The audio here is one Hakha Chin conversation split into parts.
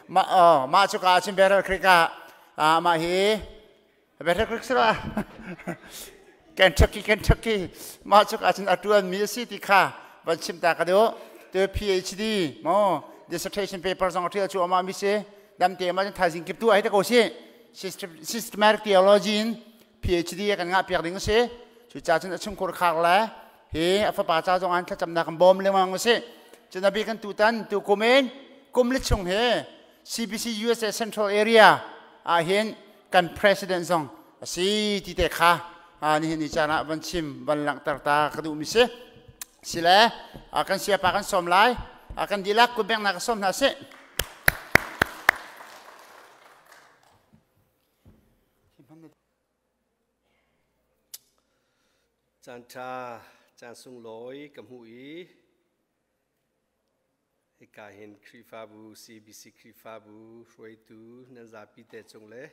Ma mah cu ka cun Battle Creek ah mah hi Battle Creek si la Kentucky Kentucky mah cu ka cun a tuan mi a si ti kha van chim ta ka duh. Tu PhD mo dissertation paper zong a tial cu amah mi si dam te ma cun thaizing kip tu ai te ko si systematic theology in PhD kan ngah piak ding a si. Cucaah cun a chungkhur khar le hi a fapa ca zong an thlacamnak kan bawm lengmang u sih. Cun a bik kan tutan tu kum in kum li chung hi CBC USA Central Area ah hin kan president zong a si ti te kha nihin ni caan ah van chim van langhter ta ka duh mi si. Sile kan siapa kan sawm lai kan dihlak kutbengnak ka sawm hna sih. Caan ṭha, caan sunglawi ka hmuh i hika hin Khrihfabu CBC Khrihfabu hruaitu nan zapi te cung le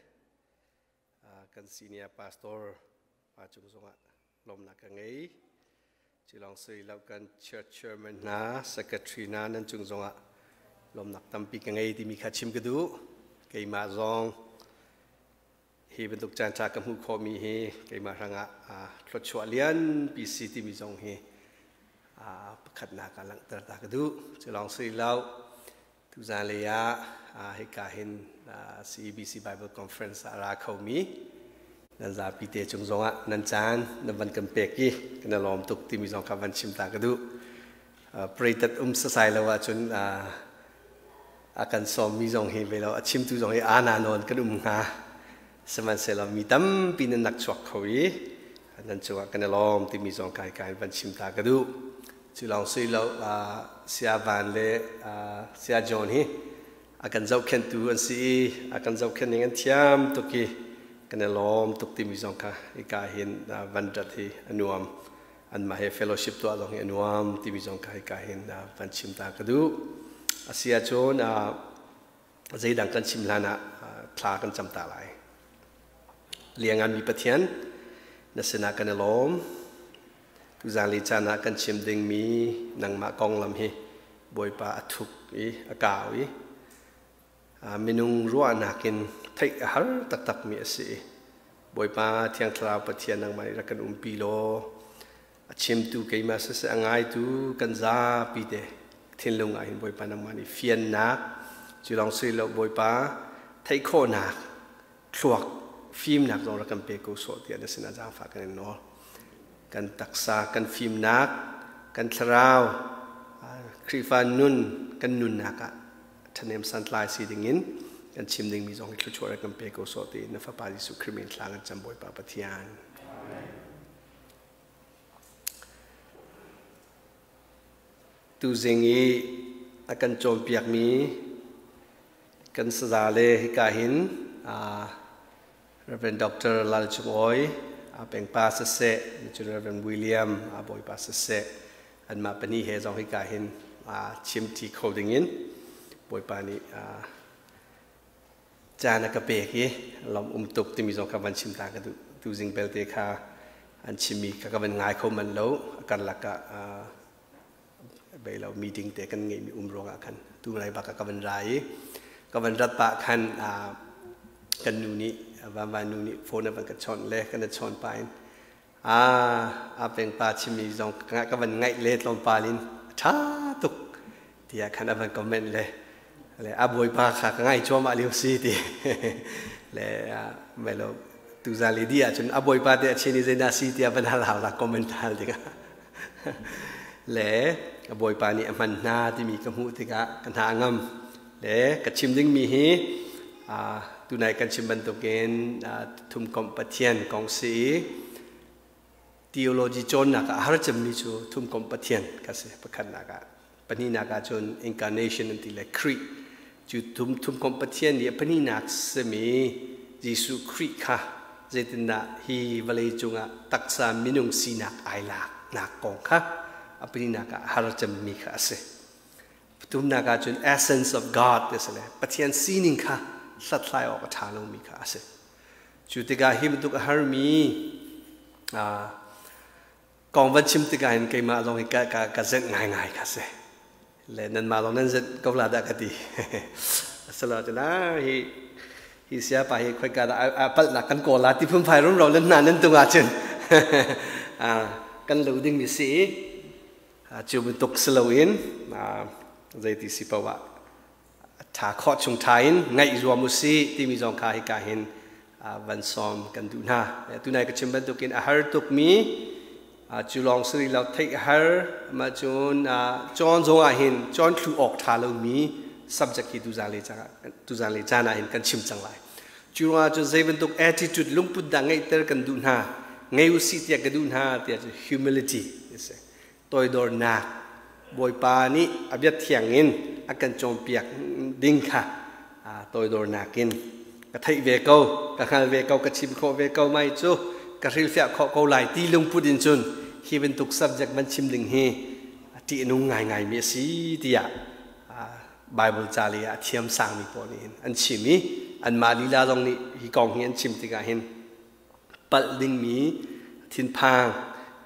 kan senior pastor pa cung zongah lawmnak ka ngei. Cu lawng si lo kan church chairman hna, secretary hna nan cung zongah lawmnak tampi ka ngei timi kha chim ka duh. Keimah zong hi bantuk caan ṭha ka hmuh khawhmi hi keimah hrangah thluachuah lianpi si timi zong hi pakhatnak ah langhter ta ka duh. Cu lawng si lo, tuzan lei ah hika hin CEBC Bible Conference ah a ra khomi nan zapi te cung zongah nan caan nan van kan pek i kan i lawm tuk timi zong kha van chim ta ka duh. Preitat um sasai lo ahcun a kan sawmmi zong hi ve lo a chimtu zong hi ana nawn kan um hnga. Sihmanhsehlaw mi tampi nan nak chuak kho i nan cungah kan i lawm timi zong kai kai van chim ta ka duh. Cu lawng si lo Saya Van le Saya John hi a kan zohkhenhtu an si i a kan zohkhenh ning an thiam tuk i kan i lawm tuk timi zong kha hika hin van rat hi a nuam. Anmah he fellowship tuah zong hi a nuam timi zong kha hika hin van chim ta ka duh. A si ahcun zeidang kan chim hlan ah thla kan cam ta lai. Lianganmi Pathian, na sinah kan i lawm. Tuzanli caan ah kan chim dingmi nangmah konglam hi Bawipa a thuk i a kau i minung ruahnak in theih a har taktakmi a si i Bawipa Thiang Thlarau Pathian nangmah nih rak kan umpi law a chimtu keimah siseh a ngaitu kan zapi te thinlung ah hin Bawipa nangmah nih fiannak cu lawng si lo Bawipa theih khawhnak thluak fimnak zong rak kan pe ko sawh tiah na sinah zaangfah kan in nawl. Kan taksa kan fimnak kan thlarau Khrihfa nun kan nunnak ah ṭhahnem santlai si dingin kan chim dingmi zong hi thluachuah rak kan pe ko sawh tiin na Fapa Jesuh Khrih min thla kan cam Bawipa Pathian. Tuzing i a kan cawnpiakmi kan saza le hika hin Reverend Dr. Lal Cung Awi, a pengpa siseh, cun Reverend William, a bawipa siseh, anmah pahnih he zong hika hin chimṭi kho dingin Bawipa nih caan a ka pek i lawm um tuk timi zong kha van chim ta ka duh. Tuzing belte kha an chimmi kha ka van ngai kho man lo. A karlak ah bei lo meeting te kan ngeihmi um ruangah khan tu lai bak ah ka van ra i ka van rat pah khan kan nu nih vanvan nu nih phone a van ka chawnh le kan i chawn pah in a pengpa chimmi zong ka van ngaih le tlawmpal in a ṭha tuk tiah khan a van comment le le a bawipa kha ka ngai cuahmah lio si ti le melo tuzan le di ahcun a bawipa te a chin i zeidah si tiah van hal hau la comment hal tikah le a bawipa nih a hman hna timi ka hmuh tikah ka hna a ngam le ka chim dingmi hi tunai kan chim bantukin thumkomh Pathian kong si i theology cawnnak ah a har cemmi cu thumkomh Pathian kha si pakhatnak ah pahnihnak ah cun incarnation an ti le Khrih cu thumkomh Pathian nih a pahnihnak simi Jesuh Khrih kha zeitindah hi vawlei cungah taksa minung sinak ai laknak kong kha a pahnihnak ah a har cemmi kha a si. Pathumnak ah cun essence of God ti si le Pathian sining kha hlathlai awk a ṭha lomi kha a si. Cu tikah hi bantuk a harmi kong van chim tikah hin keimah zong hi ka, ka, ka zenh ngaingai kha si. Le nanmah zong nan zenh ko la dah ka ti. Sala cu na hi hi sia pa hi khoika dah a palhnak kan kawl la ti phunphai rumro nan hna nan tung ahcun kan lo ding mi si cu bantuk si loin zeiti si paoh ah tha khawh chung tha in ngaih zuam u si timi zong kha hika hin van sawm kan duh hna. Tunai ka chim bantukin a har tukmi cu lawng si lo, theih har ma cun cawn zong ah hin cawn thlu awk tha lomi subject hi tuzan le caan ah hin kan chim cang lai. Cu ruangah cun zei bantuk attitude, lungput dah ngeihter kan duh hna, ngei u si tiah ka duh hna tiah cu humility si, toidornak. Bawipa nih a bia thiang in a kan cawnpiak ding kha toidornak in ka theih ve ko, ka hngal ve ko, ka chim khawh ve ko, mai cu ka hrilhfiah khawh ko lai ti lungput in cun hi bantuk subject van chim ding hi ṭihnung ngaingai mi a si tiah Bible ca le ah thiam sangmi pawl nih hin an chim i anmah lila zong nih hi kong hi an chim tikah hin palh dingmi thinphang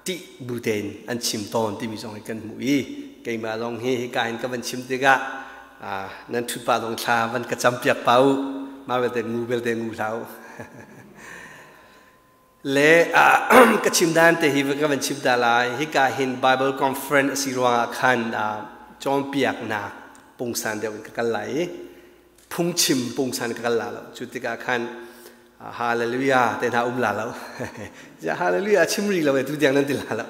ṭih bu tein an chim tawn timi zong hi kan hmuh i keimah zong hi hika in ka van chim tikah nan ṭhut pah zong thla van ka campiak pa u, mah belte ngu belte ngu hlah u. Le ka chim dan te hi ka van chim ta lai. Hika hin Bible conference a si ruangah khan cawnpiaknak pungsan deuh in ka kal lai i phungchim pungsan ka kal la lo. Cu tikah khan hallelujah te hna um la lo, ja hallelujah chim ri lo e tu tiang nan ti la lo.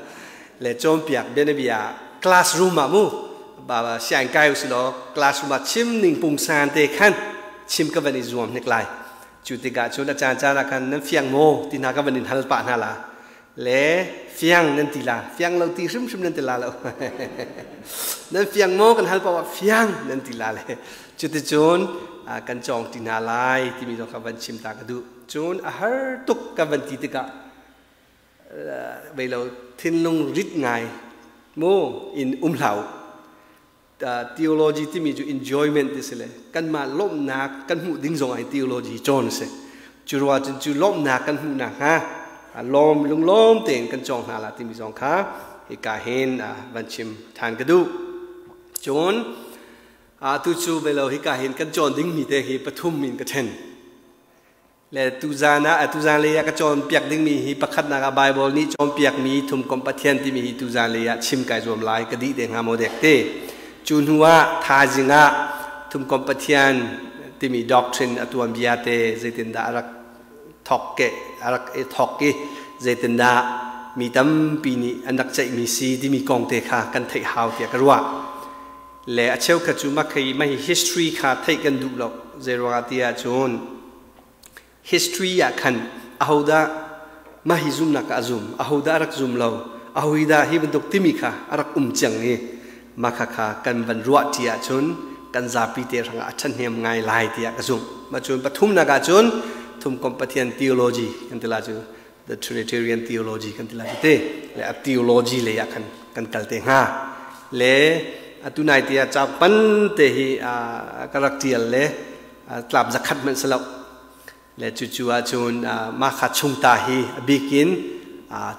Le cawnpiak bianabia classroom ah mu baba siang kai usi law classroom ah chim ning pungsan te khan chim ka van i zuam hnik lai. Cu tikah cun a caan caan ah khan nan fiang maw ti hna ka van in hal pah hna la le fiang nan ti la, fiang lo ti hrimhrim nan ti la lo. Nan fiang maw kan hal paoh ah fiang nan ti la le cuticun kan cawng ti hna lai timi zong kha van chim ta ka duh. Cun a har tuk ka van ti tikah vei lo thinlung rit ngai mu in um hlah. Theology timi cu enjoyment ti si le kanmah lawmhnak kan hmuh ding zong ah theology cawn si. Cu ruah cun cu lawmhnak kan hmuh nak hnga lawm lunglawm tein kan cawng hna la timi zong kha hika hin van chim than ka duh. Cun tu cu velo hika hin kan cawn ding mi te hi pathum in ka then le tuzan ah, tuzan lei ah ka cawnpiak dingmi hi pakhatnak ah Bible nih cawnpiakmi thumkomh Pathian timi hi tuzan lei ah chim kai zuam lai, ka dih te hnga maw dek te. Cu hnu ah thaizing ah thumkomh Pathian timi doctrine a tuanbia te zeitindah a rak thok ke a rak i thok i zeitindah mi tampi nih an rak ceihmi si timi kong te kha kan theih hau tiah ka ruah. Le a cheukhat cu makhei mahi history kha theih kan duh lo. Zeiruangah ti ahcun history ah khan ahodah mahi zumnak ah a zum, ahodah a rak zum lo, ahodah hi bantuk timi kha a rak um ciang i makha kha kan van ruah ṭi ahcun kan zapi te hrangah a ṭhahnem ngai lai tiah ka zumh. Ma cun pathumnak ahcun thumkomh Pathian theology kan ti la cu, the Trinitarian theology kan ti la cu te le a theology lei ah khan kan kal te hnga. Le atu nai te ah cauk pan te hi ka rak ṭial le tlap zakhat hmanh si lo le cucu ahcun mah kha chungta hi a bikin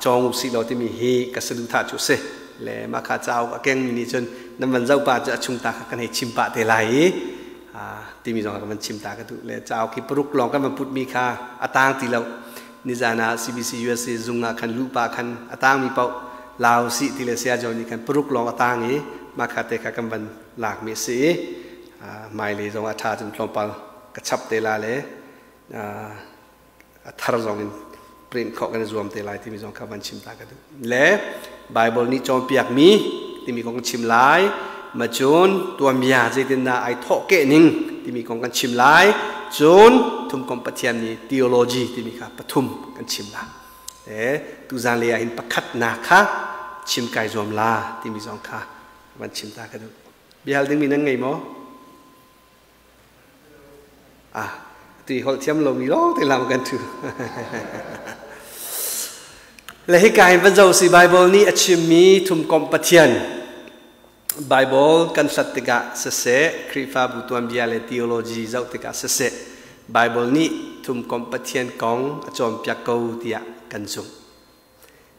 cawng u sih law timi hi ka saduhthah cu si. Le mah kha cauk a kengmi nih cun nan van zoh pah cu a chungta kha kan hei chim pah te lai i timi zong ka van chim ta ka duh. Le cauk hi paruk lawng kan van putmi kha a tang ti lo. Nizan ah CBC USA zung ah khan luh pah khan a tangmi paoh lau sih ti le saya John nih khan paruk lawng a tang i mah kha te kha kan van lakmi a si i hmailei zong ah ṭha cun tlawmpal ka chap te la le a thar zong in print khawh kan i zuam te lai timi zong kha van chim ta ka duh. Le Bible nih cawnpiakmi timi kong chim lai, ma cun tuanbia zeitindah ai thawh keh ning timi kong kan chim lai, cun thumkomh Pathian nih theology timi kha pathum kan chim la. E tuzan le ah hin pakhatnak kha chim kai zuam la timi zong kha van chim ta ka duh. Bia hal dingmi nan ngei maw? Ah, tui holh thiam lomi lawng te lam kan thu. Le hika hin van zoh si, Bible nih a chimmi thumkomh Pathian. Bible kan hlat tikah siseh, Khrihfabu tuanbia le theology zoh tikah siseh, Bible nih thumkomh Pathian kong a cawnpiak ko tiah kan zumh.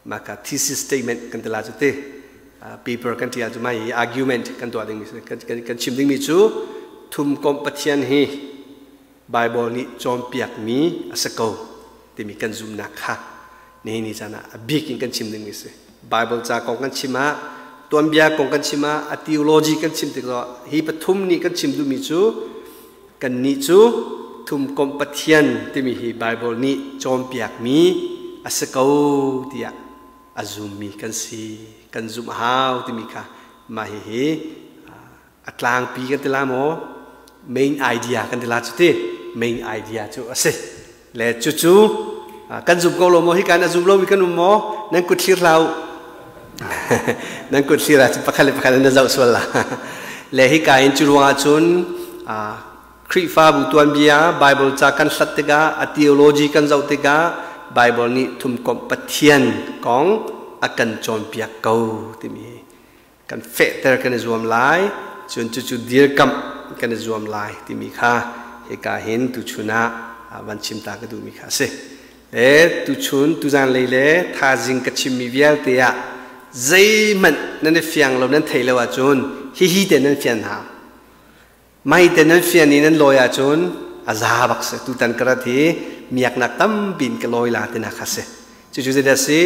Maka thesis statement kan ti la cu ti paper kan tial cu mai argument kan tuah dingmi kan chim dingmi cu Thumkomh Pathian hi Bible nih cawnpiakmi a si ko timi kan zumhnak kha nihin ni caan ah a bik in kan chim dingmi a si. Bible ca kong kan chim ah, tuanbia kong kan chim ah, a theology kan chim tikah hi pathum nih kan chim duhmi cu kannih cu Thumkomh Pathian timi hi Bible nih cawnpiakmi a si ko tiah a zummi kan si. Kan zumh a hau timi kha mah hihi a tlangpi kan ti la maw, main idea kan ti la cu ti, main idea cu a si. Le cucu kan zum ko lo maw? Hi kan a zum lomi kan um maw? Nan kut thlir hlah u. Nan kut thlir ahcun pakhat le pakhat nan zoh sual la. Le hi ka in cu ruangah cun Khrihfabu tuanbia Bible ca kan hlat tikah, a theology kan zoh tikah, Bible nih thumkomh Pathian kong a kan cawnpiak ko timi kan fehter kan i zuam lai, cun cucu dirkamh kan i zuam lai timi kha hika hin tuchun ah van chim ta ka duhmi kha a si. Le tuchun tuzan lei le thazing ka chimmi vialte ah zeihmanh nan i fiang lo, nan thei lo ahcun hihi te nan fian hau. Mai te nan fian i nan lawi ahcun a za bak si. Tutan ka rat hi miaknak tampi in ka lawi la tinak kha si. Cucu zeidah si?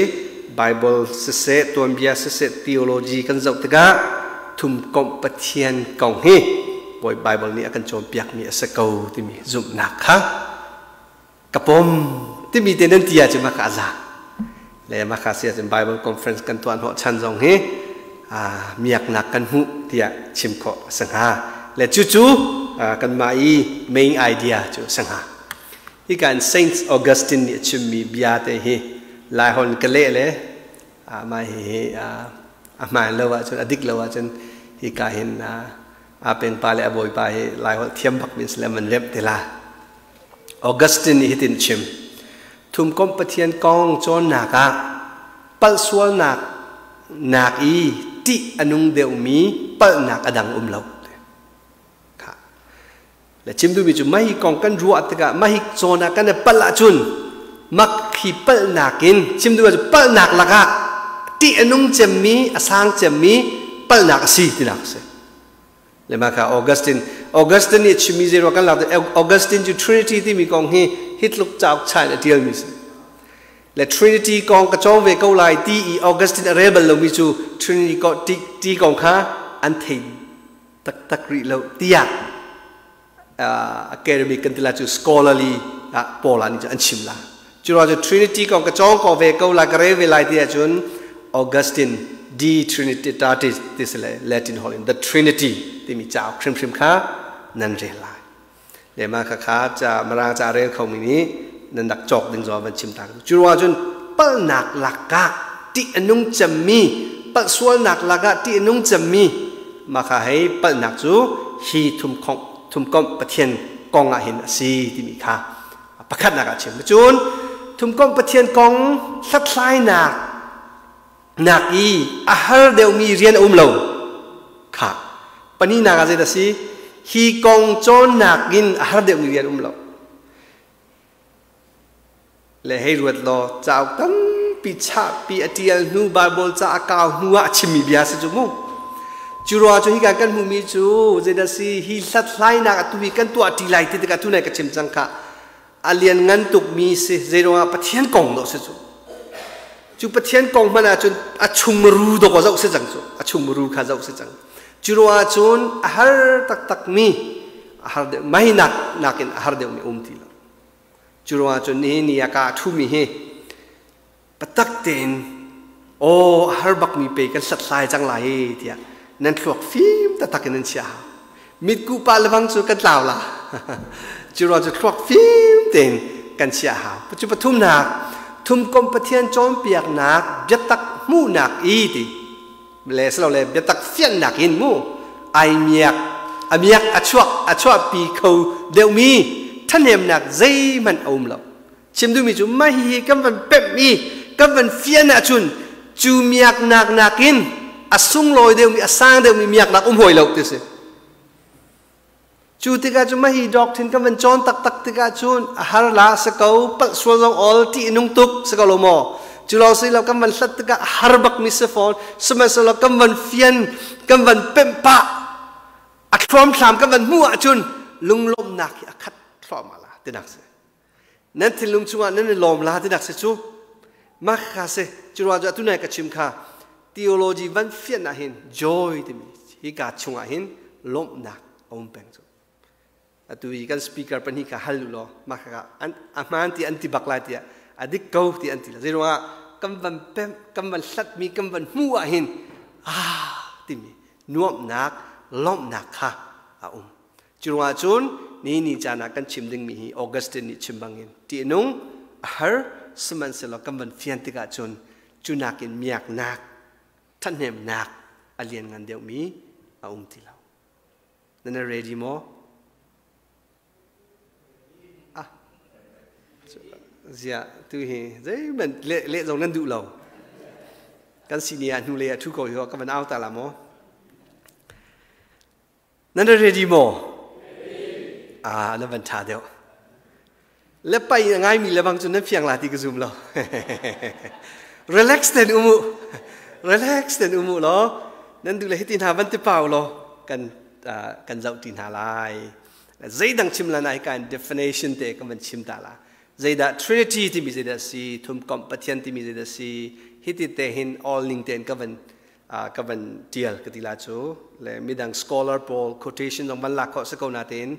Bible siseh, tuanbia siseh, theology kan zoh tikah thumkomh Pathian kong hi Bawi Bible nih a kan cawnpiakmi a si ko timi zumhnak kha ka pom timi te nan ti ahcun mah kha a za. Le mah kha si ahcun Bible conference kan tuah hnawh chan zong hi miaknak kan hmuh tiah chim khawh a si hnga. Le cucu kanmah i main idea cu a si hnga. Hika in Saint Augustine nih a chimmi bia te hi Laihon ka leh le mah hihi a hmaan lo ahcun, a dik lo ahcun hika hin a pengpa le a bawipa hi Laiholh thiam bak min sile man remh te la. Augustine nih hitin chim. Thumkomh Pathian kong cawnnak ah palhsualnak nak i ṭih a nung deuhmi palhnak a dang um lo. Le chim duhmi cu mah hi kong kan ruah tikah, mah hi cawn ah kan i palh ahcun mak hi palhnak in chim duh cu palhnak lakah ṭih a nung cemmi, a sang cemmi palhnak a si tinak a si. Le mah kha Augustine nih chimmi zei ruah kan lak? Augustine cu Trinity timi kong hi hitluk cauk cha in a ṭialmi si. Le Trinity kong ka cawng ve ko lai ti i Augustine a rel bal lomi cu Trinity ti kong kha an thei taktak rih lo tiah academic kan ti la cu, scholarly ah Paul nih an chim la. Cu ruang cu Trinity kong ka cawng ko ve ko la, ka rel ve lai ti ahcun Augustine De Trinitatis ti si le Latin holh in The Trinity timi cauk hrimhrim kha nan rel lai. Le ma kha kha ca Mirang ca rel khomi nih nan rak cawk ding zong van chim ta. Cu ruang cun palhnak lakah ṭih a nung cemmi, palh sualnak lakah ṭih a nung cemmi mah kha hei palhnak cu hi thumkomh Pathian kong ah hin a si timi kha pakhatnak ah chim. Cun thumkomh Pathian kong hlathlainak nak i a har deuhmi rian a um lo kha pahnihnak ah zeidah si? Hi kong cawnnak in a har deuhmi rian um lo. Le hei ruat law, cauk tampi chahpi a ṭial hnu, Bible ca a kau hnu ah a chimmi bia si cu mu. Cu ruangah cu hika kan hmuhmi cu zeidah si? Hi hlathlainak atu hi kan tuah ṭi lai ti tikah, tu nai ka chim cang kha, a lian ngan tukmi si. Zei ruangah? Pathian kong dawh si cu. Cu Pathian kong hmanh ahcun a chungmuru dawk zoh si cang cu, a chungmuru kha zoh si cang. Cu ruangah cun a har taktakmi, a har deuh mai nak nakin a har deuhmi um ti lo. Cu ruangah cun nihin ni ah ka ṭhumi hi patak tein aw a har bakmi pe kan hlathlai cang lai hi tiah nan thluak fim taktak in nan chia hau. Mitku pa lebang cu kan tlau la. Cu ruang cu thluak fim tein kan chia hau. Cu pathumnak, thumkom Pathian cawnpiaknak biatak hmuhnak i ti le silo le biatak fiannak in mu ai miak a miak a chuak a chuahpi kho deuhmi ṭhahnemnak zeihmanh a um lo. Chim duhmi cu mah hihi kan van pemh i kan van fian ahcun cu miaknak nakin a sunglawi deuhmi, a sang deuhmi miaknak um hawi lo ti si. Cu tikah cu mah hi doctrine kan van cawn taktak tikah cun a har la si ko, palh sual zong ol, ṭih nung tuk si ko lo maw? Cu lawng si lo, kan van hlat tikah a har bakmi si fawn. Sihmanhsehlaw kan van fian, kan van pemh pah. A thluamthlam kan van hmuh ahcun lunglawmhnak hi a khat thluahmah la tinak si. Nan thinlung chungah nan i lawm la tinak si cu. Mah kha si. Cu ruang cu atu nai ka chim kha theology van fianh ah hin joy timi hi ka chungah hin lawmhnak a um peng cu. Atu i kan speaker pahnih kha hal u law mah kha an a hmaan ti an ti bak lai tiah a dik ko ti an ti la. Zei ruangah kan van pem kan van hlatmi kan van hmuh ah hin ah timi nuamhnak lawmhnak kha a um. Cu ruangah cun ni ni caan ah kan chim dingmi hi Augustine nih chim bangin ṭihnung a har sihmanhsehlaw kan van fian tikah cun cu nakin miaknak ṭhahnemnak a lianngan deuhmi a um ti lo. Nan ready maw? Ah, zia tu hi zeihmanh le le zong nan duh lo. Kan sini ah hnu lei ah ṭhu ko hi ka van au ta la maw? Nan ready maw? Ah, nan van ṭha deuh. Le pai ngaimi le bang cu nan fiang la ti ka zum lo. Relax ten umu. Relax ten umu law. Nan duh le hiti hna van ti pau law kan kan zoh ti hna lai. Zeidang chim la nai kan definition te kan van chim ta la. Zeidah Trinity timi zeidah si, thumkomh Pathian timi zeidah si, hiti te hin all ning ten ka van ka van tial ka ti la cu le midang scholar pawl quotation zong van lak khawh si ko na tein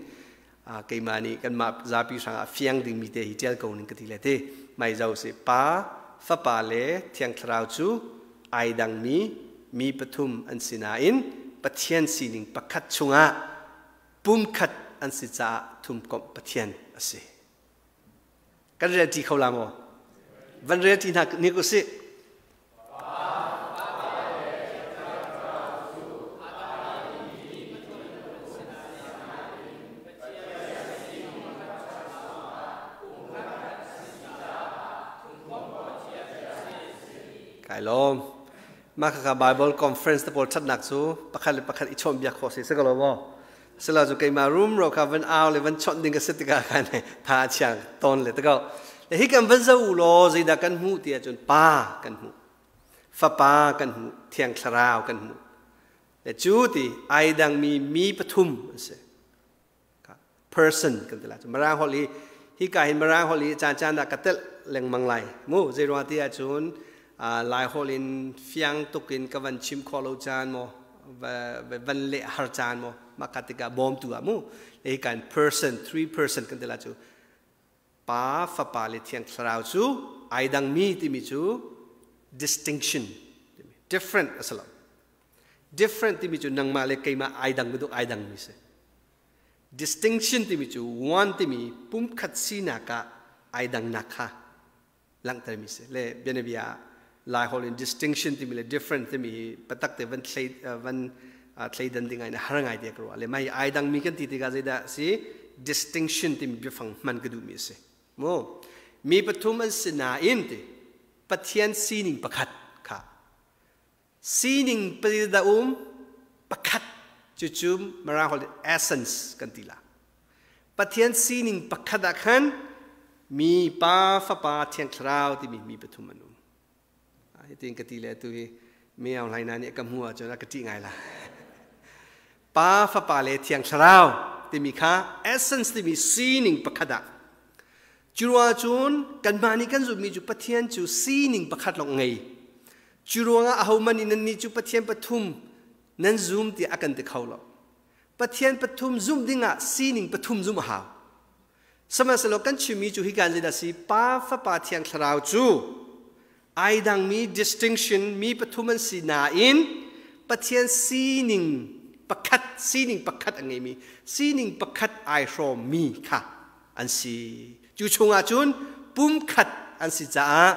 keimah nih kanmah zapi hrangah fiang dingmi te hi ṭial ko ning ka ti le ti mai zo si pa fapa le thiang thlarau cu ai dangmi mi pathum an si nain Pathian sining pakhat chungah pumkhat an si caah thumkomh Pathian a si. Kan rel ṭi kho la maw? Van rel ṭi hna nik usih. Kai lawm. Mah khakha Bible conference te pawl ṭhatnak cu pakhat le pakhat i chawnhbiak khawh si si ko lo maw? Sila cu keimah rumro kha van au le van chawnh ding ka si tikah khan tha a chiang tawn le tiko. Le hi kan van zo u law zeidah kan hmuh ti ahcun pa kan hmuh. Fapa kan hmuh, Thiang Thlarau kan hmuh. Le cu ti ai dangmi mi pathum an si. Person kan ti lai. Mirang holh hi hi ka hin Mirang holh hi caan caan ah ka telh lengmang lai. Mu zei ruang ti ahcun Lai holh in fiang tuk in ka van chim khawh lo caan maw van leh har caan maw mah ka tikah bawmtu ah mu hi kan person three person kan ti la cu pa fapa le thiang thlarau cu ai dangmi timi cu distinction different a si lo different timi cu nangmah le keimah ai dang bantuk ai dangmi si distinction timi cu one timi pumkhat sinak ah ai dangnak kha langhtermi si le bianabia lai holh in distinction timi le different timi hi patak te van thlei van thleidan ding in har ngai te ka ruah le mai ai dangmi kan ti tikah zeidah si distinction timi biafang hman ka duhmi si mu mi pathum an si nain ti Pathian sining pakhat kha sining da um pakhat cucu Mirang holh essence kan ti la Pathian sining pakhat ah khan mi pa fapa thiang thlarau timi mi pathum an um hitin ka ti le tu hi mi aung hlai na nih ka hmu ahcun a ka ṭih ngai la pa fapa le thiang thlarau timi kha essence timi sining pakhat ah cu cun kanmah nih kan zumhmi cu Pathian cu sining pakhat lawng ngei cu ruangah ahohmanh nih nannih cu Pathian pathum nan zum tiah a kan ti kho lo Pathian pathum zumh dingah sining pathum zumh a hau. Sihmanhsehlaw kan chimmi cu hi kan zeidah si Pa Fapa Thiang Thlarau cu ai dangmi distinction mi pathum an si nain Pathian sining pakhat sining pakhat a ngeimi sining pakhat ai hrawmmi kha an si. Cu chungah cun pumkhat an si caah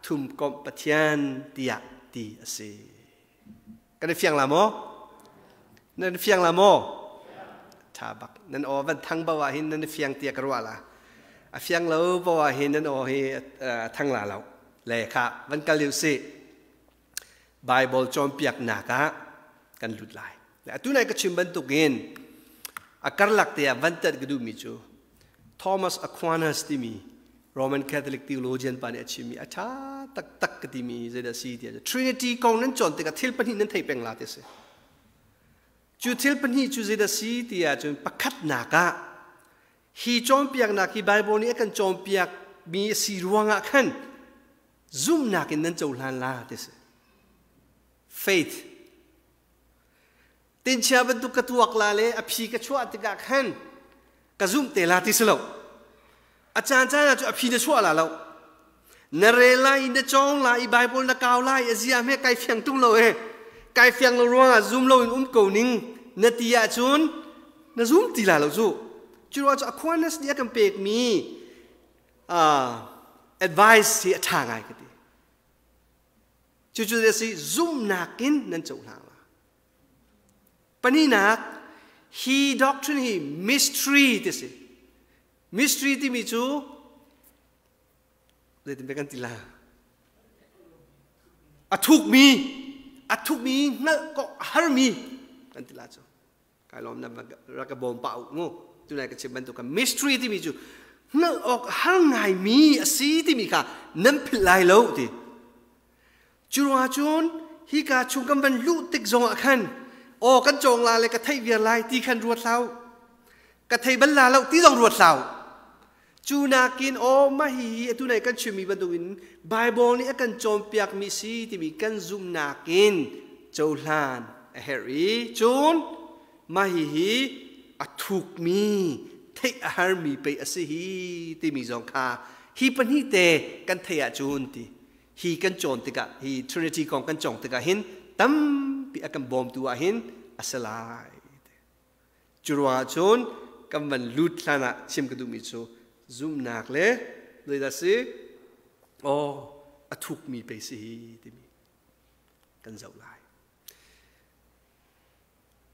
thumkomh Pathian tiah ti a si. Kan i fiang la maw? Nan fiang la maw? Tha bak. Nan aw van thang bo ah hin nan i fiang tia ka ruah la. A fiang lo bo ah hin nan aw hi thang la lo. Le kha van kal u si. Bible cawnpiaknak ah kan lut lai. Le atu nai ka chim bantukin a karlak te ah van tat ka duhmi cu Thomas Aquinas timi Roman Catholic theologian pa nih a chimmi a ṭha taktak ka timi zeidah si ti Trinity kong nan cawn tikah thil pahnih nan thei peng la ti a si. Cu thil pahnih cu zeidah si ti ahcun pakhatnak ah hi cawnpiaknak hi Bible nih a kan cawnpiak mi a si ruangah khan zumhnak in nan cohlan la ti si. Faith. Tinchia bantuk ka tuak la le a phi ka chuah tikah khan ka zumh te la ti si lo. A caan caan ah cu a phi na chuah la lo. Na rel lai i na cawng lai i Bible na kau lai a zia hme kai fiang tung lo e. Kai fiang lo ruangah zum lo in um ko ning na ti ahcun na zum ti la lo cu. Cu ruang cu Aquinas nih a kan pekmi advice hi a ṭha ngai ka ti. Cucu a si zumhnak in nan cohlang la. Pahnihnak, hi doctrine hi mystery ti si. Mystery timi cu zeitin kan ti la? A thukmi, a thukmi hngalh kawh harmi kan ti la cu. Kai lawm na rak ka bawm pah u mu. Tunai ka chim bantuk mystery timi cu hngalh awk har ngaimi a si timi kha nan philh lai lo ti. Cu ruangah cun hika chung kan van luh tik zongah khan aw kan cawng la le ka theih viar lai ti khan ruat hlah u. Ka thei bal la lo ti zong ruat hlah u. Cu nakin aw mah hihi atu nai kan chimmi bantukin Bible nih a kan cawnpiakmi si timi kan zumhnak in cohlan a herh i cun mah hihi a thukmi theih a harmi pei a si hi timi zong kha hi pahnih te kan theih ahcun ti hi kan cawn tikah hi Trinity kong kan cawng tikah hin tampi a kan bawmtu ah hin a si lai. Cu ruangah cun kan van lut hlan ah chim ka duhmi cu zumhnak le zeidah si aw a thukmi pei si hi timi kan zoh lai.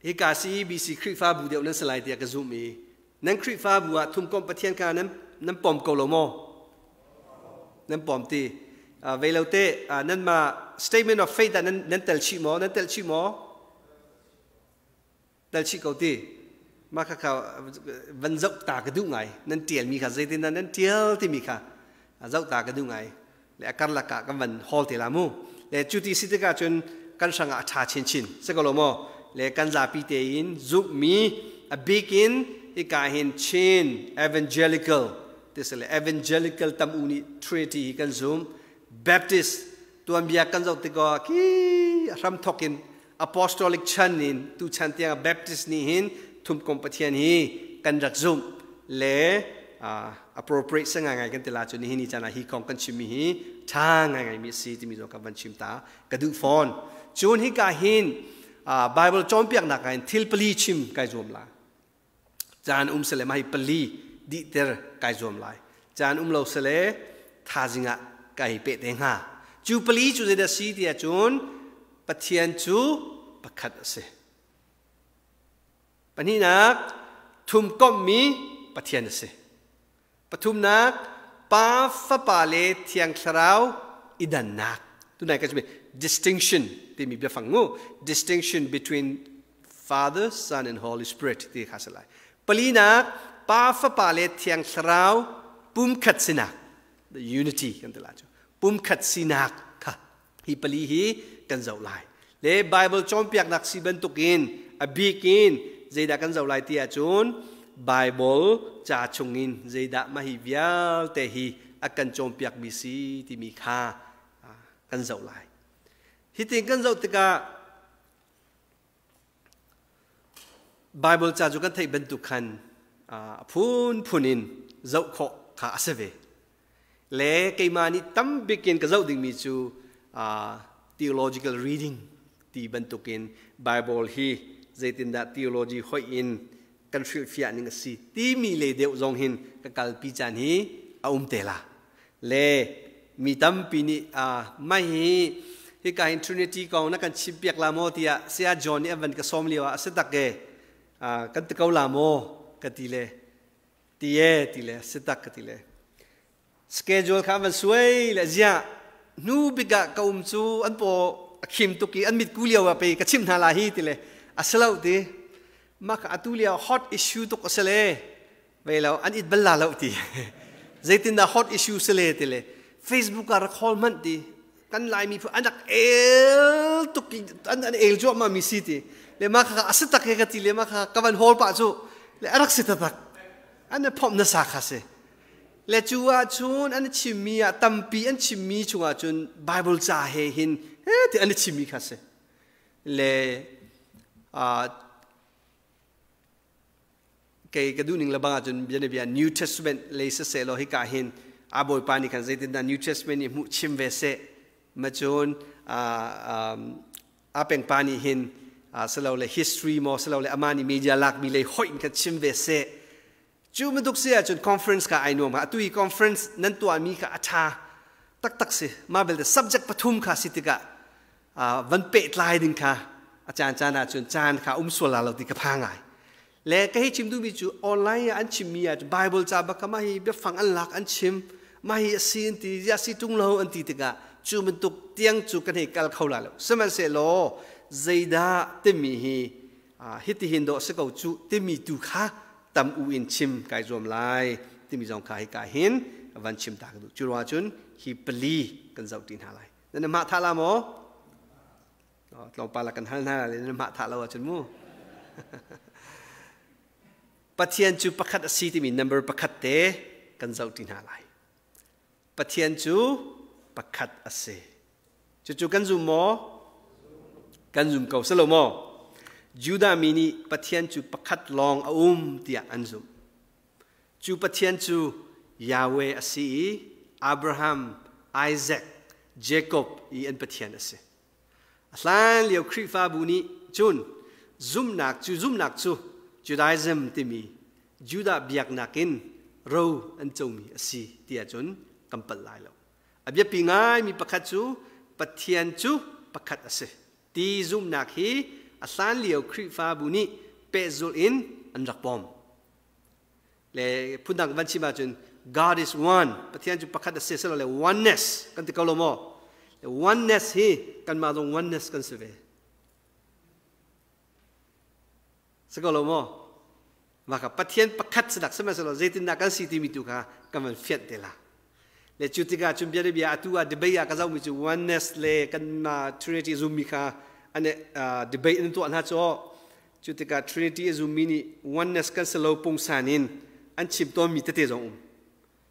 Hika CEBC Khrihfabu deuh nan si lai tiah ka zumh i nan Khrihfabu ah thumkomh Pathian kha nan nan pom ko lo maw? Nan pom ti. Vei lo te nanmah statement of faith ah nan nan tel chih maw? Nan tel chih maw? Tel chih ko ti. Mah kha kha van zoh ta ka duh ngai. Nan tialmi kha zeitin dah nan tial timi kha zoh ta ka duh ngai. Le a karlak ah kan van hawl te la mu. Le cu ti si tikah cun kan hrangah a ṭha chinchin. Si ko lo maw? Le kan zapi tein zumhmi a bik in hika hin Chin Evangelical ti si le Evangelical tam u nih Trinity hi kan zum. Baptist tuanbia kan zoh tikah khi hram thok in Apostolic chan in tu chan tiang Baptist nih hin thumkom Pathian hi kan rak zumh le appropriate sa ngai ngai kan ti la cu nihin ni caan ah hi kong kan chimmi hi tha ngai ngai mi a si timi zong kan van chim ta ka duh fawn. Cun hika hin Bible cawnpiaknak ah hin thil pali chim kai zuam la. Caan um sele mah hi pali dihter kai zuam lai. Caan um lo sele thazing ah kai pe te hnga. Cu pali cu zeidah si ti ahcun Pathian cu pakhat a si. Pahnihnak, thumkomhmi Pathian a si. Pathumnak, Pa, Fapa le Thiang Thlarau i dannak. Tunai kan chimmi distinction timi biafang mu. Distinction between Father, Son and Holy Spirit ti kha si lai. Palinak, Pa, Fapa le Thiang Thlarau pumkhat sinak. The unity kan ti lai cu. Pumkhat sinak kha hi pali hi kan zoh lai. Le Bible cawnpiaknak si bantukin a bik in zeidah kan zoh lai ti ahcun Bible ca chungin zeidah mah hi vialte hi a kan cawnpiakmi si timi kha kan zoh lai. Hitin kan zoh tikah Bible ca cu kan theih bantuk khan a phunphun in zoh khawh kha a si ve. Le keimah nih tam bik in ka zoh dingmi cu theological reading ti bantukin Bible hi zeitindah theology hoih in kan hrilhfiah ning a si timi le deuh zong hin ka kalpi caan hi a um te la. Le mi tampi nih mai hi hika hin Trinity kong na kan chimpiak la maw tiah Saya John nih a van ka sawm lio ah a si tak e kan ti ko la maw ka ti le ti e ti le si tak ka ti le schedule kha van suai le ziah hnu bik ah ka um cu an paw a khim tuk i an mit ku lio ah pe ka chim hna la hi ti le a si lo ti mah ka atu lio hot issue tuk a si le Vei lo an it bal la lo ti. Zeitindah hot issue si le ti le Facebook ah rak hawl hmanh ti. Kan Laimi phu an rak el tuk an an el cuahmah mi si ti. Le ma kha a si tak he ka ti le ma kha ka van hawl pah cu le a rak si taktak. An i phomh nasa kha si. Le cu ah cun an chimmi ah tampi an chimmi chungah cun Bible ca he hin ti an i chimmi kha si. Le kei ka duhning le bang ahcun bianabia New Testament lei siseh law hika hin a Bawipa nih khan zeitindah New Testament nih hmuh chim ve seh ma cun a pengpa nih hin silole history maw silole amah nih media lakmi lei hoih in khan chim ve seh. Cu bantuk si ahcun conference kha ai nuam. Atu i conference nan tuahmi kha a ṭha taktak si. Mah belte subject pathum kha si tikah van pehtlai ding kha a caan caan ahcun caan kha um sual la lo ti ka pha ngai. Le ka hei chim duhmi cu online ah an chimmi ah Bible ca bak kha mah hi biafang an lak an chim, mah hi a si an ti, ziah si ṭung lo an ti tikah cu bantuk tiang cu kan hei kal kho la lo. Sihmanhsehlaw zeidah timi hi hitihin dawh si ko cu timi tu kha tam u in chim kai zuam lai timi zong kha hika hin van chim ta ka duh. Cu ruangah cun hi pali kan zoh ti hna lai. Nan mah tha la maw? Tlawmpal ah kan hal hna le nan mah tha lo ahcun mu. Pathian cu pakhat a si timi number pakhat te kan zoh ti hna lai. Pathian cu pakhat a si. Cucu kan zum maw? Kan zum ko si lo maw? Judah mi nih Pathian cu pakhat lawng a um tiah an zumh. Cu Pathian cu Yahweh a si i Abraham, Isaac, Jacob i an Pathian a si. A hlan lio Khrihfabu nih cun zumhnak cu Judaism timi Judah biaknak in ro an comi a si tiah cun kan palh lai lo. A biapi ngaimi pakhat cu Pathian cu pakhat a si ti zumhnak hi a hlan lio Khrihfabu nih pehzulh in an rak pom. Le phundang van chim ahcun God is one, Pathian cu pakhat a si le oneness kan ti ko lo maw? Le oneness hi kanmah zong oneness kan si ve. Si ko lo maw? Mah kha Pathian pakhat sinak sihmanhsehlaw zeitindah kan si timi tu kha kan van fianh te la. Le cu tikah cun bia bia atu ah debate ah ka zohmi cu oneness le kan Trinity zummi kha an debate an tuah hna cu. Cu tikah Trinity a zummi nih oneness kan si lo pungsan in an chim tawnmi tete zong um.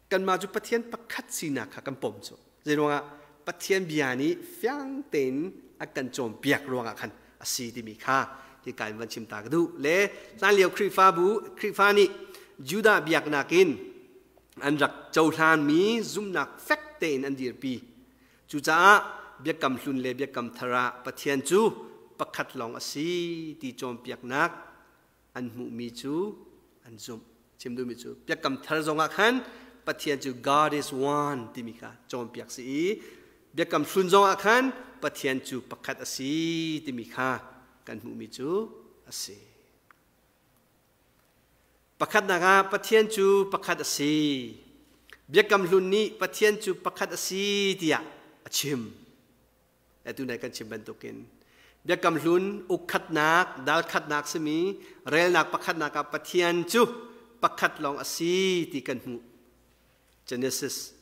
Kanmah cu Pathian pakhat sinak kha kan pom cu. Zeiruangah Pathian bia nih fiang tein a kan cawnpiak ruangah khan a si timi kha hika in van chim ta ka duh. Le hlanlio Khrihfabu Khrihfa nih Judah biaknak in an rak cohlanmi zumhnak fek tein an dirpi. Cucaah Biakam Hlun le Biakam Thar ah Pathian cu pakhat lawng a si ti cawnpiaknak an hmuhmi cu an zumh. Chim duhmi cu Biakam Thar zongah khan Pathian cu God is one timi kha cawnpiak si i Biakam Hlun zongah khan Pathian cu pakhat a si timi kha kan hmuhmi cu a si. Pakhatnak ah Pathian cu pakhat a si. Biakam Hlun nih Pathian cu pakhat a si tiah a chim. Atu nai kan chim bantukin Biakam Hlun ukkhatnak, dalkhatnak simi relnak pakhatnak ah Pathian cu pakhat lawng a si ti kan hmuh. Genesis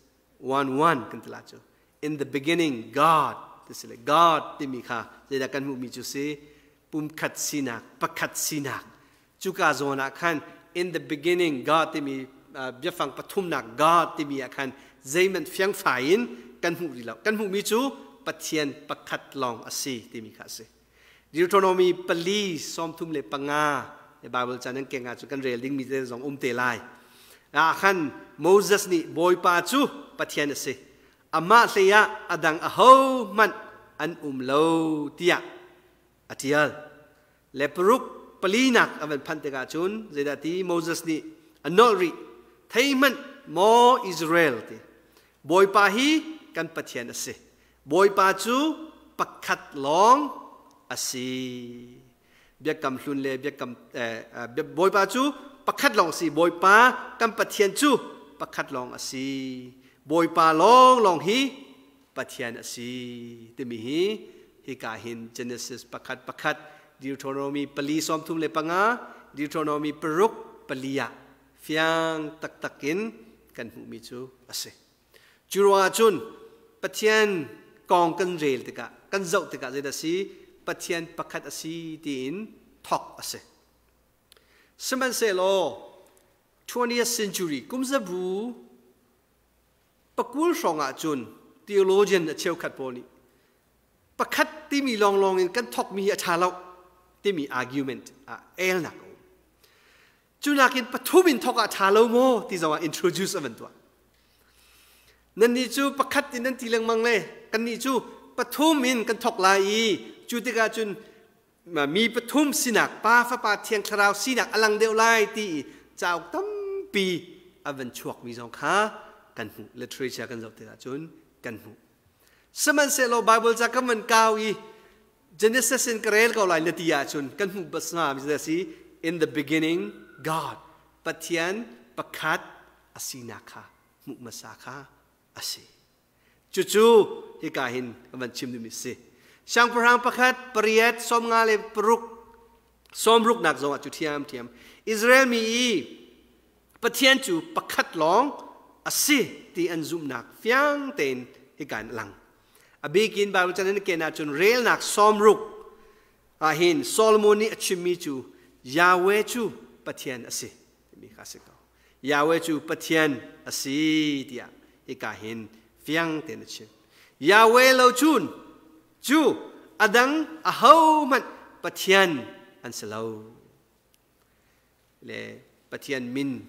1:1 kan ti la cu. In the beginning God ti si le God timi kha zeidah kan hmuhmi cu si pumkhat sinak, pakhat sinak. Cuka zawn ah khan in the beginning God timi biafang pathumnak God timi ah khan zeihmanh fiangfai in kan hmuh rih lo. Kan hmuhmi cu Pathian pakhat lawng a si timi kha a si. Deuteronomy 4:35 Bible caan nan keng ahcun kan rel dingmi te zong um te lai. Ah khan Moses nih Bawipa cu Pathian a si. Amah hlei ah a dang ahohmanh an um lo tiah a ṭial. Le paruk palinak a van phanh tikah cun zeidah ti Moses nih a nolh rih, thei hmanh maw Israel ti, Bawipa hi kan Pathian a si, Bawipa cu pakhat lawng a si. Biakam Hlun le biakam Bawipa cu pakhat lawng a si, Bawipa kan Pathian cu pakhat lawng a si, Bawipa lawnglawng hi Pathian a si timi hi hika hin Genesis 1:1, Deuteronomy 4:35, Deuteronomy 6:4 ah fiang taktak in kan hmuhmi cu a si. Cu ruangah cun Pathian kong kan rel tikah, kan zoh tikah zeidah si? Pathian pakhat a si tiin thok a si. Sihmanhsehlaw 20th century kumzabu pakul hrawng ah cun theologian a cheukhat pawl nih pakhat timi lawnglawng in kan thokmi hi a ṭha lo timi argument ah elnak a um. Cu nakin pathum in thok ah ṭha lo maw ti zongah introduce a van tuah. Nannih cu pakhat in nan ti lengmang le kannih cu pathum in kan thok lai i cu tikah cun mi pathum sinak Pa Fapa Thiang Thlarau sinak a lang deuh lai ti i cauk tampi a van chuakmi zong kha kan hmuh. Literature kan zoh tikah cun kan hmuh. Sihmanhsehlaw Bible ca kan van kau i Genesis in ka rel ko lai na ti ahcun kan hmuh bas hnga mi si in the beginning God Pathian pakhat a sinak kha hmuh hmasa kha a si. Cucu hika hin ka van chim duhmi si. Siangpahrang pakhat pariat sawmnga le paruk sawmruknak zongah cu ṭhiamṭhiam Israel mi i Pathian cu pakhat lawng a si ti an zumhnak fiang tein hika in a lang. A bikin Bible chan in ken ahcun relnak sawmruk ahhin Solomon nih a chimmi cu Yahweh cu Pathian a si timi kha a si ko. Yahweh cu Pathian a si tiah hika hin fiang tein a chim. Yahweh lo cun cu a dang ahohmanh Pathian an si lo. Le Pathian min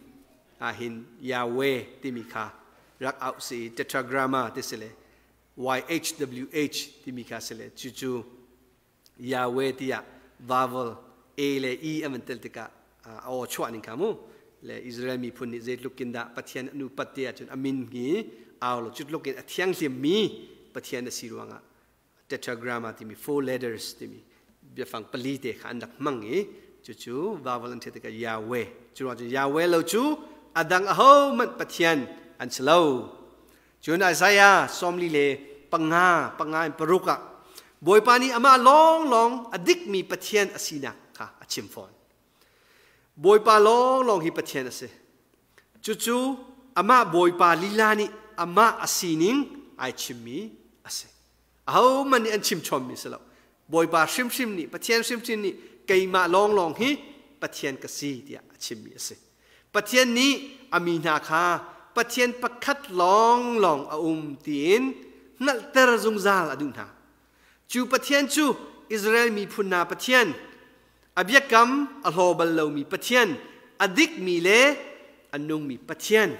ahhin Yahweh timi kha rak auh si tetragramma ti si le YHWH timi kha si le cucu Yahweh tiah vowel A le E an van tel tikah a aw chuah ning kha mu le Israel miphun nih zeitluk in dah Pathian an upat ti ahcun a min hi au lo cutluk in a thianghlim mi Pathian a si ruangah tetragramma timi four letters timi biafang pali te kha an rak hmang i cucu vowel an ṭhiat tikah Yahweh cu ruang cun Yahweh lo cu a dang ahohmanh Pathian an si lo. Cun Isaiah sawmli le panga panga in paruk ah Bawipa nih amah lawnglawng a dikmi Pathian a sinak kha a chim fawn. Bawipa lawnglawng hi Pathian a si. Cucu amah Bawipa lila nih amah a sining ai chimmi a si. Ahohmanh nih an chim chommi si lo. Bawipa hrimhrim nih, Pathian hrimhrim nih keimah lawnglawng hi Pathian ka si tiah a chimmi a si. Pathian nih a mi hna kha Pathian pakhat lawnglawng a um tiin hngalhter zungzal a duh hna. Cu Pathian cu Israel miphun hna Pathian, a biakam a hlaw bal lomi Pathian, a dikmi le a nungmi Pathian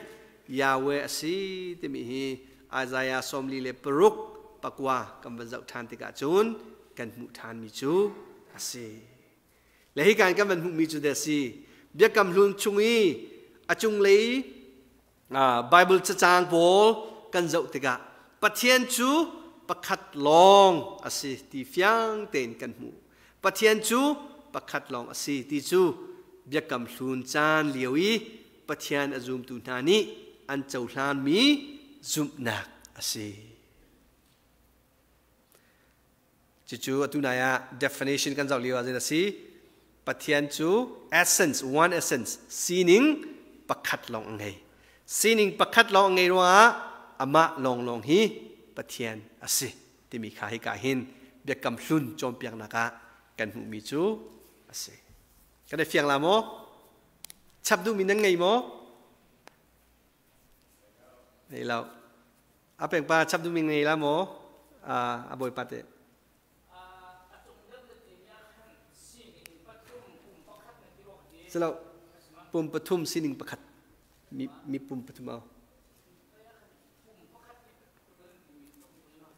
Yahweh a si timi hi Isaiah sawmli le paruk pakua kan van zoh ṭhan tikah cun kan hmuh ṭhanmi cu a si. Le hi kan kan van hmuhmi cu de si Biakam Hlun chung i a cunglei Bible cacang pawl kan zoh tikah Pathian cu pakhat lawng a si ti fiang tein kan hmuh. Pathian cu pakhat lawng a si ti cu Biakam Hlun caan lio i Pathian a zumtu hna nih an cohlanmi zumhnak a si. Cucu atu nai ah definition kan zoh lio ah zeidah a si? Pathian cu essence, one essence, sining pakhat lawng a ngei. Sining pakhat lawng a ngei ruangah amah lawnglawng hi Pathian a si timi kha hika hin biakam hlun cawnpiaknak ah kan hmuhmi cu a si. Kan i fiang la maw? Chap duhmi nan ngei maw? Ngei lo. A peng pa chap duhmi ngei la maw? A bawipa te. Silo pum pathum sining pakhat mi, mi pum pathum au.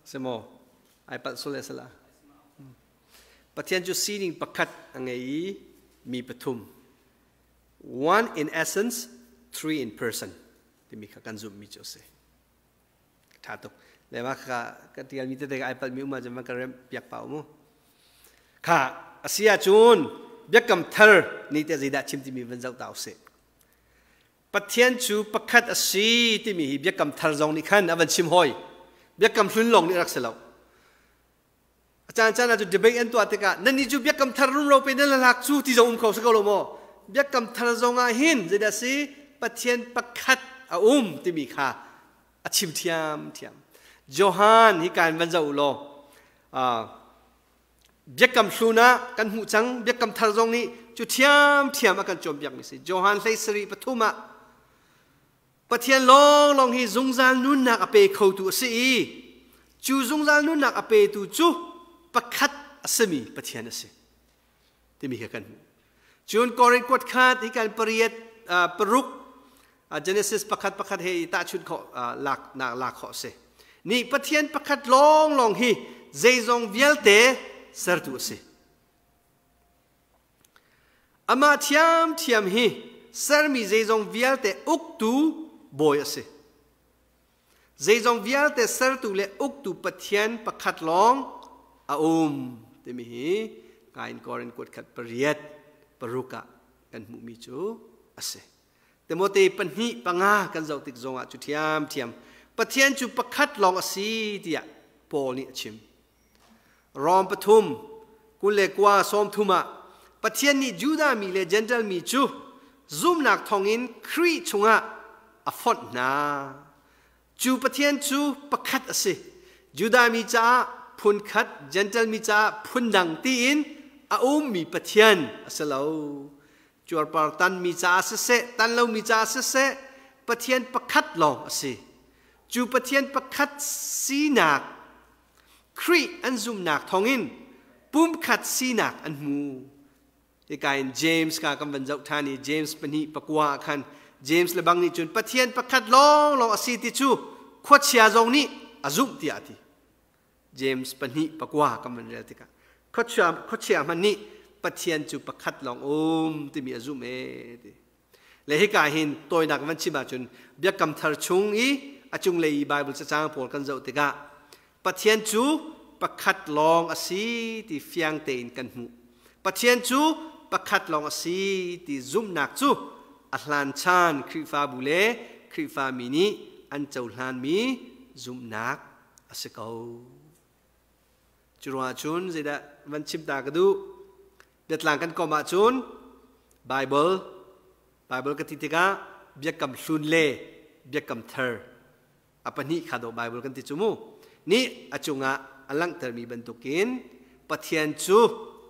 Semo ai palh sul le sala. Pathian cu sining pakhat a ngei i mi pathum. One in essence, three in person timi kha kan zumhmi cu a si. Ṭha tuk. Le mah kha ka tialmi tete ka ai palhmi um ahcun van ka remh piak pa u mu. Kha a si ahcun biakam thar nih teh zeidah chim timi van zoh ta usih. Pathian cu pakhat a si timi hi biakam thar zong nih khan a van chim hoi. Biakam hlun lawng nih rak si lo. A caan caan ah cu debate an tuah tikah nannih cu biakam thar rumro pe nan lak cu ti zong um kho si ko lo maw? Biakam thar zong ah hin zeidah si Pathian pakhat a um timi kha a chim thiam thiam. Johan hi kan van zoh law Biakam hlun ah kan hmuh cang, biakam thar zong nih cu ṭhiamṭhiam a kan cawnpiakmi si. Johan 13:3 ah Pathian lawnglawng hi zungzal nunnak a pe khotu a si i cu zungzal nunnak a petu cu pakhat a simi Pathian a si timi kha kan hmuh. Cun Korin kuat khat hi kan pariat paruk Genesis pakhat pakhat he i tahchunh khawh lak nak lak khawh a si. Ni Pathian pakhat lawnglawng hi zeizong vialte sertu a si. Amah thiamthiam hi sermi zeizong vialte uktu bawi a si. Zeizong vialte sertu le uktu Pathian pakhat lawng a um timi hi Kain Korin kuat khat pariat paruk ah kan hmuhmi cu a si. Timote 2:5 kan zoh tik zongah cu ṭhiamṭhiam Pathian cu pakhat lawng a si tiah Paul nih a chim. Rom 3 29 30 ah Pathian nih Judah mi le Jentail mi cu zumnak thawngin Khrih chungah a fonh hna. Cu Pathian cu pakhat a si. Judah mi caah phun khat, Jentail mi caah phun dang tiin a ummi Pathian a si lo. Cuarpar tanmi caah siseh, tan lomi caah siseh, Pathian pakhat lawng a si. Cu Pathian pakhat sinak Khrih an zumhnak thawngin pumkhat sinak an hmu. Hika in James ka kan van zoh ṭhan i James 2:9 ah khan James le bang nih cun Pathian pakhat lawnglawng a si ti cu khuachia zong nih a zumh tiah a ti. James 2:9 kan van rel tikah khuachia hmanh nih Pathian cu pakhat lawng um timi a zumh ee ti. Le hika hin tawinak van chim ahcun Biakam Thar chung i a cunglei i Bible cacang pawl kan zoh tikah Pathian cu pakhat lawng a si ti fiang tein kan hmuh. Pathian cu pakhat lawng a si ti zumhnak cu a hlan chan Khrihfabu le Khrihfami nih an cohlanmi zumhnak a si ko. Cu ruangah cun zeidah van chim ta ka duh? Biatlang kan kom ahcun Bible Bible ka ti tikah biakam hlun le biakam thar a pahnih kha dawh Bible kan ti cu mu. Nih a cungah a langhtermi bantukin Pathian cu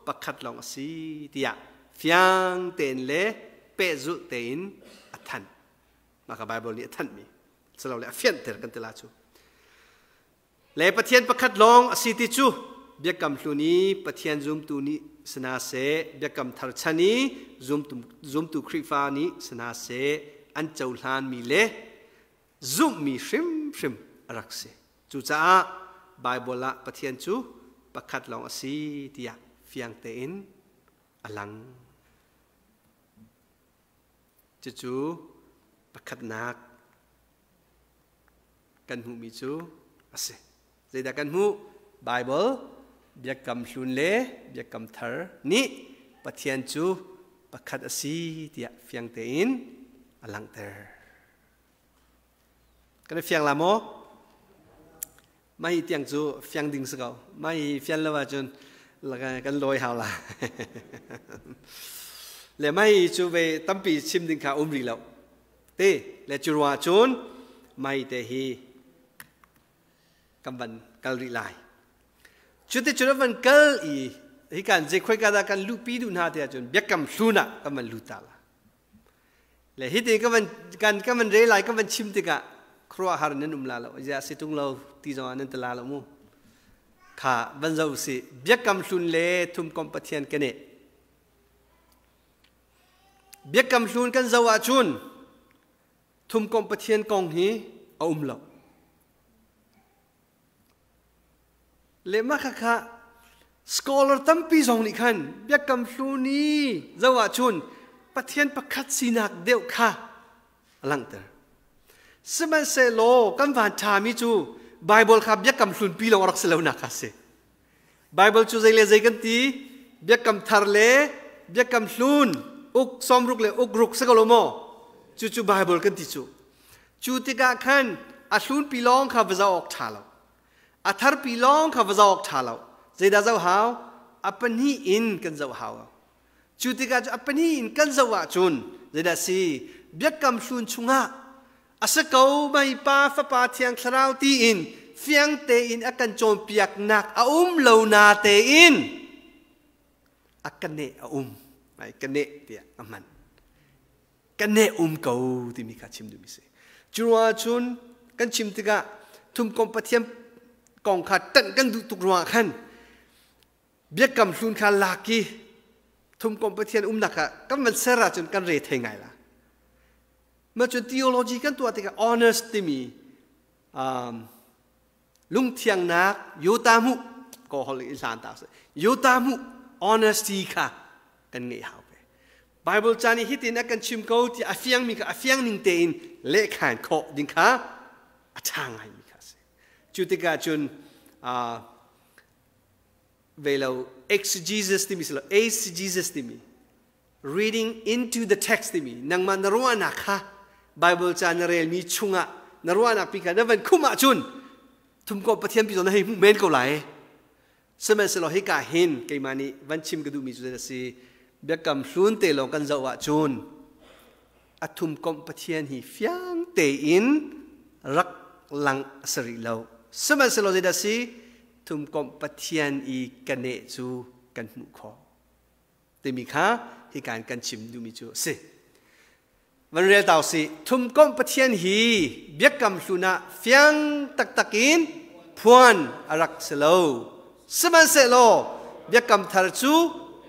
pakhat lawng a si tiah fiang tein le pehzulh tein a thanh. Mah kha Bible nih a thanhmi silole a fianhter kan ti la cu. Le Pathian pakhat lawng a si ti cu biakam hlun i Pathian zumtu nih si hna seh, biakam thar chan i zumtu, zumtu Khrihfa nih si hna seh, an cohlanmi le zumhmi hrimhrim a rak si. Cucaah Baibal ah Pathian cu pakhat lawng a si tiah fiang tein a lang. Cucu pakhatnak kan hmuhmi cu a si. Zeidah kan hmuh? Bible, Biakam Hlun le Biakam Thar nih Pathian cu pakhat a si tiah fiang tein a langhter. Kan i fiang la maw? Mah hi tiang cu fiang ding si ko. Mah hi fian lo ahcun kan lawi hau la. Le mah hi cu ve tampi chim ding kha um rih lo. Te le cu ruangah cun mah hi te hi kan van kal rih lai. Cuti cun a van kal i hi kan zei khoi ka dah kan luhpi duh hna ti ahcun biakam hlun ah kan van lut ta la. Le hiti ka van kan ka van re lai ka van chim tikah khuaruahhar nan um la lo ya si tung lo ti zong ah nan ti la lo mu kha van zo si biakam hlun le thumkom pathian kan i biakam hlun kan zo ahcun thumkom pathian kong hi a um lo Le mah khakha scholar tampi zong nih khan biakam hlun i zoh ahcun Pathian pakhat sinak deuh kha a langhter. Sihmanhsehlaw kan van ṭhami cu Bible kha biakam hlun pi lawng a rak si lonak kha a si. Bible cu zei le zei kan ti biakam thar le biakam hlun uk sawmruk le uk ruk si ko lo maw? Cucu Bible kan ti cu. Cu tikah khan a hlunpi lawng kha va zoh awk ṭha lo. A tharpi lawng kha va zoh awk ṭha lo. Zeidah zoh hau? A pahnih in kan zoh hau. Cu tikah cu a pahnih in kan zoh ahcun zeidah si? Biakam hlun chungah a si ko mei pa fapa thiang thlarau tiin fiang tein a kan cawnpiaknak a um lo na tein. A kane a um. Ai kane tiah a hman. Kane um ko timi kha chim duhmi si. Cu ruangah cun kan chim tikah thumkom Pathian kong kha ṭanh kan duh tuk ruangah khan biakam hlun kha lak i thumkom Pathian umnak ah kan van ser ahcun kan re thei ngai la. Ma cun theology kan tuah tikah honest timi lungthiangnak yotamu ko hol i hlan ta yotamu honesty kha kan ngeih hau ve. Bible ca nih hitin a kan chim ko ti a fiang mi kha a fiang ning tein lehkhan khawh ding kha a ṭha ngai mi kha a si. Cu tikah cun velo exegesis timi si lo, exegesis timi, reading into the text timi, nangmah na ruahnak kha Bible ca na relmi chungah na ruahnak pi kha na van khum ahcun thumkomh Pathian pi zawn na hei hmuh men ko lai. Sihmanhsehlaw hika hin keimah nih van chim ka duhmi cu a si, biakam hlun te lawng kan zoh ahcun a thumkomh Pathian hi fiang tein rak lang a si rih lo. Sihmanhsehlaw zeidah si, thumkomh Pathian i kaneh cu kan hmuh khawh timi kha hika in kan chim duhmi cu a si. Van rel tau si, thumkomh Pathian hi biakam hlun ah fiang taktak in phuan a rak si lo. Sihmanhsehlaw biakam thar cu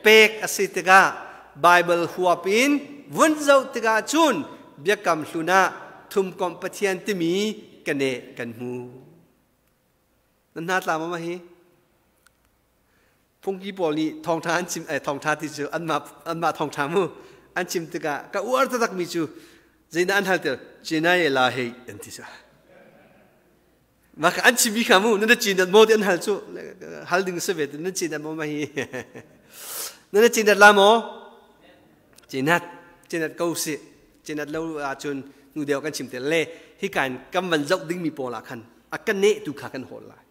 pek a si tikah Bible huap in vun zoh tikah cun biakam hlun ah thumkomh Pathian timi kane kan hmu. Nan hna tla ma hi? Phungki pawl nih thawngṭha an chim, thawngṭha ti cu anmah thawngṭha mu an chim tikah ka uar taktak mi cu zeidah an hal tel Chinai la hei an ti cu. Maka an chim mi kha mu nan cin dat mo ti an hal cu, hal ding se ve, nan cin dat mo ma hi, nan cin dat la mo cinat cinat ko si cinat lo ahcun nu deu kan chim te le hi kan kam van zoh ding mi pawl ah khan a kan ne tu kha kan hawl lai.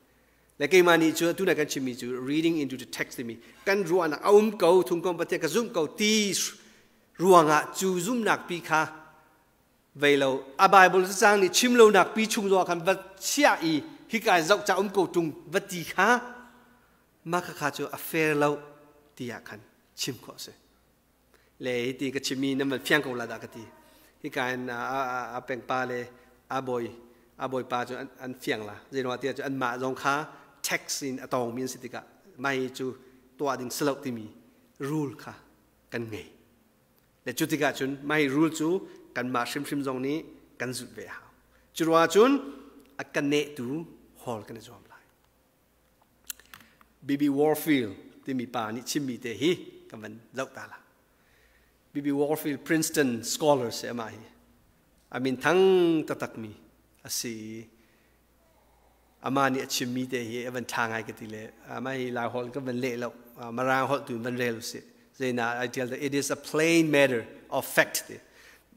Le keimah nih cu tu kan chimmi cu reading into the text timi, kan ruahnak a um ko, thungkom Pathian ka zumh ko ti ruangah cu zumnak pi kha vei lo a Bible cang nih chim lo nak pi chung zong khan va chiah i hika zoh ca um ko tung va ti kha, mah kha kha cu a fair lo tiah khan chim khawh si. Le hi ti ka chimmi nan van fiang ko la dah ka ti. Hika in a pengpa le a bawi a bawipa cu an fiang la, zeiruang tiah cu anmah zong kha tax in a tawngmi an si tikah mai cu tuah ding si lo timi rule kha kan ngei. Le cu tikah cun mai rule cu kanmah hrimhrim zong nih kan zulh ve hau. Cu ruangah cun a kan nehtu hall kan i zuam lai. B.B. Warfield timi pa nih chimmi te hi kan van zoh ta la. B.B. Warfield, Princeton scholar si amah hi. A min thang taktakmi a si. Amah nih a chimmi te hi a van ṭha ngai ka ti le amah hi Lai holh kan van leh lo, Mirang holh tu in van rel usih. Zeina I tell that it is a plain matter of fact.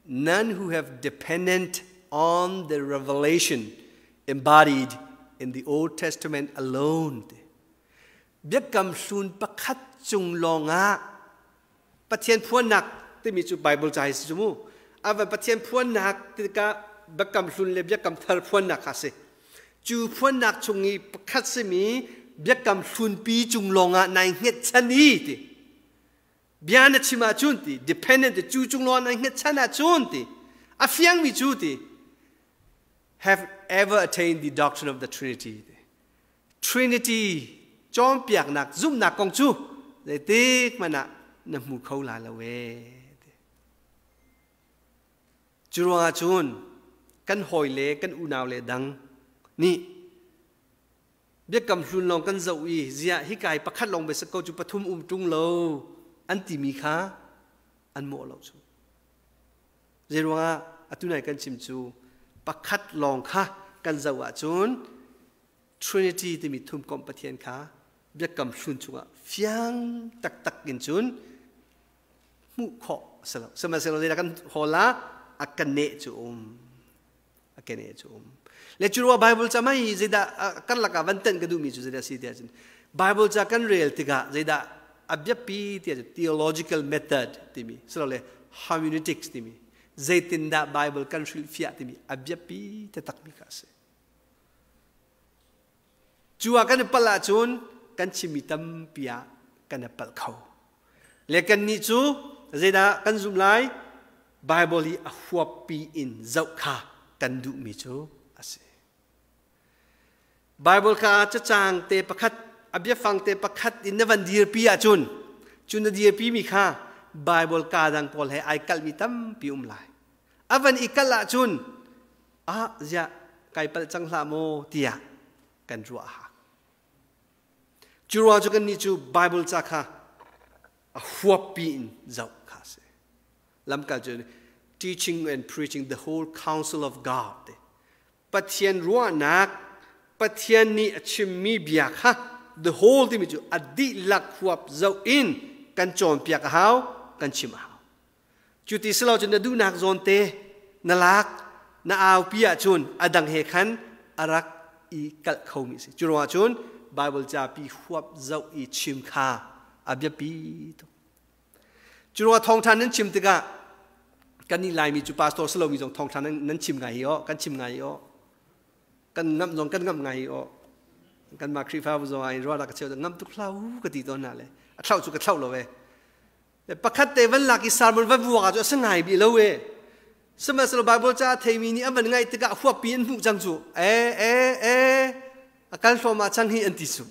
None who have dependent on the revelation embodied in the Old Testament alone. Biakam hlun pakhat cung lawngah Pathian phuannak timi cu Bible ca hi si cu mu. Ava Pathian phuannak tikah biakam hlun le biakam thar phuannak kha si. Cu phuannak chung i pakhat simi biakam hlunpi cung lawngah nai hnget chan i ti. Bia na chim ahcun ti, dependent ti, cu cung lawngah nai hnget chan ahcun ti. A fiangmi cu ti, have ever attained the doctrine of the Trinity. Trinity cawnpiaknak zumhnak kong cu zeitik hmanh ah na hmu kho la lo ee. Cu ruangah cun kan hawi le kan unau le dang nih biakam hlun lawng kan zoh i ziah hika hi pakhat lawng bia ko cu, pathum um ṭung lo an timi kha an mawh lo cu. Zeiruangah atu nai kan chim cu pakhat lawng kha kan zoh ahcun Trinity timi thumkomh Pathian kha biakam hlun chungah fiang taktak in cun hmuh khawh a si lo. Sihmanhsehlaw zeidah kan hawl ah a kan neh cu um. A ke neh cu um. Le cu ruah Bible ca mai zeidah kan lakah van tenh ka duhmi cu zeidah si tiah cun Bible ca kan rel tikah zeidah a biapi tiah theological method timi silole hermeneutics timi, zeitindah Bible kan hrilhfiah timi a biapi taktakmi kha a si. Cu ah kan i palh ahcun kan chimmi tampi ah kan i palh kho. Le kannih cu zeidah kan zumh lai? Bible i a huappi in zoh kha kan duhmi cu a si. Bible kha cacang te pakhat, a biafang te pakhat in na van dirpi ahcun, cu na dirpi mi kha Bible ka dang pawl he ai kalhmi tampi um lai. A van i kalh ahcun, ah ziah kai palh cang hlah maw tiah kan ruah a hak. Cu ruang cu kannih cu Bible ca kha a huappi in zoh kha a si. Lamkal cu teaching and preaching the whole counsel of God. Pathian ruahnak, Pathian nih a chimmi bia kha the whole timi cu a dihlak huap zoh in kan cawnpiak a hau, kan chim a hau. Cu ti si lo cun na duhnak zawn te na lak, na aupi ahcun a dang he khan a rak i kalh khomi a si. Cu ruangah cun Bible ca pi huap zoh i chim kha a biapi tuk. Cu ruangah thawngṭha nan chim tikah kannih Laimi cu pastor si lomi zong thawngṭha nan chim ngai hi aw, kan chim ngai hi aw. Kan ngamh zong kan ngamh ngai hi aw. Kanmah Khrihfabu zong ah in ruah rak ka cheu ngam tuk hlah u ka ti tawn hna le a thlauh cu ka thlauh lo ve. Pakhat te van lak i sermon van vuak ah cu a si ngai bih lo e. Sihmanhsehlaw Bible ca theimi nih an van ngaih tikah huappi an hmuh cang cu. E e e a kal hluahmah cang hi an ti su.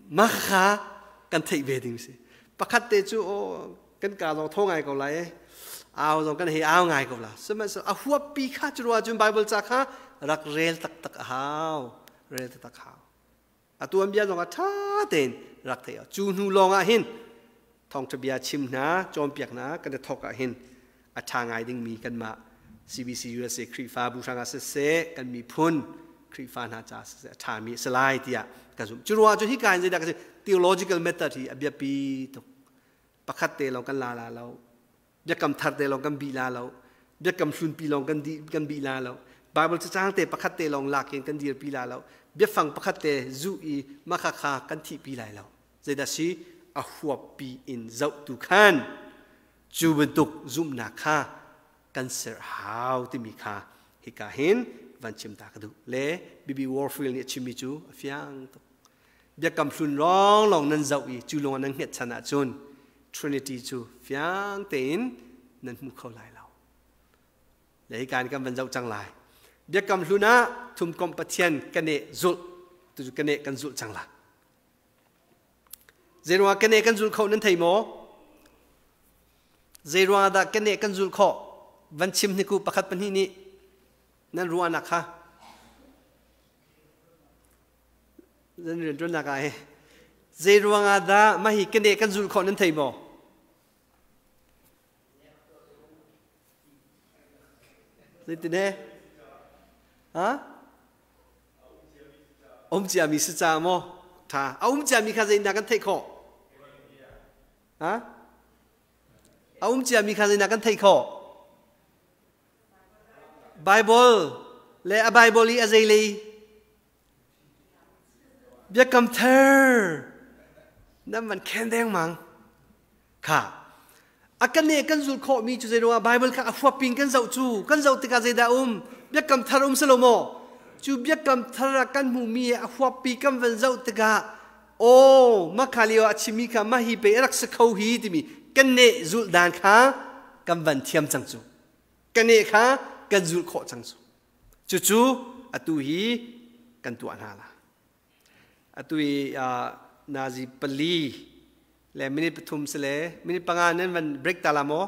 Mah kha kan theih ve ding si. Pakhat te cu aw kan ka zong tho ngai ko lai e. Au zong kan hei au ngai ko la. Sihmanhsehlaw a huappi kha cu ruah cun Bible ca kha rak rel taktak a hau. Rel taktak hau. A tuanbia zong ah ṭha tein rak theih. Cu hnu lawng ah hin thawngṭha bia chim hna, cawnpiak hna kan i thawk ah hin a ṭha ngai dingmi kanmah CBC USA Khrihfabu hrangah siseh, kan miphun Khrihfa hna ca siseh a ṭhami a si lai tiah ka zumh. Cu ruangah cun hika in zeidah ka si theological method hi a biapi tuk. Pakhat te lawng kan la la lo. Biakam thar te lawng kan bih la lo. Biakam hlunpi lawng kan di kan bih la lo. Bible cacang te pakhat te lawng lak in kan dirpi la lo. Biafang pakhat te zu i maka kha kan thihpi lai lo. Zeidah si a huappi in zoh tu khan cu bantuk zumhnak kha kan ser hau timi kha hika hin van chim ta ka duh. Le Bibi Warfield nih a chimmi cu a fiang tuk. Biakam hlun lawnglawng nan zoh i cu lawng nan hnget chan ahcun Trinity cu fiang tein nan hmu kho lai lo. Le hi kan kan van zoh cang lai. Biakam hlun ah thumkomh Pathian kan eh zulh tu cu kan eh kan zulh cang la. Zeiruangah kan eh kan zulh kho nan thei maw? Zeiruangah dah kan eh kan zulh khawh? Van chim hniku pakhat pahnih nih nan ruahnak kha Zan rianṭuannak ah hi zei ruangah dah mah hi keneh kan zulh khawh nan thei maw? Zeitin he? Ha? Um ciami si ca maw? Tha. A um ciami kha zeidah kan theih khawh? Ha? A um ciami kha zeidah kan theih khawh? Bible le a Bible i a zeilei biakam thar nan van khen dengmang kha a kan ne kan zul khawh mi cu zeiruangah Bible kha a huapin kan zoh cu kan zoh tikah zeidah um biakam thar um selo maw cu biakam thar ah kan hmuh mi a huappi kan van zoh tikah aw makha lio a chimmi kha mah hi pe rak si kho hi timi kan ne zulh dan kha kan van thiam cang cu kan ne kha kan zulh khawh cang cu cucu atu hi kan tuah hna la atu hi nazi pali le minute pathum si le minute panga nan van break ta la maw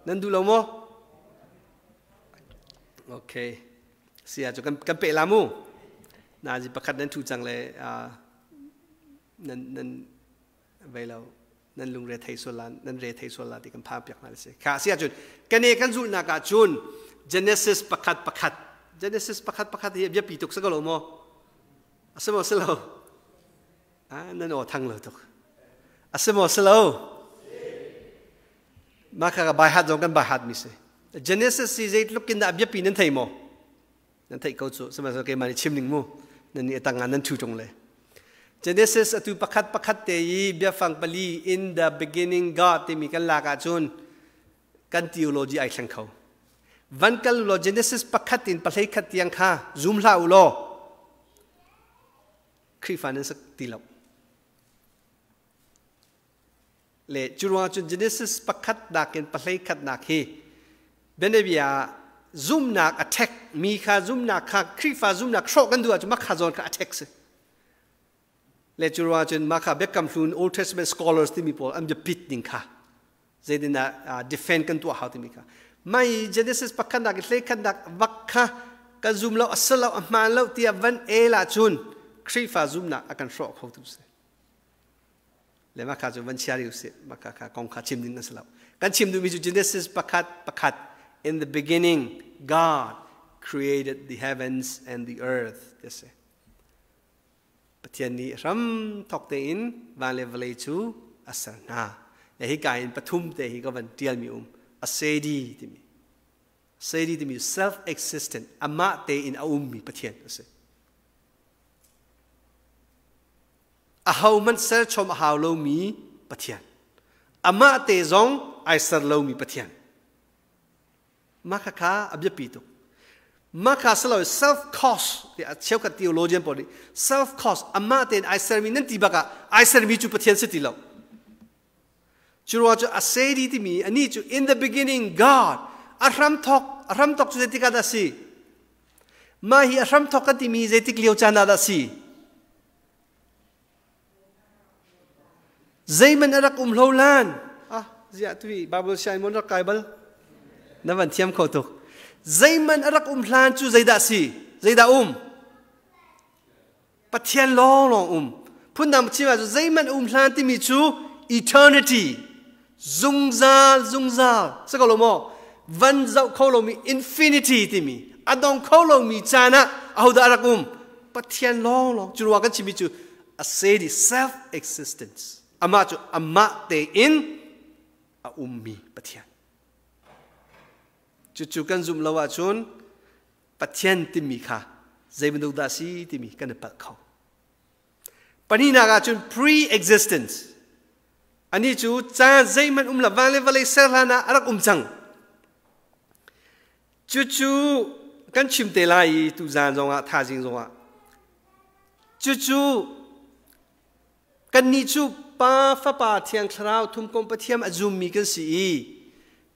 nan duh lo maw okay sia cu kan kan pe la mu nazi pakhat nan thu cang le nan nan vei lo nan lungre thei sual la nan re thei sual la ti kan phan piak hna si kha si ahcun kane kan zulhnak ah cun Genesis pakhat pakhat Genesis pakhat pakhat hi biapi tuk si ko lo maw a si maw si lo ah nan aw thang lo tuk a si maw si lo mah kha bai hat zong kan bai hat mi si Genesis si zeitluk in dah biapi nan thei maw Nan theih ko cu sihmanhsehlaw keimah nih chim ning mu nan nih tang ah nan ṭhu ṭung le Genesis atu pakhat pakhat te i biafang pali in the beginning God timi kan lak ahcun kan theology ai thleng kho. Van kal law Genesis pakhat in pahlei khat tiang kha zoom hlah u law. Khrihfa nan sak ti lo. Le cu ruangah cun Genesis pakhat nakin pahlei khatnak hi bianabia zumnak attack mi kha zumnak kha Khrihfa zumnak hrawh kan duh ahcun mah kha zawn kha attack si. Le cu ruangah cun mah kha Biakam Hlun Old Testament scholars timi pawl an biapit ning kha zeitindah defend kan tuah hau timi kha mai Genesis pakhatnak i hlei-khatnak vak kha kan zum lo a si lo a hmaan lo tiah van el ahcun Khrihfa zumnak a kan hrawh kho tu si. Le mah kha cu van chia rih usih mah kha kha kong kha chim ding a si lo. Kan chim duhmi cu Genesis pakhat pakhat in the beginning God created the heavens and the earth ti a si. Pathian nih hram thawk tein van le vawlei cu a ser hna. Le hika in pathum te hi ka van tialmi um. Asedi timi. Asedi timi self-existent, amah tein a ummi Pathian a si. Ahohmanh serchom a hau lomi Pathian. Amah te zong ai ser lomi Pathian. Mah khakha a biapi tuk. Mah kha si lo self cause tiah cheukhat theologian pawl nih self cause amah tein ai sermi nan ti bak ah ai sermi cu Pathian si ti lo. Cu ruang cu a sedi timi anih cu in the beginning God a hramthok a hramthok cu zeitik ah dah si? Mah hi a hramthok kan timi zeitik lio caan ah dah si? Zeihmanh a rak um hlo lan. Ah, ziah tui Bible sianginn mon rak kai bal. Na van thiam kho tuk. Zeihmanh a rak um hlan cu zeidah si? Zeidah um? Pathian lawnglawng um. Phundang chim ahcun zeihmanh um hlan timi cu eternity zungzal zungzal si ko lo maw? Van zoh kho lomi infinity timi a dong kho lomi caan ah ahodah a rak um? Pathian lawnglawng cu ruang kan chimmi cu a sedi self existence amah cu amah tein a ummi Pathian cucu kan zumh lo ahcun Pathian timi kha zei bantuk dah si timi kan i palh kho pahnihnak ahcun pre-existence ani cu caan zeihmanh um lo van le vawlei ser hlan ah a rak um cang Cucu kan chim te lai i tuzaan zongah thazing zongah cucu kannih cu Pa Fapa Thiang Thlarau thumkomh Pathian a zummi kan si i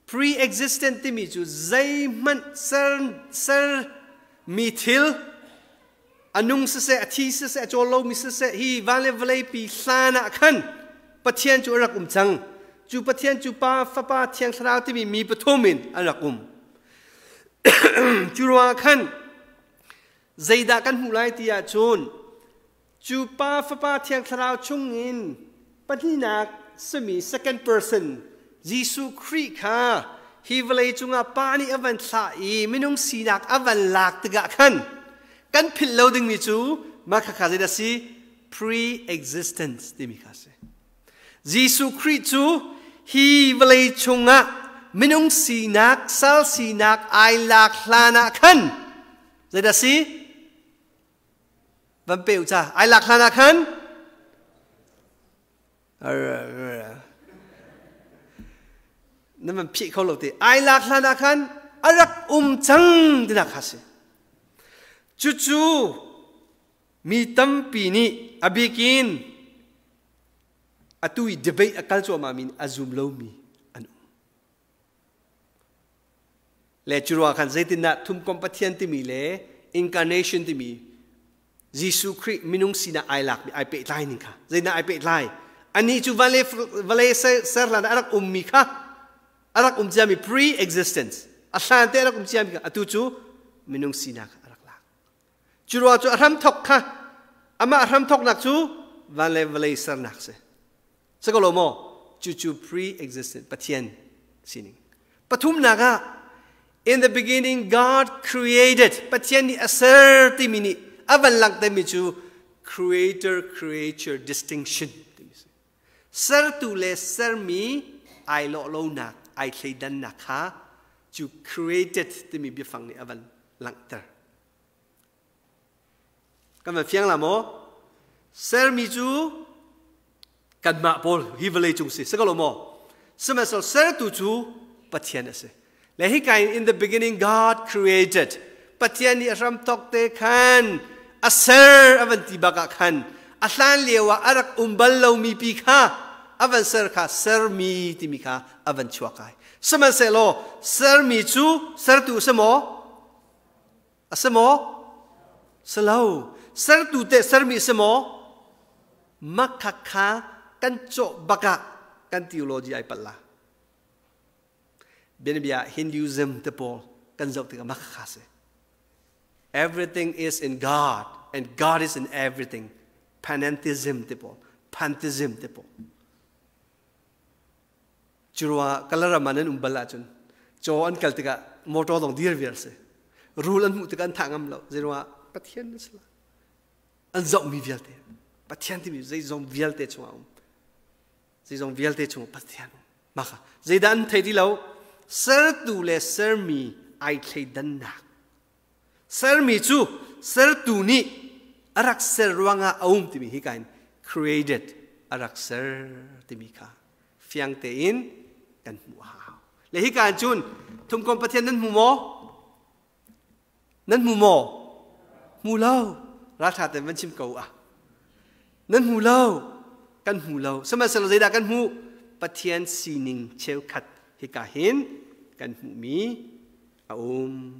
pre-existent timi cu zeihmanh ser ser mi thil a nung siseh a thi siseh a cawl lomi siseh hi van le vawlei pi hlan ah khan Pathian cu a rak um cang cu Pathian cu Pa Fapa Thiang Thlarau timi mi pathum in an rak um cu ruangah khan zeidah kan hmuh lai ti ahcun cu Pa Fapa Thiang Thlarau chungin pahnihnak simi second person Jesuh Khrih kha hi vawlei cungah Pa nih a van thlah i minung sinak a van lak tikah khan kan philh lo dingmi cu mah khakha zeidah si pre-existence timi kha si. Jesuh Khrih cu hi vawlei chungah minung sinak, sal sinak ai lak hlan ah khan zeidah si? Van pe u ca. Ai lak hlan ah khan na van phih kho lo te ai lak hlan ah khan a rak um cang tinak kha si cucu mi tampi nih a bikin atu i debate a kal cuahmah mi a zum lomi an um le cu ruang khan zeitindah thumkomh Pathian timi le incarnation timi Jesuh Khrih minung sinak ai lakmi ai pehtlai ning kha zeidah ai pehtlai anih cu vale vale ser hlan a rak ummi kha a rak um ciami pre-existence a hlan te a rak um ciami kha atu cu minung sinak a rak lak cu ruang cu a hramthok kha amah hramthoknak cu van le vawlei sernak si si ko lo maw cucu pre-existent Pathian sining pathumnak ah in the beginning God created Pathian nih a ser timi nih a van langhtermi cu creator creature distinction timi si sertu le sermi ai lawh lonak ai thleidannak kha cu created timi biafang nih a van langhter Kan van fiang la maw? Sermi cu kanmah pawl hi vawlei cung si, si ko lo maw? Sihmanhsehlaw sertu cu Pathian a si. Le hika in in the beginning God created. Pathian nih a hramthok te khan a ser a van ti bak ah khan a hlan lio ah a rak um bal lomi pi kha a van ser kha sermi timi kha a van chuak ai. Sihmanhsehlaw sermi cu sertu a si maw? A si maw? Si lo. Sertu teh sermi a si maw? Makhakha kan cawh bak ah kan theology ai palh la. Bianabia Hinduism te pawl kan zoh tikah makhakha si. Everything is in God and God is in everything. Panentheism te pawl, pantheism te pawl. Curuangah Kalaram ah nan um bal ahcun caw an kal tikah motor zong dir viar si. Rul an hmuh tikah an thah ngam lo. Zeiruangah Pathian na si la. An zohmi vialte. Pathian timi zeizong vialte chungah um. Zeizong vialte chungah Pathian um. Maka zeidah an thei ti lo? Sertu le sermi ai thleidannak. Sermi cu sertu nih a rak ser ruangah a um timi hi kain created a rak ser timi kha fiang tein kan hmuh a hau. Le hi kaan cun thumkom Pathian nan hmu maw? Nan hmu maw? Hmu lo. Ralṭha tein van chim ko ah. Nan hmu lo. Kan hmu lo. Sihmanhsehlaw zeidah kan hmuh? Pathian sining cheukhat hika hin kan hmuhmi a um.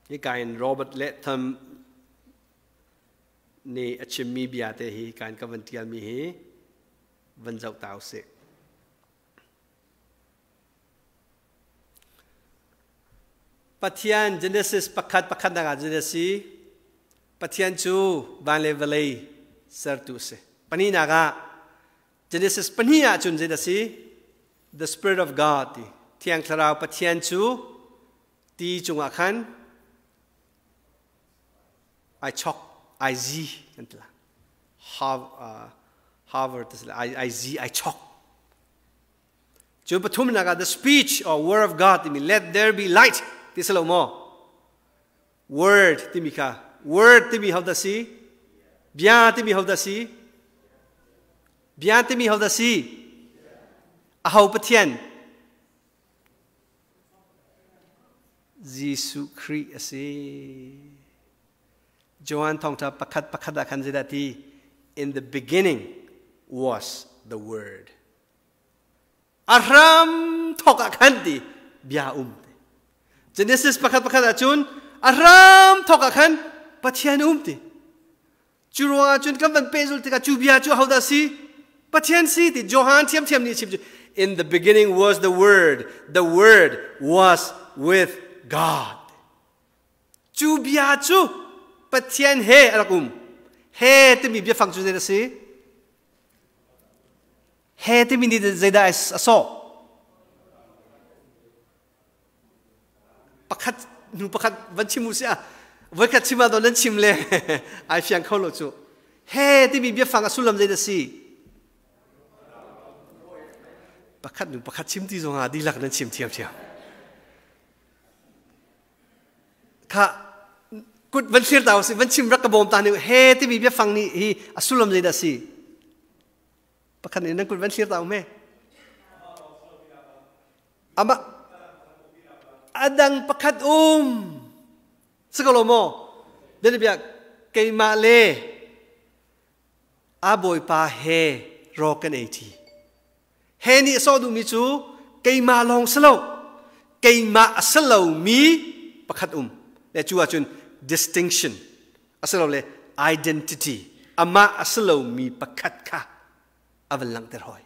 Hika in Robert Letham nih a chimmi bia te hi kan ka van ṭialmi hi van zoh ta usih. Pathian Genesis pakhat pakhatnak ah Genesis Pathian cu van le vawlei sertu a si. Pahnihnak ah Genesis pahnih ah cun zeidah a si? The Spirit of God ti Thiang Thlarau Pathian cu ti cungah khan ai chok ai zi kan ti la. Harvard ai zi ai chok. Cu pathumnak ah the speech or word of God timi let there be light ti si lo maw? Word timi kha word timi ho dah si? Bia timi ho dah si? Bia timi ho dah si? Aho Pathian? Jesuh Khrih a si. Johan thawngṭha pakhat pakhat ah khan zeidah ti? In the beginning was the word. A hram thawk ah khan ti bia um ti. Genesis pakhat pakhat ah cun a hram thawk ah khan Pathian um ti. Cu ruangah cun kan van pehzulh tikah cu bia cu ahodah si? Pathian si ti Johan thiamthiam nih chim cu In the beginning was the word, the word was with God. Cu bia cu Pathian he a rak um. He timi biafang cu zei a si? He timi nih zeidah a sawh? Pakhat hnu pakhat van chim u si ah voikhat chim ah nan chim le ai fiang kho lo cu. He timi biafang a sullam zeidah si? Pakhat hnu pakhat chim ti zong ah dihlak nan chim thiamthiam. Kha kut van thlir ta usih van chim rak ka bawm ta nih he timi biafang nih hi a sullam zeidah si? Pakhat nih nan kut van thlir ta um he. Ama adang pakhat um si ko lo maw? Dan bia keimah le a bawipa he raw kan ei ṭi. He nih a sawh duhmi cu keimah lawng si lo, keimah a si lomi pakhat um. Le cu ahcun distinction asilole identity amah a si lomi pakhat kha a van langhter hoi.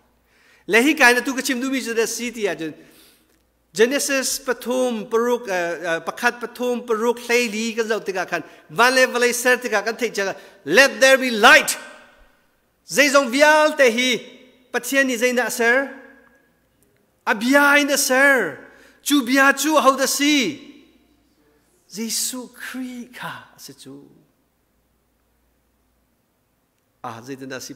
Le hi ka in atu ka chim duhmi cu dah si ti ahcun Genesis pathum paruk pakhat pathum paruk hleili kan zoh tikah khan van le vawlei ser tikah kan theih cia let there be light zeizong vialte hi Pathian nih zeidah a ser a bia in a ser cu bia cu ahodah si Jesuh Khrih kha a si cu ah zeitin dah si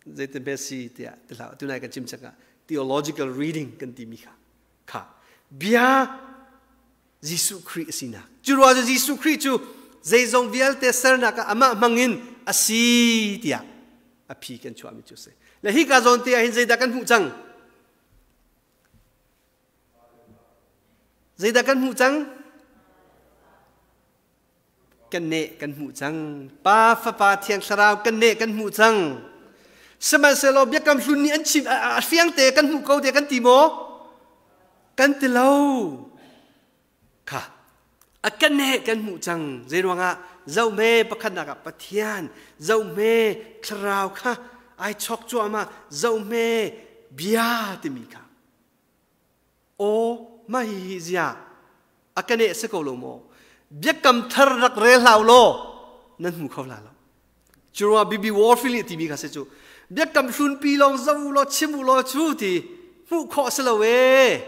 zeitin hme si tiah ti hlah tunai kan chim chak ah theological reading kan timi kha kha bia Jesuh Khrih a sinak cu ruah cu Jesuh Khrih cu zeizong vialte sernak ah amah hmangin a si tiah a phi kan chuahmi cu si le hi ka zawn te ah hin zeidah kan hmuh cang? Zeidah kan hmuh cang? Kan neh kan hmuh cang. Pa, Fapa, Thiang Thlarau kan neh kan hmuh cang. Sihmanhsehlaw biakam hlun nih an chim a fiang te kan hmuh ko te kan ti maw? Kan ti lo. Kha a kan neh kan hmuh cang. Zei ruangah zohme pakhatnak ah Pathian, zohme Thlarau kha ai chok cuahmah, zohme bia timi kha. Aw, mah hihi ziah a ka neh si ko lo maw? Biakam thar rak rel hlah u law nan hmu kho la lo. Cu ruangah Bibi Warfield nih timi kha si cu. Biakam hlunpi lawng zoh u law chim u law cu ti hmuh khawh si lo ee.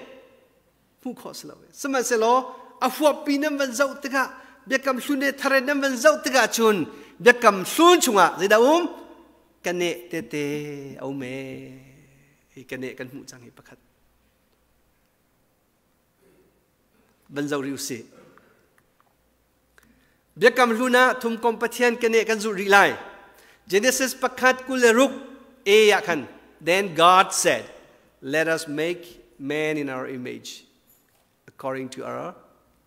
Hmuh khawh si lo ee. Sihmanhsehlaw a huappi nan van zoh tikah biakam hlun le thar nan van zoh tikah cun biakam hlun chungah zeidah um? Ka neh tete a um ee. Hi ka neh kan hmuh cang hi pakhat. Van zoh rih usih. Biakam hlun ah thumkom Pathian keneh kan zulh rih lai. Genesis pakhat 26 A ah khan Then God said, Let us make man in our image according to our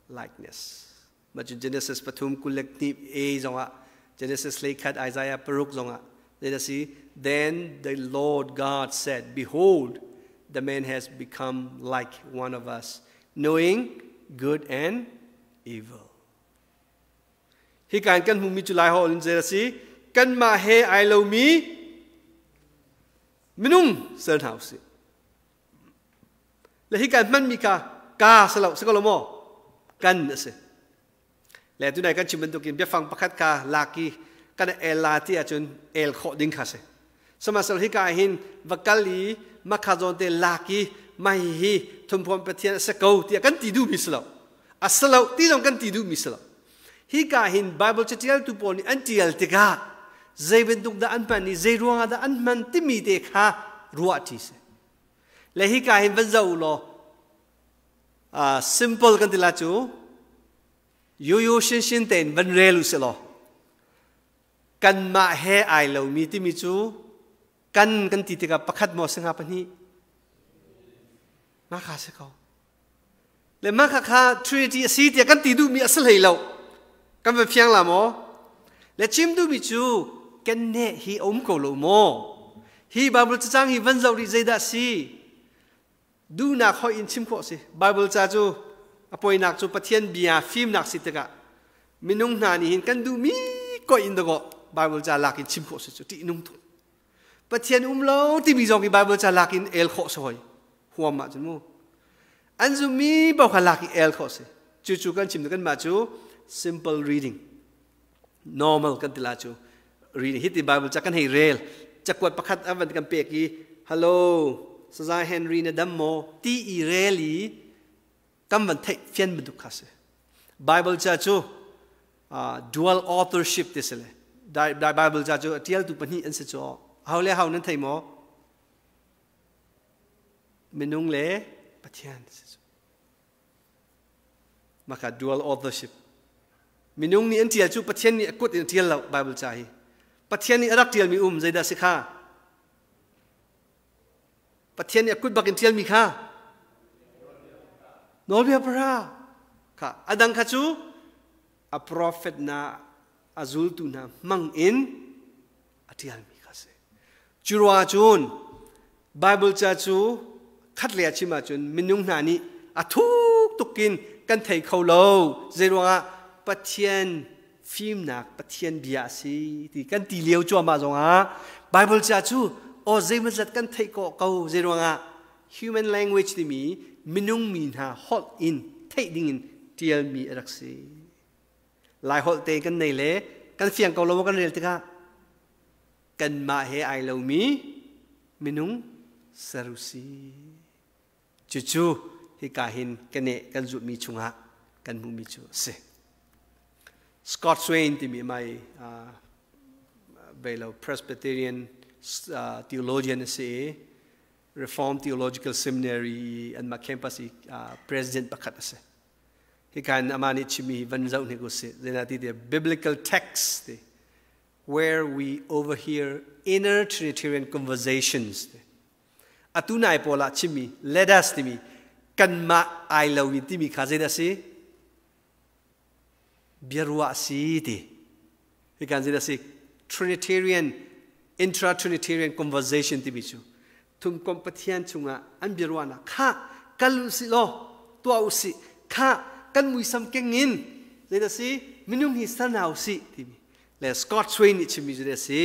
likeness. Mah cu Genesis pathum 22 A zongah Genesis 11 Isaiah 6 zongah let us see then the Lord God said behold the man has become like one of us knowing good and evil hi kan kan hmumi cu lai hol in zel a si kanmah he ai lomi minung ser hna usih Le hi kan hmanmi kha ka si lo, si ko lo maw? Kan a si. Le tunai kan chim bantukin biafang pakhat kha lak i kan el la ti ahcun el khawh ding kha si. Sihmanhsehlaw hika ah hin va kal i makha zawn te lak i mah hihi thumphawm Pathian a si ko tiah kan ti duhmi si lo. A si lo ti zong kan ti duhmi si lo. Hika hin Bible catialtu pawl nih an tial tikah zei bantuk dah an hman i zei ruangah dah an hman timi te kha ruah ṭi si. Le hika hin van zoh u law simple kan ti la cu yuyu shin shin tein van rel u si law kanmah he ai lomi timi cu kan kan ti tikah pakhat maw si hnga pahnih ma kha si ko le mah kha kha Trinity a si tiah kan ti duhmi a si hlei lo kan van fiang la maw le chim duhmi cu kan neh hi a um ko lo maw hi Bible cacang hi van zoh rih zeidah si duhnak hoih in chim khawh si Bible ca cu a poinak cu Pathian bia fimnak si tikah minung hna nih hin kan duhmi koih in dakaw Bible ca lak in chim khawh si cu ṭih nung tuk Pathian um lo timi zong hi Bible ca lak in el khawh si hoi huam ah cun mu an zummi paoh kha lak i el khawh si cu cu kan chim kan mah cu simple reading normal kan ti la cu reading hi ti Bible ca kan hei rel cakuat pakhat avan kan pek i hello Sazai Henry na dam maw ti i rel i kan van theih fian bantuk kha si Bible ca cu dual authorship ti si le Bible ca cu a tialtu pahnih an si cu hau le hau nan thei maw minung le Pathian si cu maka dual authorship minung nih an tial cu Pathian nih a kut in a tial lo Bible ca hi Pathian nih a rak tialmi um zeidah si kha Pathian nih a kut bak in ṭialmi kha nawlbia pahra kha a dang kha cu a prophet na a zultu hna hmang in a ṭialmi kha si. Cu ruangah cun Bible ca cu khat lei ah chim ahcun minung hna nih a thuk tuk in kan thei kho lo. Zei ruangah Pathian fimnak Pathian bia a si ti kan ti lio cuahmah zongah Bible ca cu aw zeimawzat kan theih kawh ko zei ruangah human language timi minung mi hna holh in theih dingin tialmi a rak si lai holh te kan nei le kan fiang ko lo kan rel tikah kanmah he ai lomi minung sarusi Cucu hika hin keneh kan zulhmi chungah kan hmuhmi cu a si. Scott Swain timi mai beilo Presbyterian theologian a si i Reformed Theological Seminary anmah campus i president pakhat a si. Hika in amah nih chimmi van zoh hnik usih. Zenati ti biblical text ti where we overhear inner Trinitarian conversations ti. Atu nai pawl ah chimmi let us timi Kanmah ai lo in timi kha zeidah a si? Biaruah a si ti. Hi kan zeidah a si? Trinitarian, intra-Trinitarian conversation timi cu thumkomh Pathian chungah an biaruahnak kha kal usih law tuah usih kha kan muisam keng in zeidah si minung hi ser hna usih timi le Scott Swain nih chimmi cu a si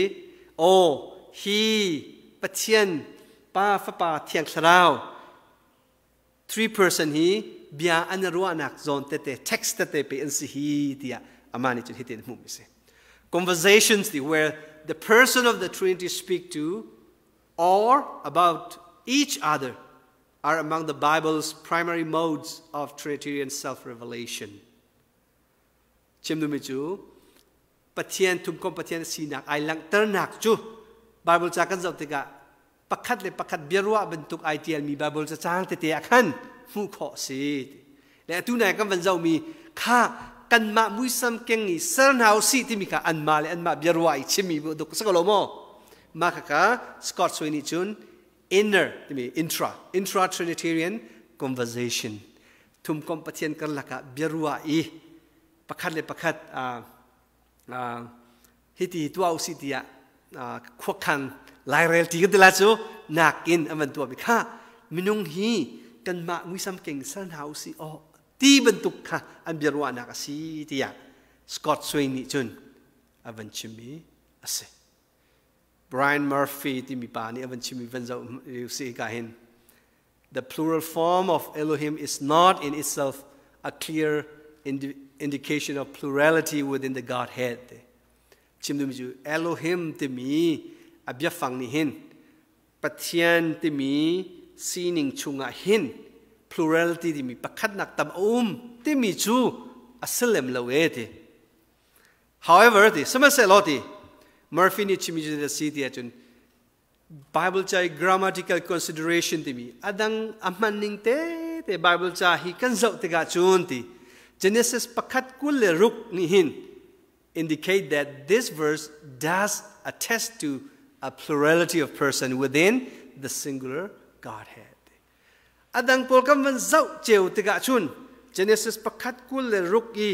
aw hi Pathian Pa Fapa Thiang Thlarau three person hi bia an i ruahnak zawn tete text tete pe an si hi tiah amah nih cun hitin hmuhmi si conversations where the person of the Trinity speak to or about each other are among the Bible's primary modes of Trinitarian self-revelation. Chim duhmi cu Pathian thumkom Pathian sinak ai langhternak cu Bible ca kan zoh tikah pakhat le pakhat biaruah bantuk ai tialmi Bible cacang tete ah khan hmuh khawh si. Le atu nai kan van zohmi kha kanmah muisam keng i ser hna usih timi kha anmah le anmah biaruah i chimmi bu duk si ko lo maw? Mah khaka Scott Swain nih cun inner timi intra intra Trinitarian conversation thumkomh Pathian karlak ah biaruah i pakhat le pakhat hiti tuah usih tiah khuakhang lairel ti kan ti la cu nakin an van tuah mi kha minung hi kanmah muisam keng sal hna usih aw ti bantuk kha an biaruahnak a si tiah Scott Swain nih cun a van chimmi a si. Brian Murphy timi pa nih a van chimmi van zoh usih ka hin The plural form of Elohim is not in itself a clear indication of plurality within the Godhead. Chim duhmi cu Elohim timi a biafang nih hin Pathian timi sining chungah hin plurality timi pakhatnak tam a um timi cu a si lem lo e ti. However, ti sihmanhsehlaw ti Murphy nih chimmi cu a si ti ahcun Bible ca i grammatical consideration timi adang a hman ning te te Bible ca hi kan zoh tikah cun ti Genesis pakhat 26 nih hin indicate that this verse does attest to a plurality of person within the singular Godhead. Adang pawl kan van zoh ceu tikah cun Genesis pakhat 26 i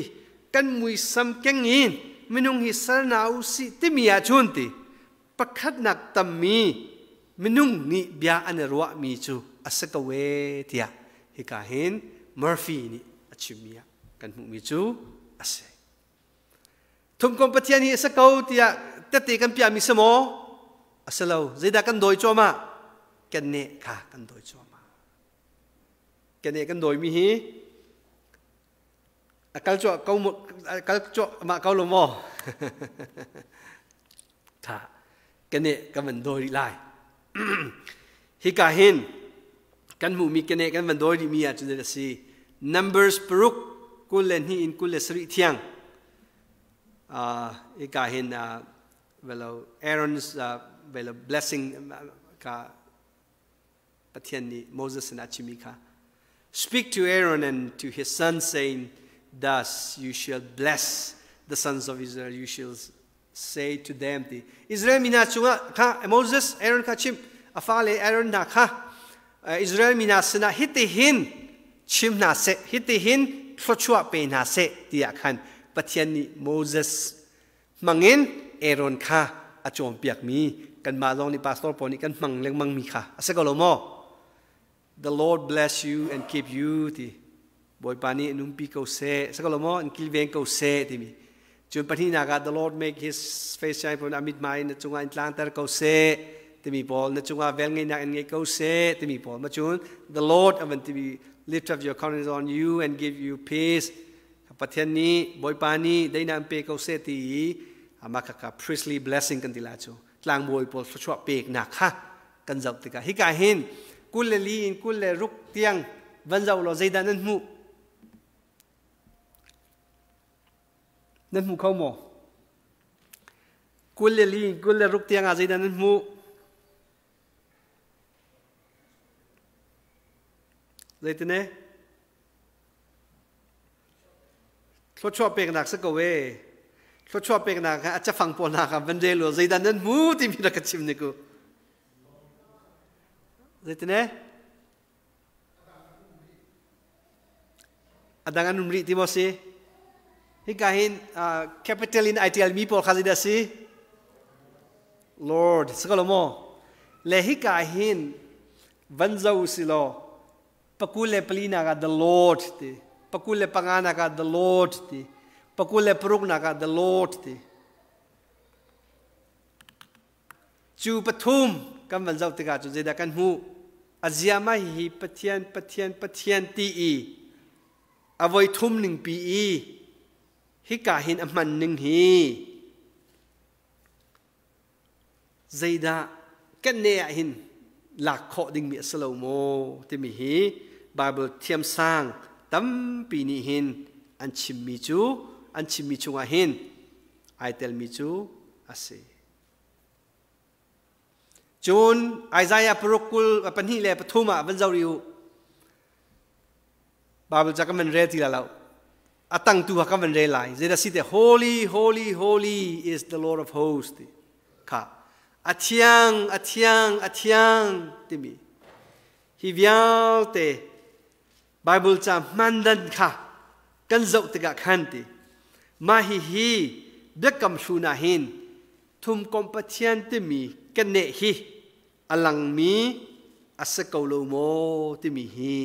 kan muisam keng in minung hi sal na usih timi ah cun ti pakhatnak tammi minung nih bia an i ruahmi cu a si ko ee tiah hika hin Murphy nih a chimmi ah kan hmuhmi cu a si. Thumkom Pathian hi a si ko tiah tette kan piahmi si maw? A si lo. Zeidah kan dawi cuahmah? Kan neh kha kan dawi cuahmah. Kan neh kan dawimi hi A kal cuah ko a kal cuah mah ko lo maw? Tha kene kan van dawi rih lai. Hika hin kan hmuhmi kene kan van dawi rihmi ah cun a si. Numbers paruk 22 in 27 thiang. Hika hin velo Aaron's velo blessing ka Pathian nih Moses sinah a chimmi kha Speak to Aaron and to his sons saying thus you shall bless the sons of Israel you shall say to them ti Israel mi hna cungah kha Moses Aaron kha chim a fale Aaron hna kha Israel mi hna sinah hitihin chim hna seh hitihin thluachuah pe hna seh tiah khan Pathian nih Moses hmangin Aaron kha a cawnpiakmi kanmah zong nih pastor pawl nih kan hmang lengmangmi kha a si ko lo maw? The Lord bless you and keep you ti Bawipa nih numpi ko seh si ko lo maw? In kilveng ko seh timi cun pahnihnak ah The Lord make his face shine upon a mithmai na cungah in tlangter ko seh timi pawl na cungah velngeihnak in ngei ko seh timi pawl ma cun The Lord a van timi lift up your countenance on you and give you peace Pathian nih Bawipa nih daihnak in pe ko seh ti i amah kha priestly blessing kan ti la cu tlangbawi pawl thluachuah peknak kha kan zoh tikah hika hin 24 in 26 tiang van zoh law zeidah nan hmuh nan hmu kho maw 24 in 26 tiang ah zeidah nan hmuh zeitine Thluachuah peknak si ko e. Thluachuah peknak a cafang pawl hna kha van rel law zeidah nan hmu timi rak ka chim ni ku. Zeitine? Adang an um rih ti maw si? Hika hin capital in ai tialmi pawl kha zeidah si? Lord, si ko lo maw? Le hika hin van zo si law 24 nak ah the Lord ti, 25 nak ah the Lord ti, 26 nak ah the Lord ti. Cu pathum kan van zoh tikah cu zeidah kan hmuh? A ziama hihi Pathian, Pathian, Pathian ti i a voi thum ning pi i hika hin a hman ning hi zeidah kan ne ah hin lak khawh dingmi a si lo maw timi hi Bible thiamsang tampi nih hin an chimmi cu an chimmi chungah hin ai telmi cu a si. Cun Isaiah paruk kul pahnih le pathum ah van zoh rih u. Bible ca kan van rel ti la lo. A tang tu ha kan van rel lai. Zeidah si te Holy, holy, holy is the Lord of hosts ti. Kha. A thiang, a thiang, a thiang timi. Hi vialte Bible ca hmandan kha kan zoh tikah khan ti mah hihi biakam hlun ah hin thumkomh Pathian timi keneh hi a langmi a si ko lo maw timi hi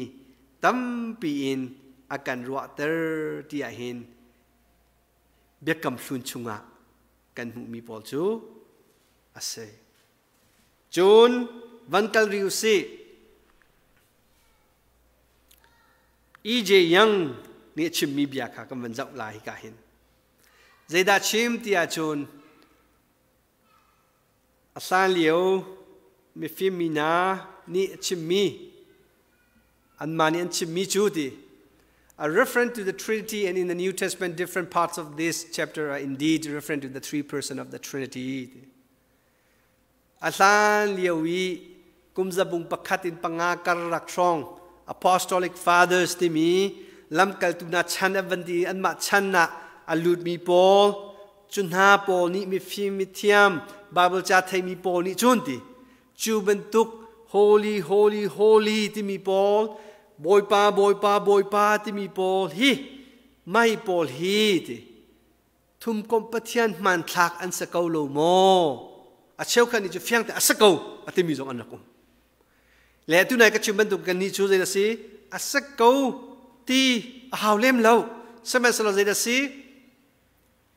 tampi in a kan ruahter ti ah hin biakam hlun chungah kan hmuhmi pawl cu a si. Cun van kal rih u sih. E.J. Young nih a chimmi bia kha kan van zoh lai hika hin. Zeidah chim ti ahcun a hlan lio mifim mi hna nih a chimmi anmah nih an chimmi cu ti A reference to the Trinity and in the New Testament different parts of this chapter are indeed referent to the three person of the Trinity. A hlan lio i kumzabung pakhat in panga karlak hrawng Apostolic Fathers timi lamkaltu hna chan an van ti anmah chan ah a lutmi pawl cu hna pawl nih mifim mithiam Bible ca theimi pawl nih cun ti cu bantuk holy holy holy timi pawl Bawipa Bawipa Bawipa timi pawl hi mai pawl hi ti thumkomh Pathian hmanthlak an si ko lo maw? A cheukhat nih cu fiang te a si ko a timi zong an rak um. Le tunai ka chim bantuk kan nih cu zei a si? A si ko ti a hau lem lo. Sihmanhsehlaw zei a si?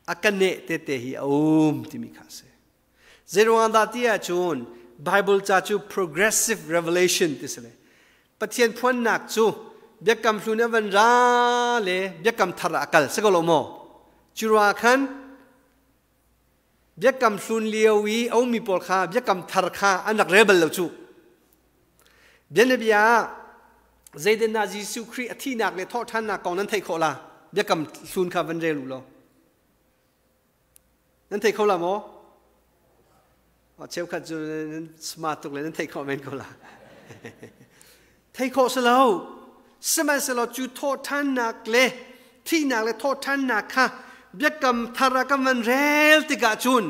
A ka neh tete hi a um timi kha a si. Zeiruang dah ti ahcun Bible ca cu progressive revelation ti si le Pathian phuannak cu biakam hlun a van ra le biakam thar ah a kal si ko lo maw? Cu ruangah khan biakam hlun lio i a ummi pawl kha biakam thar kha an rak rel bal lo cu. Bianabia ah zeitindah Jesuh Khrih a thihnak le thawhṭhannak kong nan theih khawh la? Biakam hlun kha van rel u law. Nan thei kho la maw? Cheukhat cu nan smart tuk le nan theih khawh men ko la. Thei khawh si lo. Sihmanhsehlaw cu thawhṭhannak le thihnak le thawhṭhannak kha biakam thar ah kan van rel tikah cun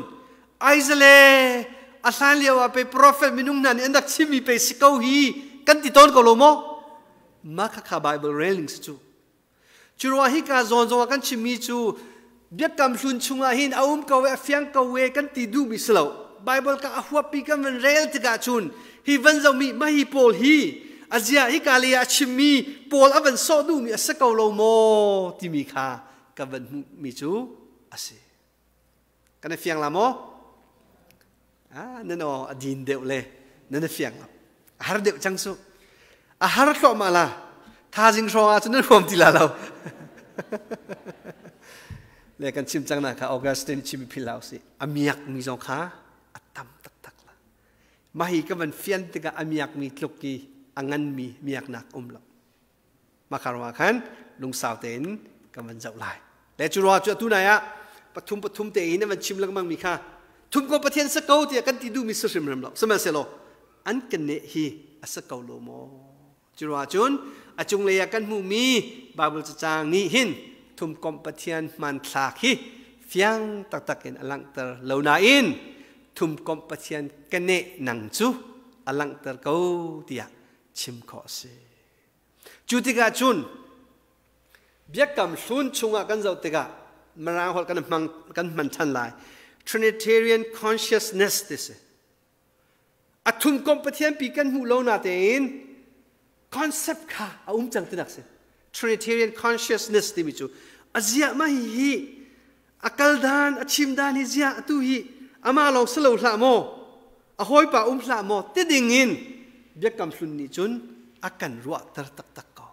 Aizale a hlan lio ah pe prophet minung hna nih an rak chimmi pe si ko hi kan ti tawn ko lo maw? Mah khakha Bible rel ning si cu. Curuah hika zawn zongah kan chimmi cu biakam hlun chungah hin a um ko e a fiang ko e kan ti duhmi si lo. Bible ka a huappi kan van rel tikah cun hi van zohmi mahi pawl hi a zia hika lei ah a chimmi pawl a van sawh duhmi a si ko lo maw timi kha kan van hmuhmi cu a si. Kan i fiang la maw? Ah, nan aw a din deuh le nan i fiang lo. A har deuh cang su. A har thluahmah la. Thazing hrawng ah cun nan huam ti la lo. Le kan chim cang na kha Augustine chim phil hau si. A miak mi zong kha a tam taktak la. Mah hi ka van fian tikah a miak mi tluk i a ngan mi miaknak um lo. Mah ruangah khan lungsau tein kan van zoh lai. Le cu ruangah cu atu nai ah pathum pathum tein an van chim lengmang mi kha thum ko Pathian sa ko tiah kan ti duhmi si hrimhrim lo. Sihmanhsehlaw an kan neh hi a si ko lo maw? Cu ruangah cun a cunglei ah kan hmuhmi Bible cacang nih hin thumkomh Pathian hmanthlak hi fiang taktak in a langhter lo nain thumkomh Pathian ka neh nang cu a langhter ko tiah chim khawh a si. Cu tikah cun Biakam Hlun chungah kan zoh tikah Mirang holh kan hmang kan hman than lai. Trinitarian consciousness ti si. A thumkomh Pathian pi kan hmuh lo na tein concept kha a um cang tinak si. Trinitarian consciousness timi cu a ziah ma hi hi a kal dan a chim dan hi ziah atu hi amah lawng si lo hlah maw a hawipa um hlah maw ti ding in Biakam Hlun nih cun a kan ruahter taktak ko.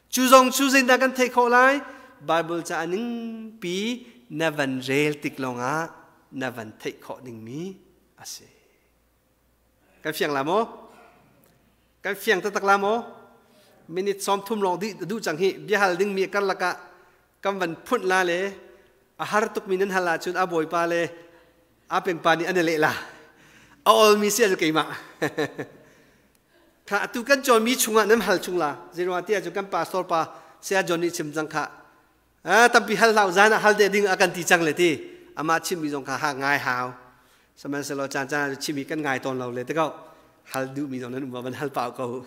Cu zong cu zeidah kan theih khawh lai? Bible ca ningpi na van rel tik lawngah na van theih khawh dingmi a si. Kan fiang la maw? Kan fiang taktak la maw? Minute 30 lawng dih duh cang hi biahal dingmi karlak ah kan van phunh la le a har tukmi nan hal ahcun a bawipa le a pengpa nih an i leh la. A olmi si cu keimah. Kha atu kan cawnmi chungah nan hal chung la. Zeiruangah tiah cun kan pastor pa Saya John nih chim cang kha. Tampi hal hlah zan ah hal te ding a kan ti cang le ti. Amah chimmi zong kha ha ngai hau. Sihmanhsehlaw caan caan ah chimmi kan ngai tawn lo le te ko. Hal duhmi zong nan um van hal pau ko.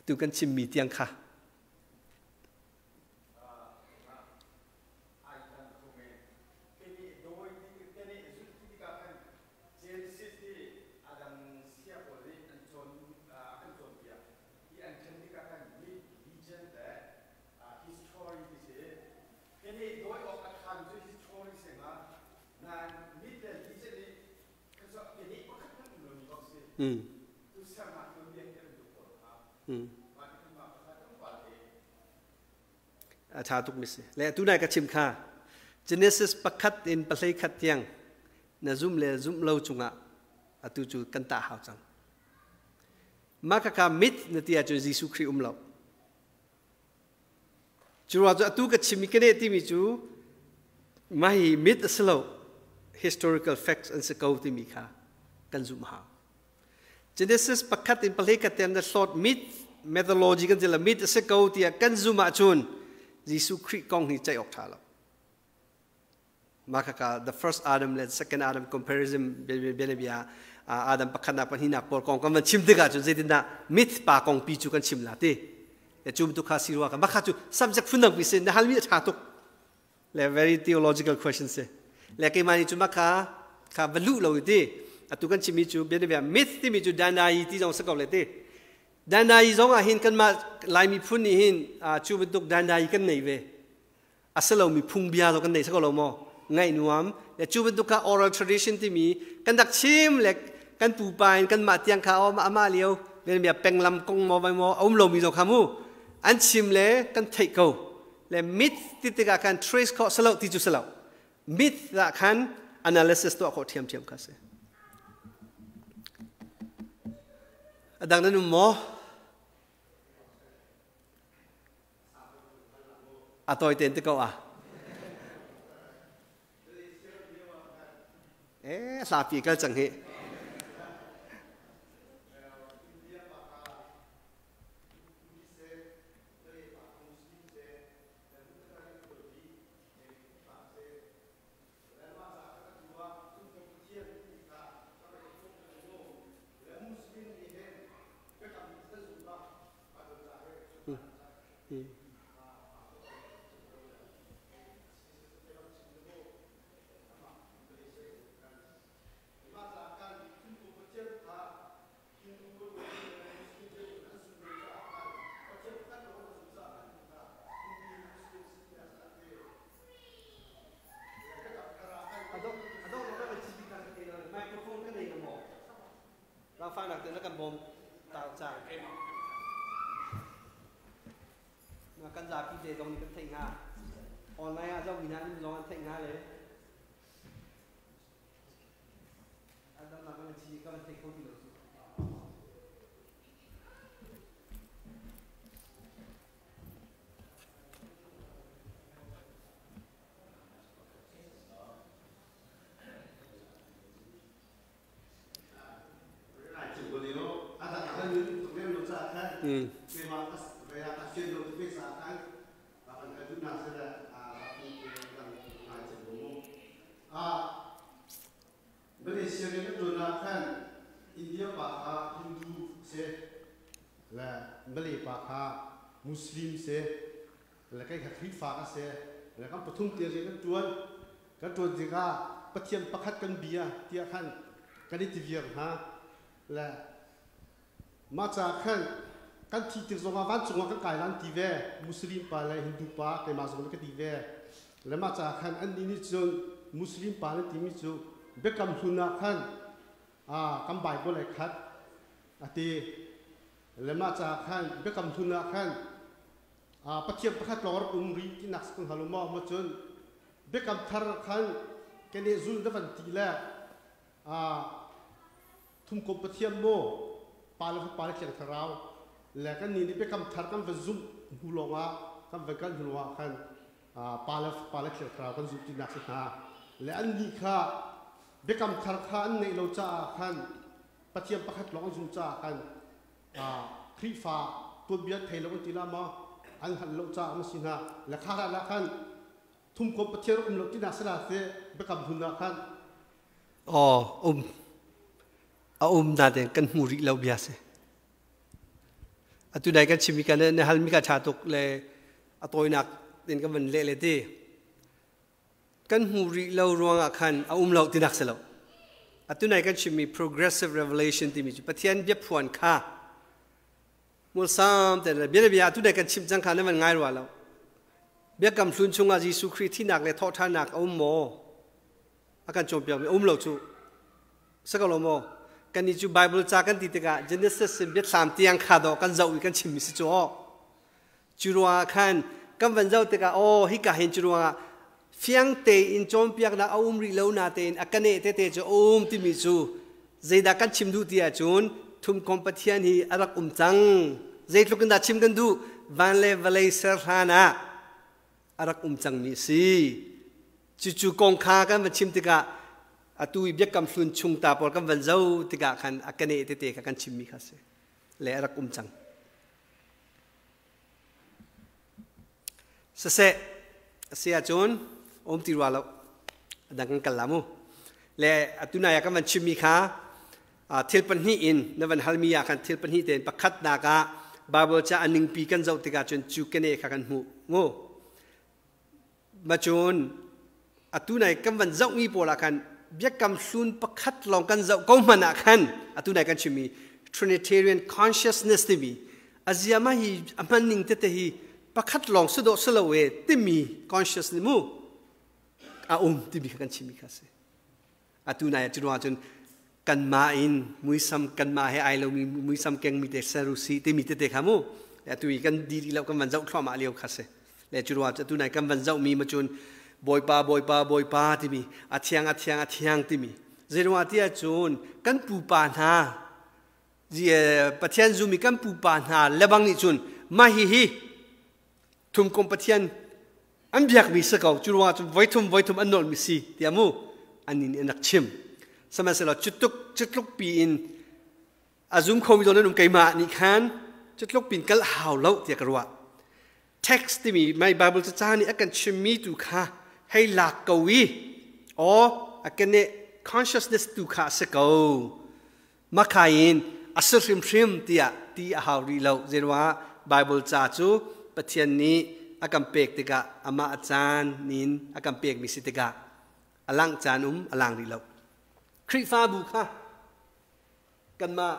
Tu kan chimmi tiang kha. Genesis hi a dang sia pawl nih an cawn a kan cawnpiak i an ṭhen tikah khan myth, legend le history ti si. Hi nih dawi awk a ṭhami cu history si hnga. Nain myth le legend nih kha pakhat hmanh um lomi bak si. Tu sernak tuanbia hi kan duh pawl kha. Mah ti khan mah kha tlawmpal te A ṭha tukmi si. Le tu nai ka chim kha Genesis pakhat in pahlei khat tiang na zum le zumh lo cungah atu cu kan tah hau cang. Mah khakha mit na ti ahcun Jesuh Khrih um lo. Cu ruang cu atu ka chim i ka neh timi cu mah hi mit a si lo historical facts an si ko timi kha kan zumh hau. Genesis pakhat in pahlei khat tiang na hlawt mit methodology kan ti la mit a si ko tiah kan zum ahcun Jesuh Khrih kong hi ceih awk ṭha lo. Mah khaka the first Adam le second Adam comparison bianabia Adam pakhatnak pahnihnak pawl kong kan van chim tikah cun zeitindah myth pa kong pi cu kan chim la ti. Le cu bantuk kha si rua ka mah kha cu subject phundang pi si na halmi a ṭha tuk. Le very theological question si. Le keimah nih cu mah kha kha va luh lo ti. Atu kan chimmi cu bianabia myth timi cu Danayi ti zong si ko le ti. Danayi zong ah hin kanmah Lai miphun nih hin cu bantuk Danayi kan nei ve. A si lomi phungbia zong kan nei si ko lo maw ngaih nuam le cu bantuk kha oral tradition timi kan rak chim le kan pupa in kanmah tiang kha o amah lio bia penglam kong maw vai maw a um lomi zong kha mu an chim le kan theih ko le myth ti tikah khan trace khawh salo ti cu salo myth ah khan analysis tuah khawh ṭhiamṭhiam kha si a dang nan um maw A tawi tein ti ko ah. Eh, hlapi kal cang hi. Rangfangnak te na kan bawm tar cang. Na kan zapi te zong nih kan theih hnga. Online ah zong mi hna nih zong an theih hnga le. Adam nak kan chi kan thei kho ti lo. Malaysia ke kan tuan ah khan India pa kha Hindu si le Malay pa kha Muslim si le kei kha Khrihfa ka si le kan pathum te rian kan ṭuan. Kan ṭuan tikah Pathian pakhat kan bia tiah khan kan i ti viar hna. Le mah caah khan kan thih tik zongah vancung ah kan kai lan ti ve. Muslim pa le Hindu pa keimah zong nih ka ti ve. Le mah caah khan annih nih cun Muslim pa nan timi cu biakam hlun ah khan kan Bible ai khat a ti. Le mah caah khan biakam hlun ah khan Pathian pakhat lawng rak um rih tinak si ko hna lo maw? Maw cun biakam thar khan keneh zul na van ti le thumkomh Pathian maw Pa le Fapa le Thiang Thlarau le kan nih nih biakam thar kan van zumh hnu lawngah kan van kal hnu lawngah khan Pa le Fapa le Thiang Thlarau kan zumh tinak si hna. Le an nih kha biakam thar kha an neih lo caah khan Pathian pakhat lawng an zumh caah khan Khrihfa tuanbia thei lo an ti la maw an hngalh lo caah an si hna. Le kha hlan ah khan thumkomh Pathian um lo tinak si la si biakam hlun ah khan. Aw um a um nain kan hmu rih lo bia si. Atu nai kan chimmi kan na halmi ka ṭha tuk le a tawinak in kan van leh le ti. Kan hmu rih lo ruangah khan a um lo tinak si lo. Atu nai kan chimmi progressive revelation timi cu Pathian biaphuan kha mulsam te le bia bia atu nai kan chim cang kha na van ngai rua lo. Biakam hlun chungah Jesuh Khrih thinak le thawhṭhannak a um maw? A kan cawnpiakmi a um lo cu. Saka lo maw? Kan nih cu Bible ca kan ti tikah Genesis in biathlam tiang kha dawh kan zoh i kan chimmi si cu aw. Cu ruangah khan kan van zoh tikah aw hika hin cu ruangah fiang tein cawnpiaknak a um rih lo natein a kaneh tete cu a um timi cu zeidah kan chim duh ti ahcun thumkom Pathian hi a rak um cang. Zeitluk in dah chim kan duh? Van le vawlei ser hlan ah a rak um cangmi a si. Cucu kong kha kan van chim tikah atu i biakam hlun chung ta pawl kan van zoh tikah khan a kaneh tete kha kan chimmi kha si le a rak um cang. Siseh, a si ahcun um ti rua lo. A dang kan kal la mu. Le atu nai ah kan van chimmi kha thil pahnih in na van halmi ah khan thil pahnih tein pakhatnak ah Bible ca a ningpi kan zoh tikah cun cu kene kha kan hmuh mu. Macun atu nai kan van zohmi pawl ah khan biakam hlun pakhat lawng kan zoh ko hmanh ah khan atu nai kan chimmi Trinitarian consciousness timi aziama hi a hman ning tete hi pakhat lawng si dawh si lo e timi consciousness mu a um timi kha kan chimmi kha si. Atu nai ah cu cun kanmah in muisam kanmah he ai lomi muisam kengmi te ser u si timi tete kha mu atu i kan di lo kan van zoh thluahmah lio kha si. Le cu ruang atu nai kan van zohmi ma cun Bawipa, Bawipa, Bawipa timi a thiang, a thiang, a thiang timi zeiruang ti ahcun kan pupa hna Pathian zumi kan pupa hna lebang nih cun mah hi hi thumkom Pathian an biakmi si ko. Cu ruangah cun voithum voithum an nawlmi si tiah mu an nih an rak chim. Sihmanhsehlaw cutluk cutluk pi in a zum khomi zawn an um. Keimah nih khan cutluk pin kal hau lo tiah ka ruah. Text timi my Bible ca nih a kan chimmi tu kha hei lak ko i aw a kene consciousness tu kha a si ko makhain a si hrimhrim tiah ti a hau rih lo. Zeiruangah Bible ca cu Pathian nih a kan pek tikah amah a caan nin a kan pekmi si tikah a langh caan um a lang rih lo. Khrihfabu kha kanmah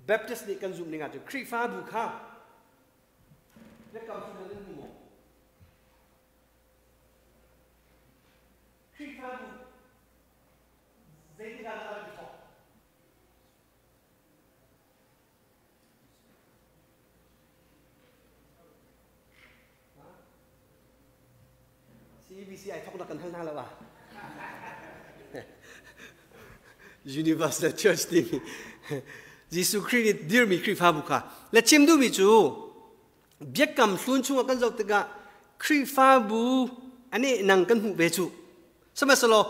Baptist nih kan zumh ning ahcun Khrihfabu kha biakam hlun nan hmu maw? Khrihfabu zeitikah dah a rak i thawk? CBC ai thawknak kan hal hna lo ah. Universal Church timi Jesuh Khrih nih dirmi Khrihfabu kha le chim duhmi cu biakam hlun chungah kan zoh tikah Khrihfabu ane nang kan hmuh ve cu. Sihmanhsehlaw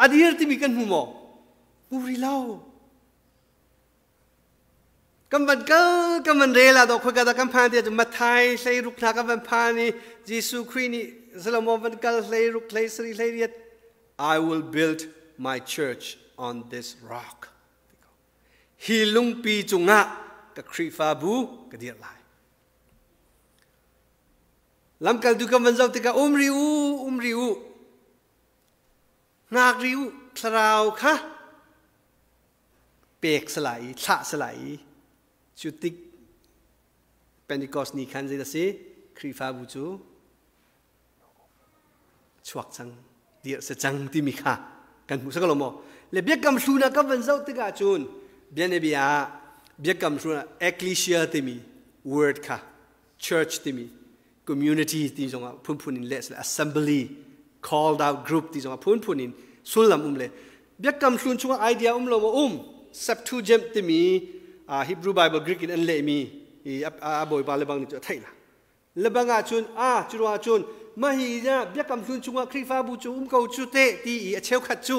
a dir timi kan hmu maw? Hmu rih lo. Kan van kal kan van rel ah dawh khoika dah kan phan tiah cun Matthai 16 hna kan van phan i Jesuh Khrih nih Solomon van kal 16 hlei sarih hlei riat I will build my church on this rock. Hi lungpi cungah ka Khrihfabu ka dirh lai. Lamkaltu kan van zoh tikah um ri u, um ri u. Ngak ri u, thlarau kha pek salai i, thlah salai i, cu tik Pentecost ni khan zei a si? Khrihfabu cu chuak cang, dirh si cang timi kha kan hmuh saka lo maw? Le biakam hlun ah kan van zoh tikah cun bianabia ah biakam hlun ah ecclesia timi word kha church timi community ti zongah phunphun in leh assembly called out group ti zongah phunphun in sullam um le biakam hlun chungah idea um lo maw um Septuagint timi Hebrew Bible Greek in an lehmi a bawipa le bang nih cu a theih la lebang ah cun a cu ruangah cun mahi na biakam hlun chungah Khrihfabu cu um ko cu te ti i a cheukhat cu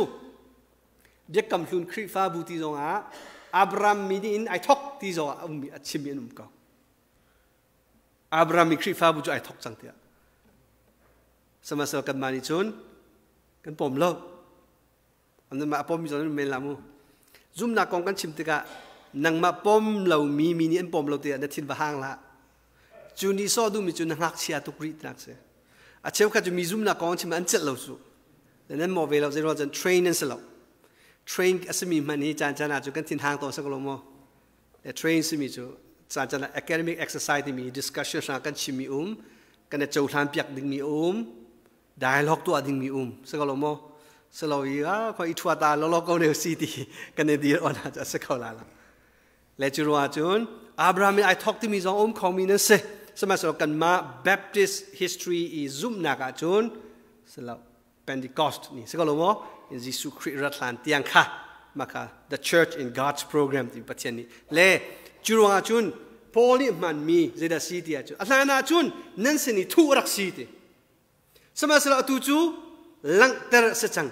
biakam hlun Khrihfabu ti zongah Abraham mi nih in ai thok ti zongah um a chimmi an um ko Abraham mi Khrihfabu cu ai thok cang tiah sihmanhsehlaw kanmah nih cun kan pom lo Anmah a pommi zong men la mu. Zumnak kong kan chim tikah nangmah pom lomi mi nih an pom lo tiah na thin va hang hlah. Cu nih sawh duhmi cu na ngakchia tuk rih tinak si. A cheukhat cu mi zumnak kong chim an celh lo su. Nan mawh ve lo zei ruang cun train an si lo. Train a simi hmanh hi caan caan ah cu kan thin hang tawn sak lo maw? Le train simi cu caan caan ah academic exercise timi discussion hrang kan chimmi um, kan i cohlan piak dingmi um, dialogue tuah dingmi um si ko lo maw si lo i a khoi i thua ta lolo ko ne si ti kan i dir on ah si kho la la le cu ruah cun Abraham ai thok timi zong um kho mi nan si sihmanhsehlaw kanmah Baptist history i zumhnak ah cun si lo Pentecost ni si ko lo maw Jesuh Khrih rat hlan tiang kha maka the church in God's program ti Pathian nih le cu ruangah cun Paul nih hmanmi zeidah si ti ah cun a hlan ah cun nan sin i thuh rak si ti Sihmanhsehlaw atu cu langhter a si cang.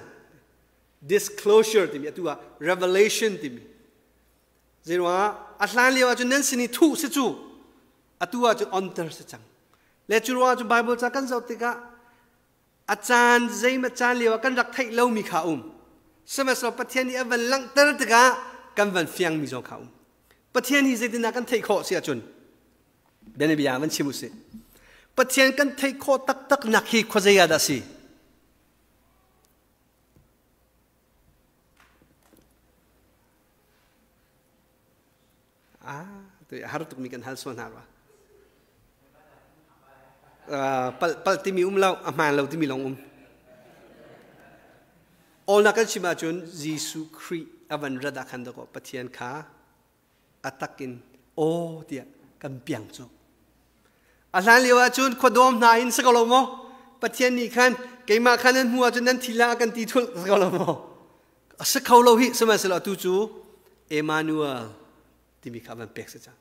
Disclosure timi atu ah revelation timi. Zeiruangah a hlan lio ahcun nan sin i thuh si cu atu ah cun onter si cang. Le cu ruangah cun Bible ca kan zoh tikah a caan zeima caan lio ah kan rak theih lomi kha um. Sihmanhsehlaw Pathian nih a van langhter tikah kan van fiangmi zong kha um. Pathian hi zeitindah kan theih khawh si ahcun bianabia van chim usih. Pathian kan theih khawh taktak nak hi khuazei ah dah si? Ah, tu har tuk mi kan hal sual hna rua. Pal pal timi um lo, a hmaan lo timi lawng um. All na kan chim ahcun Jesuh Khrih a van rat ah khan dakaw Pathian kha a tak in aw tiah kan piang cu a hlan lio ahcun khuadawm hna in si ko lo maw Pathian nih khan keimah khan nan hmu ahcun nan thi la kan ti thulh si ko lo maw a si kho lo hi sihmanhsehlaw atu cu Emmanuel timi kha van pek si cang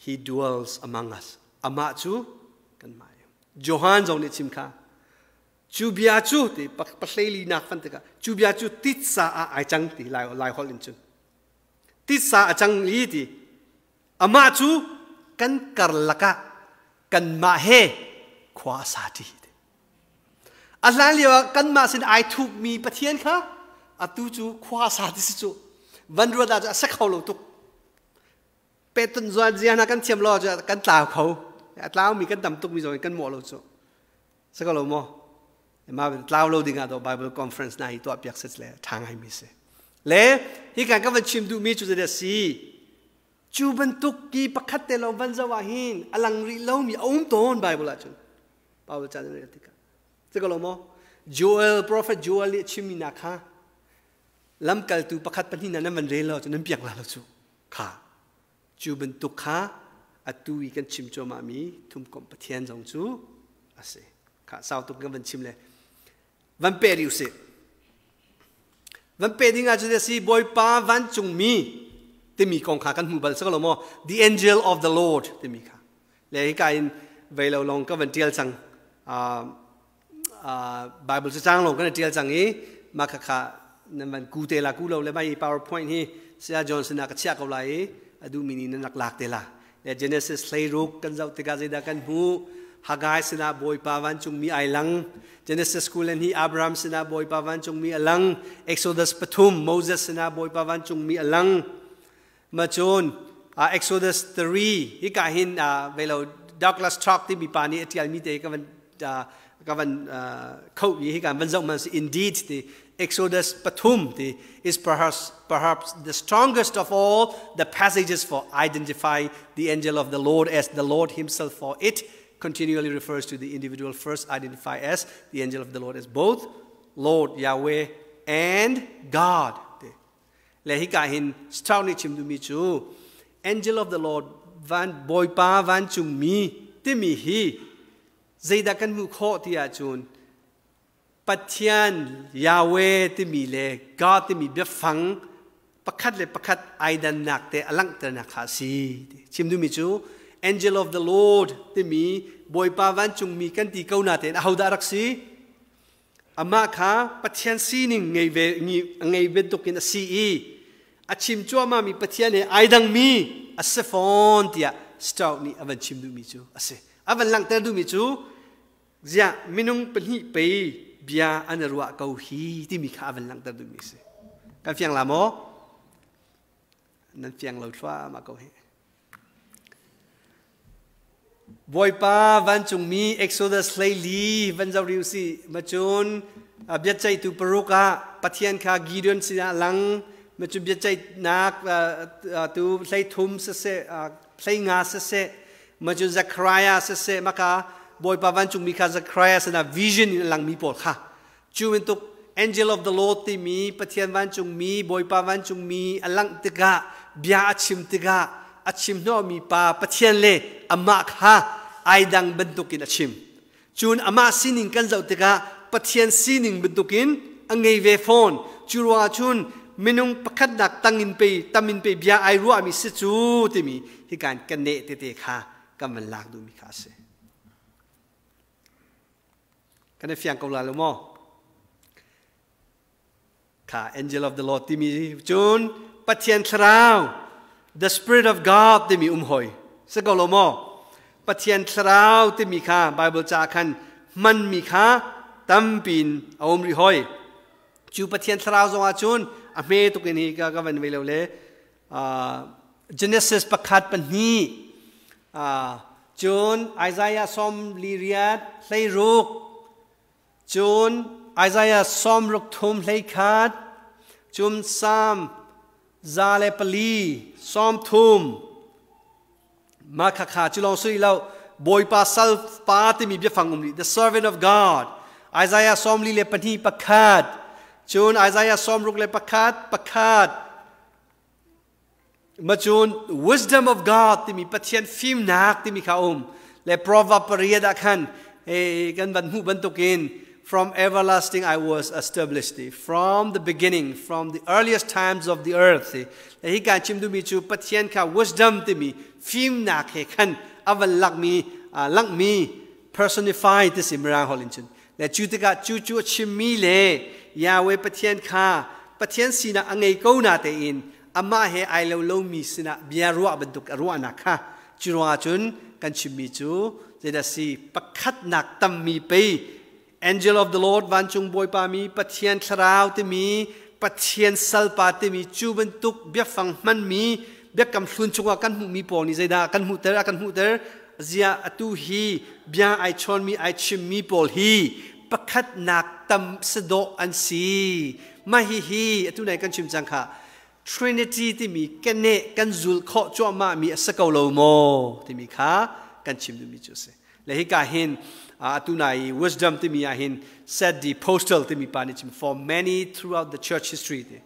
he dwells among us amah cu kanmah Johan zong nih chim kha Cu bia cu ti pahlei nak fan tikah cu bia cu titsa ah ai cang ti lai lai holh in cun titsa a cang li ti amah cu kan karlak ah kanmah he khua a sa ṭi a hlan lio ah kanmah sin ai thupmi Pathian kha atu cu khua a sa ti si cu van ruat ah cu a si kho lo tuk petun zuan zia hna kan thiam lo cu kan tlau kho a tlaumi kan tam tukmi zong in kan mawh lo cu Si ko lo maw? Ma tlau lo ding ah do Bible conference na hi tuah piak se le tha ngai mi si. Le hi kan ka van chim duh mi cu zeidah si? Cu bantuk ki pakhat te lo van zo ah hin a lang rih lo mi a um tawn Bible ah cun. Bible caan rel tikah. Si ko lo maw? Joel prophet Joel nih chimmi nak kha lamkaltu pakhat pahnih na nan van rel lo cu nan piak la lo cu kha Cu bantuk kha atu i kan chim cuahmahmi thumkomh Pathian zong cu a si. Kha sau tuk kan van chim le van pe rih usih. Van pe ding ah cun a si Bawipa vancungmi timi kong kha kan hmu bal si lo maw? The angel of the Lord timi kha. Le hika in vei lo long ka van tial cang. Bible cacang lawng kan i ṭial cang i mah khakha nan van ku te la ku lo le mai PowerPoint hi Saya Johnson ah ka chiah ko lai i a duhmi nih nan rak lak te la. Le Genesis 16 kan zoh tikah zeidah kan hmuh? Haggai sinah Bawipa vancungmi ai lang. Genesis 22 Abraham sinah Bawipa vancungmi a lang. Exodus 3 Moses sinah Bawipa vancungmi a lang. Ma cun Exodus 3 hika hin velo Douglas Strauch timi pa nih a ṭialmi te ka van ka van khoh i hi kan van zoh man si. Indeed, the Exodus pathum ti is perhaps the strongest of all the passages for identifying the angel of the Lord as the Lord himself, for it continually refers to the individual first identified as the angel of the Lord as both Lord Yahweh and God. Le hika hin Strauch nih chim duhmi cu angel of the Lord, van Bawipa vancungmi timi hi zeidah kan hmuh khawh ti ahcun, Pathian Yahweh timi le God timi biafang pakhat le pakhat ai dannak te a langhternak kha a si. Chim duhmi cu angel of the Lord timi, Bawipa vancungmi kan ti ko na tein, ahodah rak si? Amah kha Pathian sining ngei ve, ngei bantukin a si i a chim cuahmah mi Pathian he ai dangmi a si fawn tiah Stout nih a van chim duhmi cu a si. A van langhter duhmi cu ziah minung pahnih pei bia an i ruah ko hi timi kha a van langhter duhmi a si. Kan fiang la maw? Nan fiang lo thluahmah ko hi. Bawipa vancungmi, Exodus 14 van zoh rih usih. Macun biaceihtu 6 ah Pathian kha Gideon sinah lang. Macun biaceihnak tu 13 siseh, 15 siseh, macun Zechariah siseh, maka Bawipa vancungmi kha Zechariah sinah vision in a langmi pawl kha, cu bantuk angel of the Lord timi Pathian vancungmi, Bawipa vancungmi a langh tikah, bia a chim tikah, a chim hnawhmi pa Pathian le amah kha ai dang bantukin a chim. Cun amah sining kan zoh tikah Pathian sining bantukin a ngei ve fawn. Cu ruangah cun minung pakhatnak tangin pe tamin pe bia ai ruahmi si cu timi hikan kan neh tete kha kan van lak duhmi kha a si. Kan i fiang ko la lo maw? Kha angel of the Lord timi cun Pathian thlarau, the spirit of God timi um hoi si ko lo maw? Pathian thlarau timi kha Bible ca khan hmanmi kha tampin a um rih hoi. Cu Pathian thlarau zong ah cun a hme tuk in hi ka ka van ve lo le Genesis 1:2, cun Isaiah 46:16, cun Isaiah 63:21, cun Psalm 104:30. Mah khakha cu lawng sui lo, Bawipa sal pa timi biafang um rih, the servant of God, Isaiah 42:1, cun Isaiah 61:1. Macun wisdom of God timi, Pathian fimnak timi kha um le Proverb 8 ah khan kan van hmuh bantukin, "From everlasting I was established, from the beginning, from the earliest times of the earth." Le hi kan chim duhmi cu Pathian kha wisdom timi fimnak he khan a van lakmi, langhmi, personify ti si Mirang holh in cun. Le cu tikah cu cu a chimmi le Yahweh Pathian kha Pathian sinak a ngei ko na tein amah he ai lo lomi sinah bia ruah bantuk a ruahnak kha. Cu ruangah cun kan chimmi cu zeidah si? Pakhatnak tammi pei angel of the Lord, vancung Bawipa mi, Pathian thlarau timi, Pathian salpa timi, cu bantuk biafang hmanmi Biakam Hlun chungah kan hmuhmi pawl nih zeidah kan hmuhter, a kan hmuhter? Zia atu hi bia ai chawnmi, ai chimmi pawl hi pakhatnak tam sadawh an si. Mah hi hi atu nai kan chim cang kha, Trinity timi keneh kan zul khawh cuahmah mi a si ko lo maw timi kha kan chim duhmi cu a si. Le hika hin atu nai wisdom timi ah hin said the postal timi pa nih chim, for many throughout the church history ti,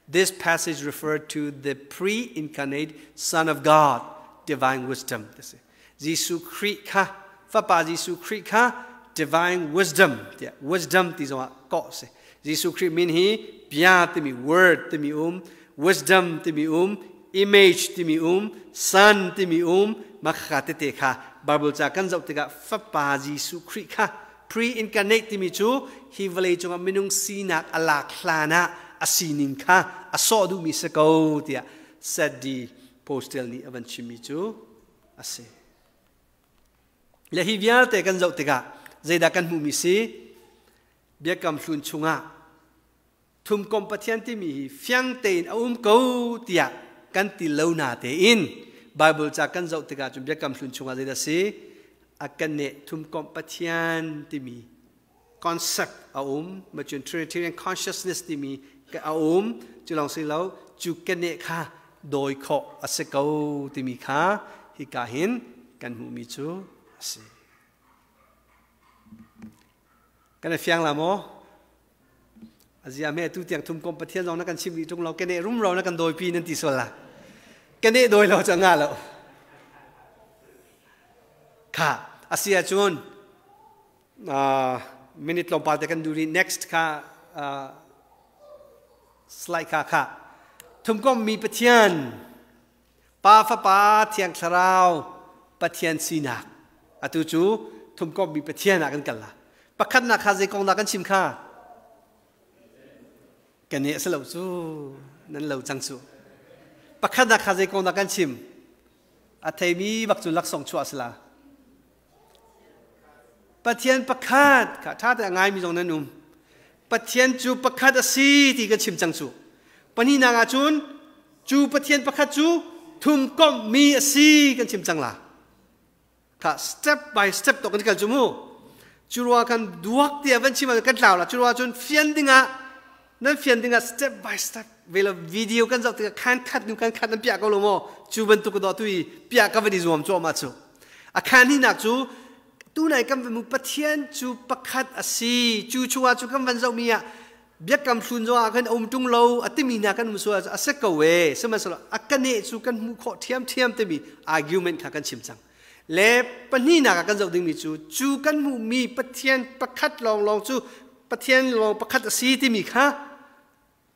this passage referred to the pre-incarnate Son of God, divine wisdom ti si. Jesuh Khrih kha, Fapa Jesuh Khrih kha divine wisdom tiah, wisdom ti zongah kawh si. Jesuh Khrih min hi bia timi, word timi um, wisdom timi um, image timi um, son timi um. Makha tete kha Bible ca kan zoh tikah Fapa Jesuh Khrih kha pre-incarnate timi cu hi vawlei cungah minung sinak a lak hlan ah a sining kha a sawh duhmi si ko tiah said the postal nih a van chimmi cu a si. Le hi vialte kan zoh tikah zeidah kan hmuhmi si? Biakam Hlun chungah thumkom Pathian timi hi fiang tein a um ko tiah kan ti lo na tein Bible ca kan zoh tikah cun Biakam Hlun chungah zeidah si? A kan thumkomh Pathian timi concept a um. Macun Trinitarian consciousness timi a um. Cu lawng si lo, cu keneh kha dawi khawh a si ko timi kha hika hin kan hmuhmi cu a si. Kan i fiang la maw? Azia me tu tiang thum kom Pathian zong na kan chim rih ṭung lo, keneh rumro na kan dawipi nan ti sual la. Keneh dawi lo cu nga lo. Kha a si ahcun minute tlawmpal te kan duh rih. Next kha slide kha kha thumkom mi Pathian, Pa, Fapa, Thiang Thlarau Pathian sinak. Atu cu thumkom mi Pathian ah kan kal la. Pakhatnak kha zei kong dah kan chim kha? Kan nih a si lo cu, nan lo cang cu. Pakhatnak kha zei kong dah kan chim? A theimi bak cu laksawng chuah a si la. Pathian pakhat kha ṭha te a ngaimi zong nan um. Pathian cu pakhat a si ti kan chim cang cu. Pahnihnak ah cun cu Pathian pakhat cu thumkomhmi a si kan chim cang la. Kha step by step to kan kal cu mu. Cu ruah kan duak tiah van chim ah kan tlau la. Cu ruah cun fian dingah nan fian dingah step by step velo video kan zoh tikah khan khat nu kan khat nan piah ko lo maw? Cu bantuk do tu i piah ka van i zuam cuahmah cu. A khan hinak cu tunai kan van mu, Pathian cu pakhat a si. Cu chungah cu kan van zohmi ah biakam hlun zong ah kan um tung lo a timi hna kan um sual a si ko e. Sihmanhsehlaw a kaneh cu kan hmuh khawh ṭhiamṭhiam timi argument kha kan chim cang. Le pahnihnak ah kan zoh dingmi cu, cu kan hmuhmi Pathian pakhat lawnglawng cu Pathian lawng pakhat a si timi kha,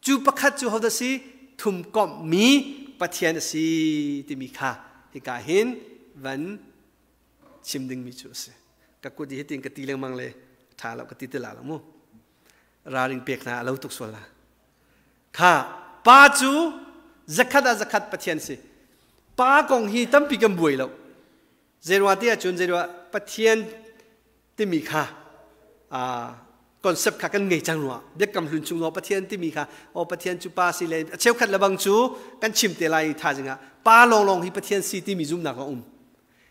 cu pakhat cu hodah si? Thumkomhmi Pathian a si timi kha hika hin van chim dingmi cu a si. Ka kut i hitin ka ti lengmang le ṭha lo ka ti ti la lo mu. Ralring pek hna a lo tuk sual la. Kha pa cu zakhat ah zakhat Pathian si. Pa kong hi tampi kan buai lo. Zeiruang ti ahcun, zeiruang Pathian timi kha concept kha kan ngei cang rua. Biakam Hlun chung zong Pathian timi kha, o Pathian cu pa si le a cheukhat le bang cu kan chim te lai thaizing ah, pa lawnglawng hi Pathian si timi zumhnak a um.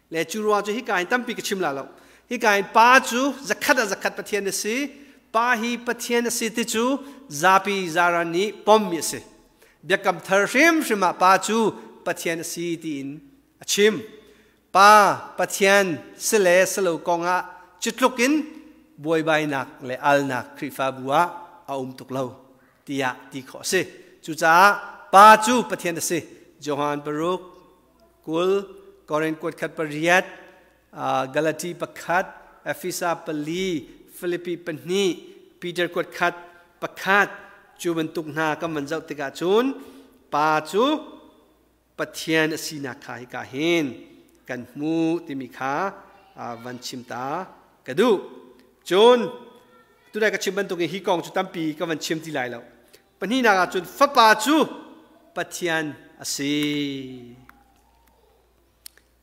Le cu ruang cu hika hin tampi ka chim la lo. Hika hin pa cu zakhat ah zakhat Pathian a si. Pa hi Pathian a si ti cu zapi zaran nih pommi a si. Biakam Thar hrimhrim ah pa cu Pathian a si tiin a chim. Pa Pathian si le si lo kong ah cutluk in buaibainak le alnak Khrihfabu ah a um tuk lo tiah ti khawh a si. Cucaah pa cu Pathian a si. Johan 6:20, Korin kuat khat 8, Galati 1, Efesa 4, Filipi 2, Peter kuat khat 1, cu bantuk hna kan van zoh tikah cun pa cu Pathian a sinak kha hika hin kan hmu timi kha van chim ta ka duh. Cun tunai ka chim bantukin hi kong cu tampi ka van chim ti lai lo. Pahnihnak ah cun Fapa cu Pathian a si.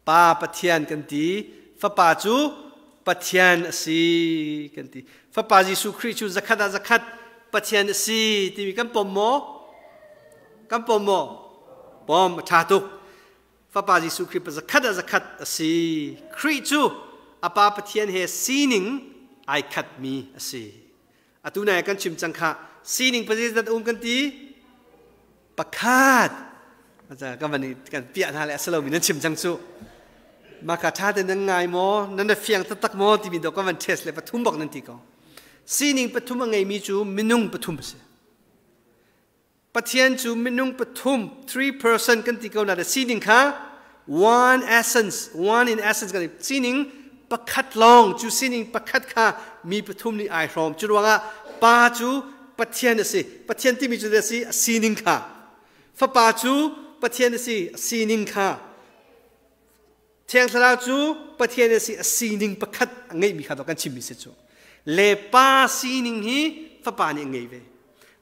Pa Pathian kan ti, Fapa cu Pathian a si kan ti. Fapa Jesuh Khrih cu zakhat ah zakhat Pathian a si timi kan pom maw? Kan pom maw? Pom, a ṭha tuk. Fapa Jesuh Khrih zakhat ah zakhat a si. Khrih cu a Pa Pathian he sining ai khatmi a si. Atu nai kan chim cang kha, sining pazizat um kan ti? Pakhat. Kan van kan piah hna le a si lomi nan chim cang cu. Maka ṭha te nan ngai maw, nan fiang taktak maw timi do kan van test le pathum bak nan ti ko. Sining pathum a ngeimi cu minung pathum a si. Pathian cu minung pathum, three person kan ti ko na, sining kha one essence, one in essence kan ti. Sining pakhat lawng, cu sining pakhat kha mi pathum nih ai hrawm. Cu ruangah Pa cu Pathian a si. Pathian timi cu a si? Sining kha. Fapa cu Pathian a si, sining kha. Thiang Thlarau cu Pathian a si, a sining pakhat a ngeihmi kha kan chimmi si cu. Le Pa sining hi Fapa nih a ngei ve.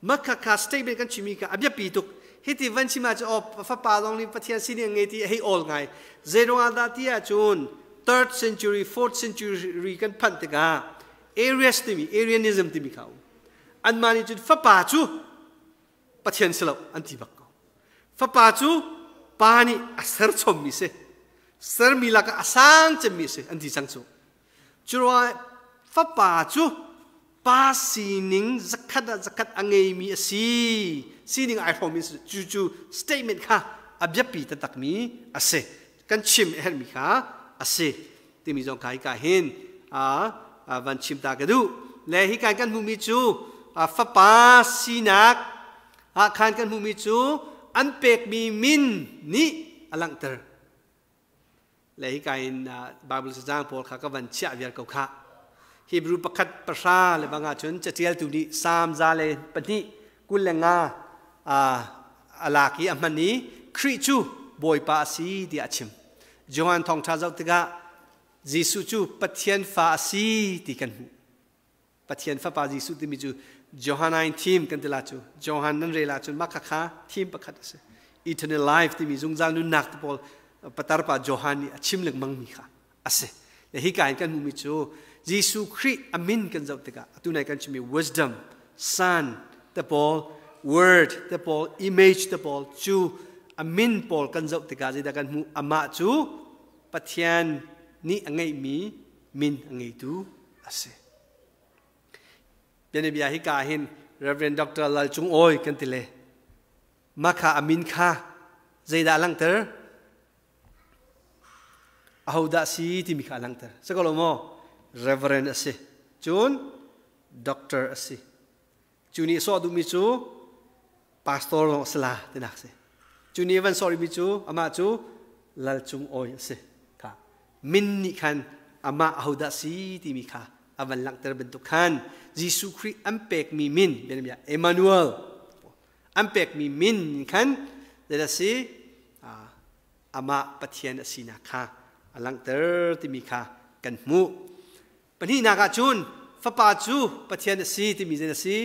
Makha kha statement kan chimmi kha a biapi tuk. Hiti van chim ah cu, oh, Fapa zong nih Pathian sining a ngei ti a hei awl ngai. Zeiruang ah dah ti ahcun third century, fourth century kan phanh tikah Arius timi, Arianism timi kha um. Anmah nih cun Fapa cu Pathian si lo an ti bak ko. Fapa cu Pa nih a ser chommi si. Sermi lakah a sang cemmi si an ti cang cu. Curuah fapa cu pa sining zakhat ah zakhat a ngeimi a si. Sining ai hrawmmi cu cu statement kha a biapi taktakmi a si. Kan chim a herhmi kha a si. Timi zong kha hika hin van chim ta ka duh. Le hika kan hmuhmi cu fapa sinak ah khan kan hmuhmi cu an pekmi min nih a langhter. Le hika in Bible cacang pawl kha ka van chiah viar ko khah. Hebrew pakhat pahra le bang ahcun catialtu nih Psalm 102, 25 a lak i a hman i Khrih cu Bawipa a si tiah a chim. Johan thawngṭha zoh tikah Jesuh cu Pathian fa a si ti kan hmuh. Pathian fapa Jesuh timi cu Johannine theme kan ti la cu. Johan nan rel ahcun mah khakha theme pakhat a si. Eternal life timi zungzal nunnak te pawl patar pa Johan nih a chim lengmang mi kha a si. Le hika in kan hmuhmi cu Jesuh Khrih a min kan zoh tikah atu nai kan chimmi wisdom, son te pawl, word te pawl, image te pawl cu a min pawl kan zoh tikah zeidah kan hmuh? Amah cu Pathian nih a ngeihmi min a ngeitu a si. Bianabia hika hin Reverend Dr. Lal Cung Awi kan ti le makha a min kha zeidah a langhter? Ahodah si timi kha a langhter. Si ko lo maw? Reverend a si. Cun doctor a si. Cu nih sawh duhmi cu pastor lawng a si la tinak si. Cu nih van sawh rihmi cu amah cu Lal Cung Awi a si. Kha min nih khan amah ahodah si timi kha a van langhter bantuk khan Jesuh Khrih an pekmi min bianabia Emmanuel an pekmi min khan zeidah si amah Pathian a sinak kha a langhter timi kha kan hmuh. Pahnihnak ah cun fapa cu Pathian a si timi zei a si?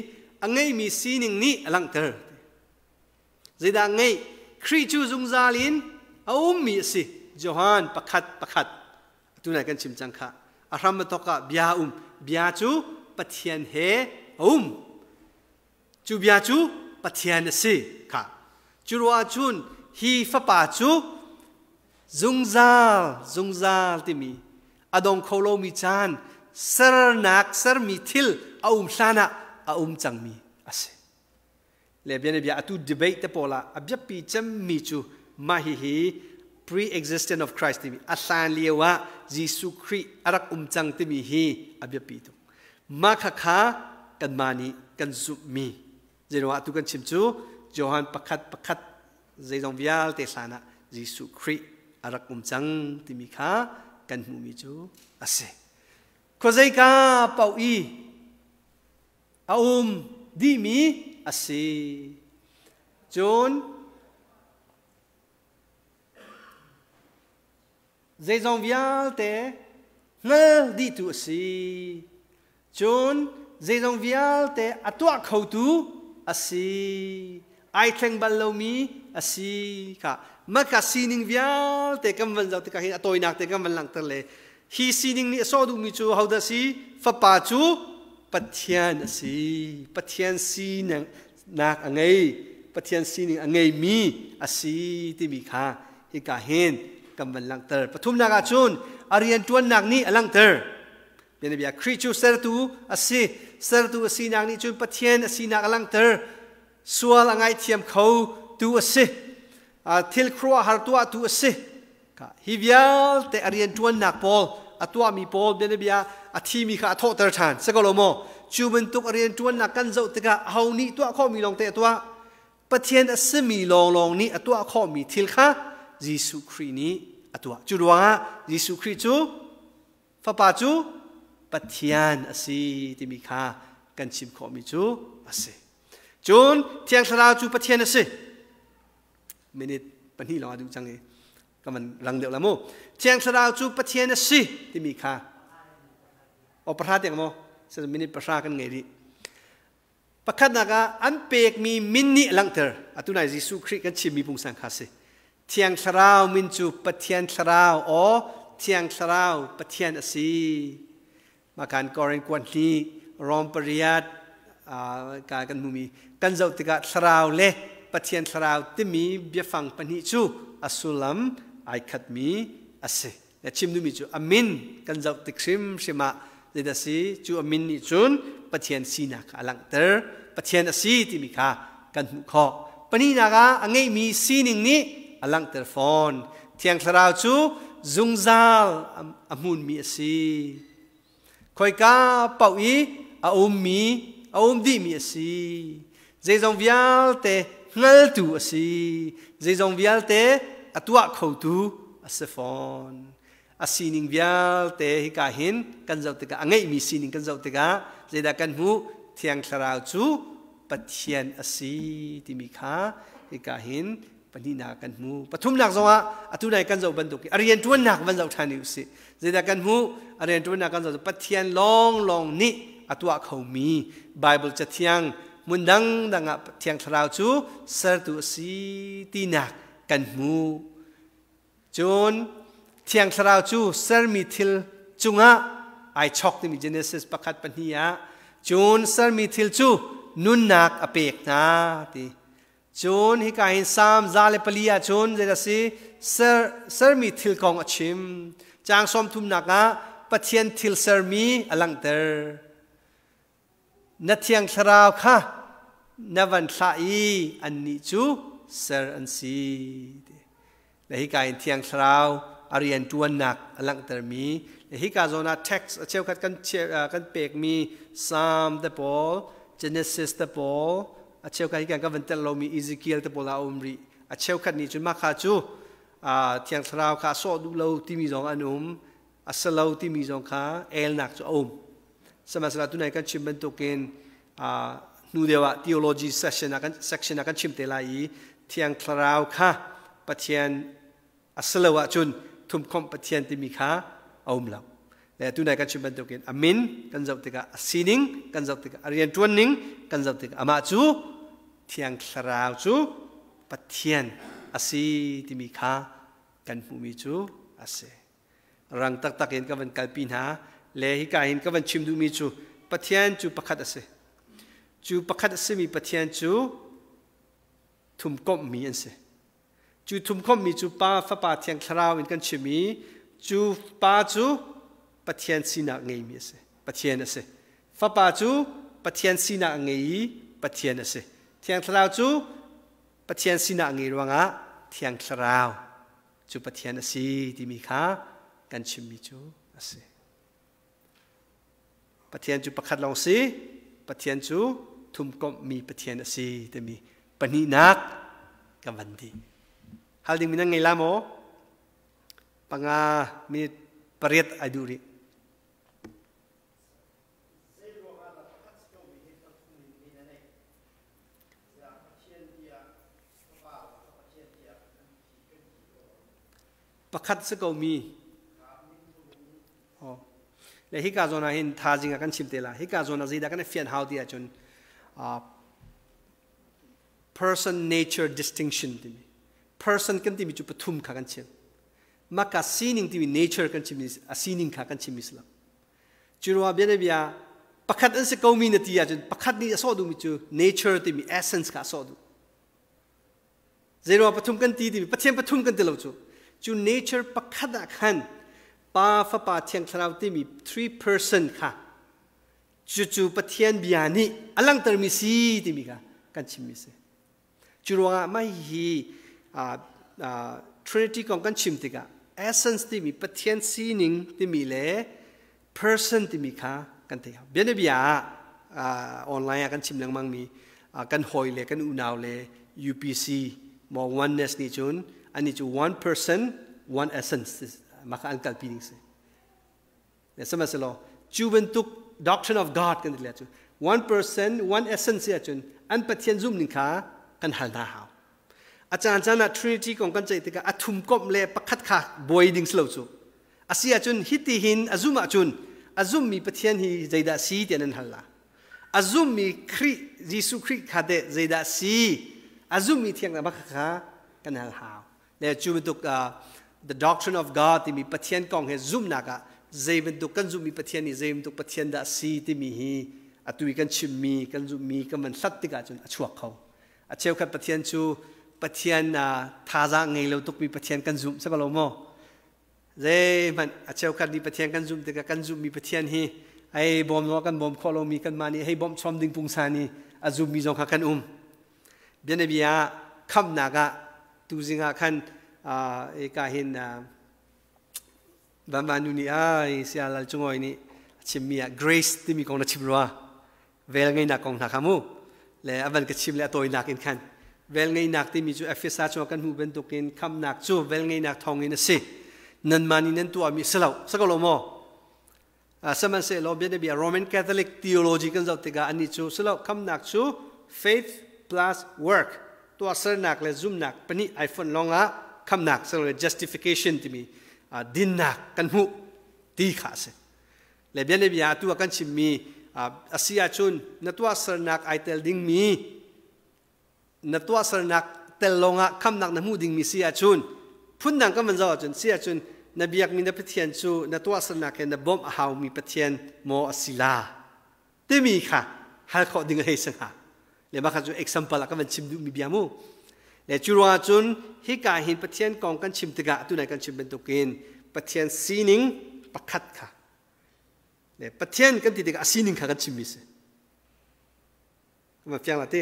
A ngeimi sining nih a langhter. Zeidah a ngeih? Khrih cu zungzal in a ummi a si. Johan 1:1. Atu nai kan chim cang kha. A hram a thawk ah bia a um. Bia cu Pathian he a um. Cu bia cu Pathian a si kha. Cu ruah cun hi fapa cu zungzal zungzal timi a dong kho lomi caan sernak sermi thil a um hlan ah a um cangmi a si. Le bianabia atu debate te pawl ah a biapi cemmi cu mah hihi pre-existence of Christ timi a hlan lio ah Jesuh Khrih a rak um cang timi hi a biapi tuk. Mah khakha kanmah nih kan zumhmi zeiruangah atu kan chim cu Johan 1:1 zeizong vialte hlan ah Jesuh Khrih a rak um cang timi kha kan hmuhmi cu a si. Khuazeika paoh i a um dihmi a si. Cun zeizong vialte hngal dihtu a si. Cun zeizong vialte a tuah khotu a si. Ai thleng bal lomi a si kha. Maka sining vialte kan van zoh tikah hin a tawinak te kan van langhter le hi sining nih a sawh duhmi cu hodah si? Fapa cu Pathian a si. Pathian sinak a ngei. Pathian sining a ngeimi a si timi kha hika hin kan van langhter. Pathumnak ah cun a rianṭuannak nih a langhter. Bianabia Khrih cu sertu a si. Sertu a sinak nih cun Pathian a sinak a langhter. Sual a ngaithiam kho tu a si. Thil khuaruahhar tuahtu a si. Hi vialte a rianṭuannak pawl a tuahmi pawl bianabia a thimi kha a thawhter ṭhan. Si ko lo maw? Cu bantuk a rianṭuannak kan zoh tikah aho nih tuah khawhmi lawng te a tuah. Pathian a simi lawnglawng nih a tuah khawhmi thil kha Jesuh Khrih nih a tuah. Cu ruangah Jesuh Khrih cu Fapa cu Pathian a si timi kha kan chim khawhmi cu a si. Cun Thiang Thlarau cu Pathian a si. Minute 2 lawng a duh cang i ka van rang deuh la mu. Thiang Thlarau cu Pathian a si timi kha o pahra tiang maw? Minute 10 kan ngei rih. Pakhatnak ah an pekmi min nih a langhter. Atu nai Jesuh Khrih kan chimmi pungsan kha si. Thiang Thlarau min cu Pathian Thlarau aw Thiang Thlarau Pathian a si. Makan Korin kuan hli Rom pariat ka kan hmumi kan zoh tikah Thlarau le Pathian Thlarau timi biafang pahnih cu a sullam ai khatmi a si. Na chim duhmi cu a min kan zoh tik hrimhrim ah zeidah si cu a min nih cun Pathian sinak kha a langhter. Pathian a si timi kha kan hmuh khawh. Pahnihnak ah a ngeihmi sining nih a langhter fawn. Thiang Thlarau cu zungzal a hmunmi a si. Khoika paoh i a ummi, a um dihmi a si. Zeizong vialte hngaltu a si. Zeizong vialte a tuah khotu a si fawn. A sining vialte hika hin kan zoh tikah, a ngeihmi sining kan zoh tikah zeidah kan hmuh? Thiang Thlarau cu Pathian a si timi kha hika hin pahnihnak kan hmu. Pathumnak zongah atu nai kan zoh bantuk i a rianṭuannak van zoh ṭhan usih. Zeidah kan hmuh? A rianṭuannak kan zoh cu Pathian lawnglawng nih a tuah khomi Bible Cathiang hmun dangdang ah Thiang Thlarau cu sertu a si tinak kan hmu. Cun Thiang Thlarau cu sermi thil cungah ai chok timi Genesis 1:2 ah cun sermi thil cu nunnak a pek hna ti. Cun hika hin Salm 104 ah cun zei a si? Ser, sermi thil kong a chim. Caang 30nak ah Pathian thil sermi a langhter. Na thiang thlarau kha na van thlah i annih cu ser an si. Le hika in thiang thlarau a rian ṭuannak a langhtermi le hika zawn ah text a cheukhat kan kan pekmi Psalm te pawl, Genesis te pawl, a cheukhat hika kan van telh lomi Ezekiel te pawl ah a um rih. A cheukhat nih cun mah kha cu thiang thlarau kha a sawh duh lo timi zong an um, a si lo timi zong kha elnak cu a um. Sihmanhsehlaw tunai kan chim bantukin hnu deuh ah theology session ah kan section ah kan chim te lai i Thiang Thlarau kha Pathian a si lo ahcun thumkhomh Pathian timi kha a um lo. Le tunai kan chim bantukin a min kan zoh tikah, a sining kan zoh tikah, a rianṭuan ning kan zoh tikah amah cu Thiang Thlarau cu Pathian a si timi kha kan hmuhmi cu a si. Rang taktak in ka van kalpi hna le hika hin ka van chim duhmi cu Pathian cu pakhat a si. Cu pakhat a simi Pathian cu thumkomhmi an si. Cu thumkomhmi cu Pa, Fapa, Thiang Thlarau in kan chim i cu Pa cu Pathian sinak ngeimi a si. Pathian a si. Fapa cu Pathian sinak a ngei i Pathian a si. Thiang Thlarau cu Pathian sinak ngei ruangah Thiang Thlarau cu Pathian a si timi kha kan chimmi cu a si. Pathian cu pakhat lawng si, Pathian cu thumkomhmi Pathian a si timi pahnihnak kan van ti. Hal dingmi nan ngei la maw? 5 minute 8 ai duh rih. Pakhat si ko mi. Oh. Le hika zawn ah hin thazing ah kan chim te la. Hika zawn ah zeidah kan i fian hau ti ahcun person nature distinction timi. Person kan timi cu pathum kha kan chim. Maka sining timi nature kan chim a sining kha kan chim mi si lo. Curuang bianabia pakhat an si ko mi na ti ahcun pakhat nih a sawh duhmi cu nature timi essence kha a sawh duh. Zeiruang pathum kan ti timi Pathian pathum kan ti lo cu. Cu nature pakhat ah khan Pa, Fapa, Thiang Thlarau timi three person kha cucu Pathian bia nih a langhtermi si timi kha kan chimmi si. Cu ruangah mah hi Trinity kong kan chim tikah essence timi Pathian sining timi le person timi kha kan theih. Bianabia ah online ah kan chim lengmang mi kan hawi le kan unau le UPC mo oneness nih cun ani cu one person one essence maka an kalpi ding si. Sihmanhsehlaw cu bantuk doctrine of God kan ti le cu one person one essence si ahcun an Pathian zumh ning kha kan hal hna hau. A caan caan ah Trinity kong kan ceih tikah a thum komh le pakhat kha buai ding si lo cu. A si ahcun hiti hin a zum ahcun a zummi Pathian hi zeidah si tiah nan hal la. A zummi Khrih Jesuh Khrih kha teh zeidah si? A zummi thiang kha kan hal hau. Le cu bantuk the doctrine of God timi Pathian kong he zumhnak ah zei bantuk kan zumhmi Pathian nih zei bantuk Pathian dah si timi hi atu i kan chimmi kan zumhmi kan van hlat tikah cun a chuak kho. A cheukhat Pathian cu Pathian thazaang ngei lo tukmi Pathian kan zumh si ko lo maw? Zeihmanh a cheukhat nih Pathian kan zumh tikah kan zumhmi Pathian hi ei bawm lo kan bawm khawh lomi kanmah nih hei bawmh chom ding pungsan i a zummi zong kha kan um. Bianabia khamnak ah tuzing ah khan eka hin Vanvanu nih ai Sialal Cungoi nih a chimmi ah grace timi kong na chim rua. Vel ngeinak kong hna kha mu. Le a van ka chim le a tawinak in khan vel ngeinak timi cu Efesa chung kan hmuh bantukin khamnak cu vel ngeinak thawngin a si. Nanmah nih nan tuahmi si lo. Sa ko lo maw? Sihmanhsehlaw bianabia Roman Catholic theology kan zoh tikah anih cu si lo khamnak cu faith plus work tuahsernak le zumnak pahnih ai fonh lawngah khamnak le justification timi dinnak kan hmuh ti kha a si. Le bianabia atu ah kan chimmi a si ahcun na tuahsernak ai tel dingmi na tuahsernak tel lawngah khamnak na hmuh dingmi si ahcun phundang kan van zoh ahcun si ahcun na biakmi na Pathian cu na tuahsernak he na bawmh a haumi Pathian maw a si la timi kha hal khawh ding a hei si hnga. Le mah kha cu example ah kan van chim duhmi bia mu. Le cu ruangah cun hika hin Pathian kong kan chim tikah tunai kan chim bantukin Pathian sining pakhat kha le Pathian kan ti tikah a sining kha kan chimmi si. Ma fiang la ti.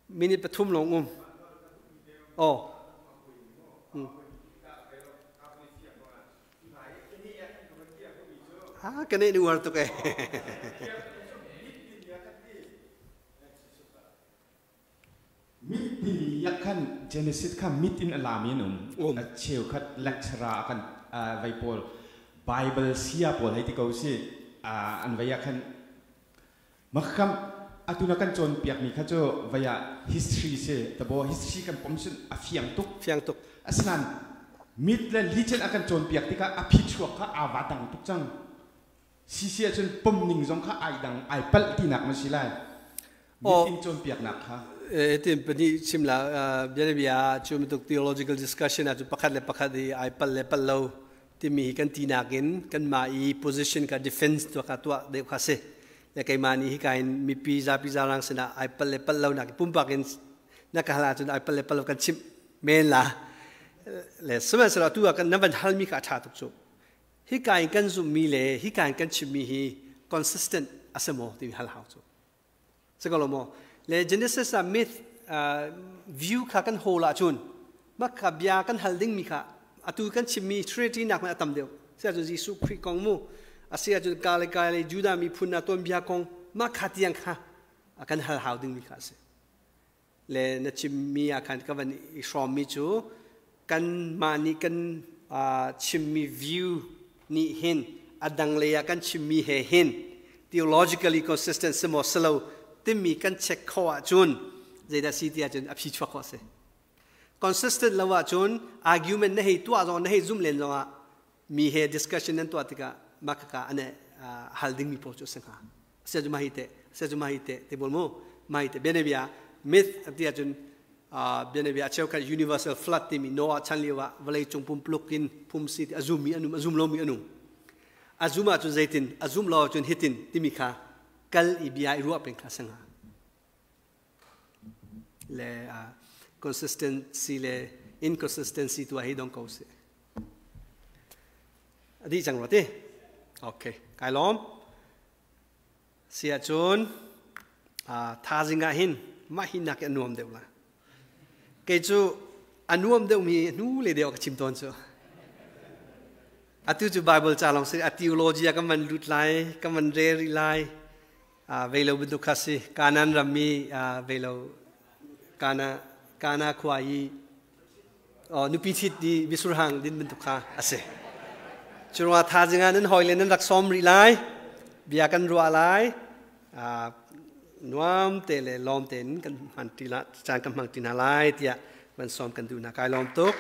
Minute 3 lawng um. Oh. Ha ka ne ni uar tuk e. Mit timi yak khan Genesis kha mit in a lami an um. A cheukhat lecturer kan vei pawl Bible sia pawl hei ti ko si an vei ah khan makham atu na kan cawnpiak mi kha cu vei ah history si tabo history kan pom sin a fiang tuk. Fiang tuk. Asinain mit le legend a kan cawnpiak tikah a phichuak kha aa va dang tuk cang. Sisi ahcun pom ning zong kha ai dang ai palh tinak ma si lai. Mit in cawnpiaknak kha. Tin pahnih chim la bianabia cu bantuk theological discussion ah cu pakhat le pakhat i ai palh le palh lo timi hi kan tinak in kanmah i position kha defense tuah kha tuah deuh kha si. Le keimah nih hika in mipi zapi zarang sinah ai palh le palh lo nak pumpak in na ka hal ahcun ai palh le palh lo kan chimh men la. Le sihmanhsehlaw tu ah kan na van halmi kha a ṭha tuk cu. Hika in kan zumhmi le hika in kan chimmi hi consistent a si maw timi hal hau cu. Si ko lo maw? Le Genesis ah myth view kha kan hawl ahcun mah kha bia kan hal dingmi kha atu kan chimmi Trinity nak a tam deuh. Si ahcun Jesuh Khrih kong mu, a si ahcun ka le ka le Judah miphun na tuanbia kong mah kha tiang kha kan hal hau dingmi kha a si. Le na chimmi ah khan ka van i hrawmmi cu kanmah nih kan chimmi view nih hin a dang lei ah kan chimmi he hin theologically consistent si maw si lo timi kan check khawh ahcun zeidah si ti ahcun a phi chuak khawh a si. Consistent lo ahcun argument na hei tuah zong na hei zum len zongah mi he discussion nan tuah tikah mah khaka ane hal dingmi pawl cu a si hnga. Sia cu mah hi teh, sia cu mah hi teh ti bol mu, mah hi teh bianabia myth ti ahcun bianabia cheukhat universal flood timi Noah chan lio ah vawlei cung pumpuluk in phumsi ti a zummi an um, a zum lomi an um. A zum ahcun zeitin, a zum lo ahcun hitin timi kha kal i bia i ruah peng kha si hnga. Le consistency le inconsistency tu hi dong ko si. A dih cang rua ti? Okay, kai lawm. Si ahcun thazing ah hin mah hi nak a nuam deuh la. Kei cu a nuam deuhmi hnu le deuh ka chim tawn cu. Atu cu Bible ca lawng si a theology ah kan van lut lai, kan van re rih lai. Vei lo bantuk kha si. Kanan rammi vei lo Kana Kana khua i nupi thit di misurhang din bantuk kha a si. Curuangah thazing ah nan hawile nan rak sawm rih lai, bia kan ruah lai, nuam te le lawm tein kan hman ti la, caan kan hmang ti hna lai tiah van sawm kan duh hna. Kai lawm tuk.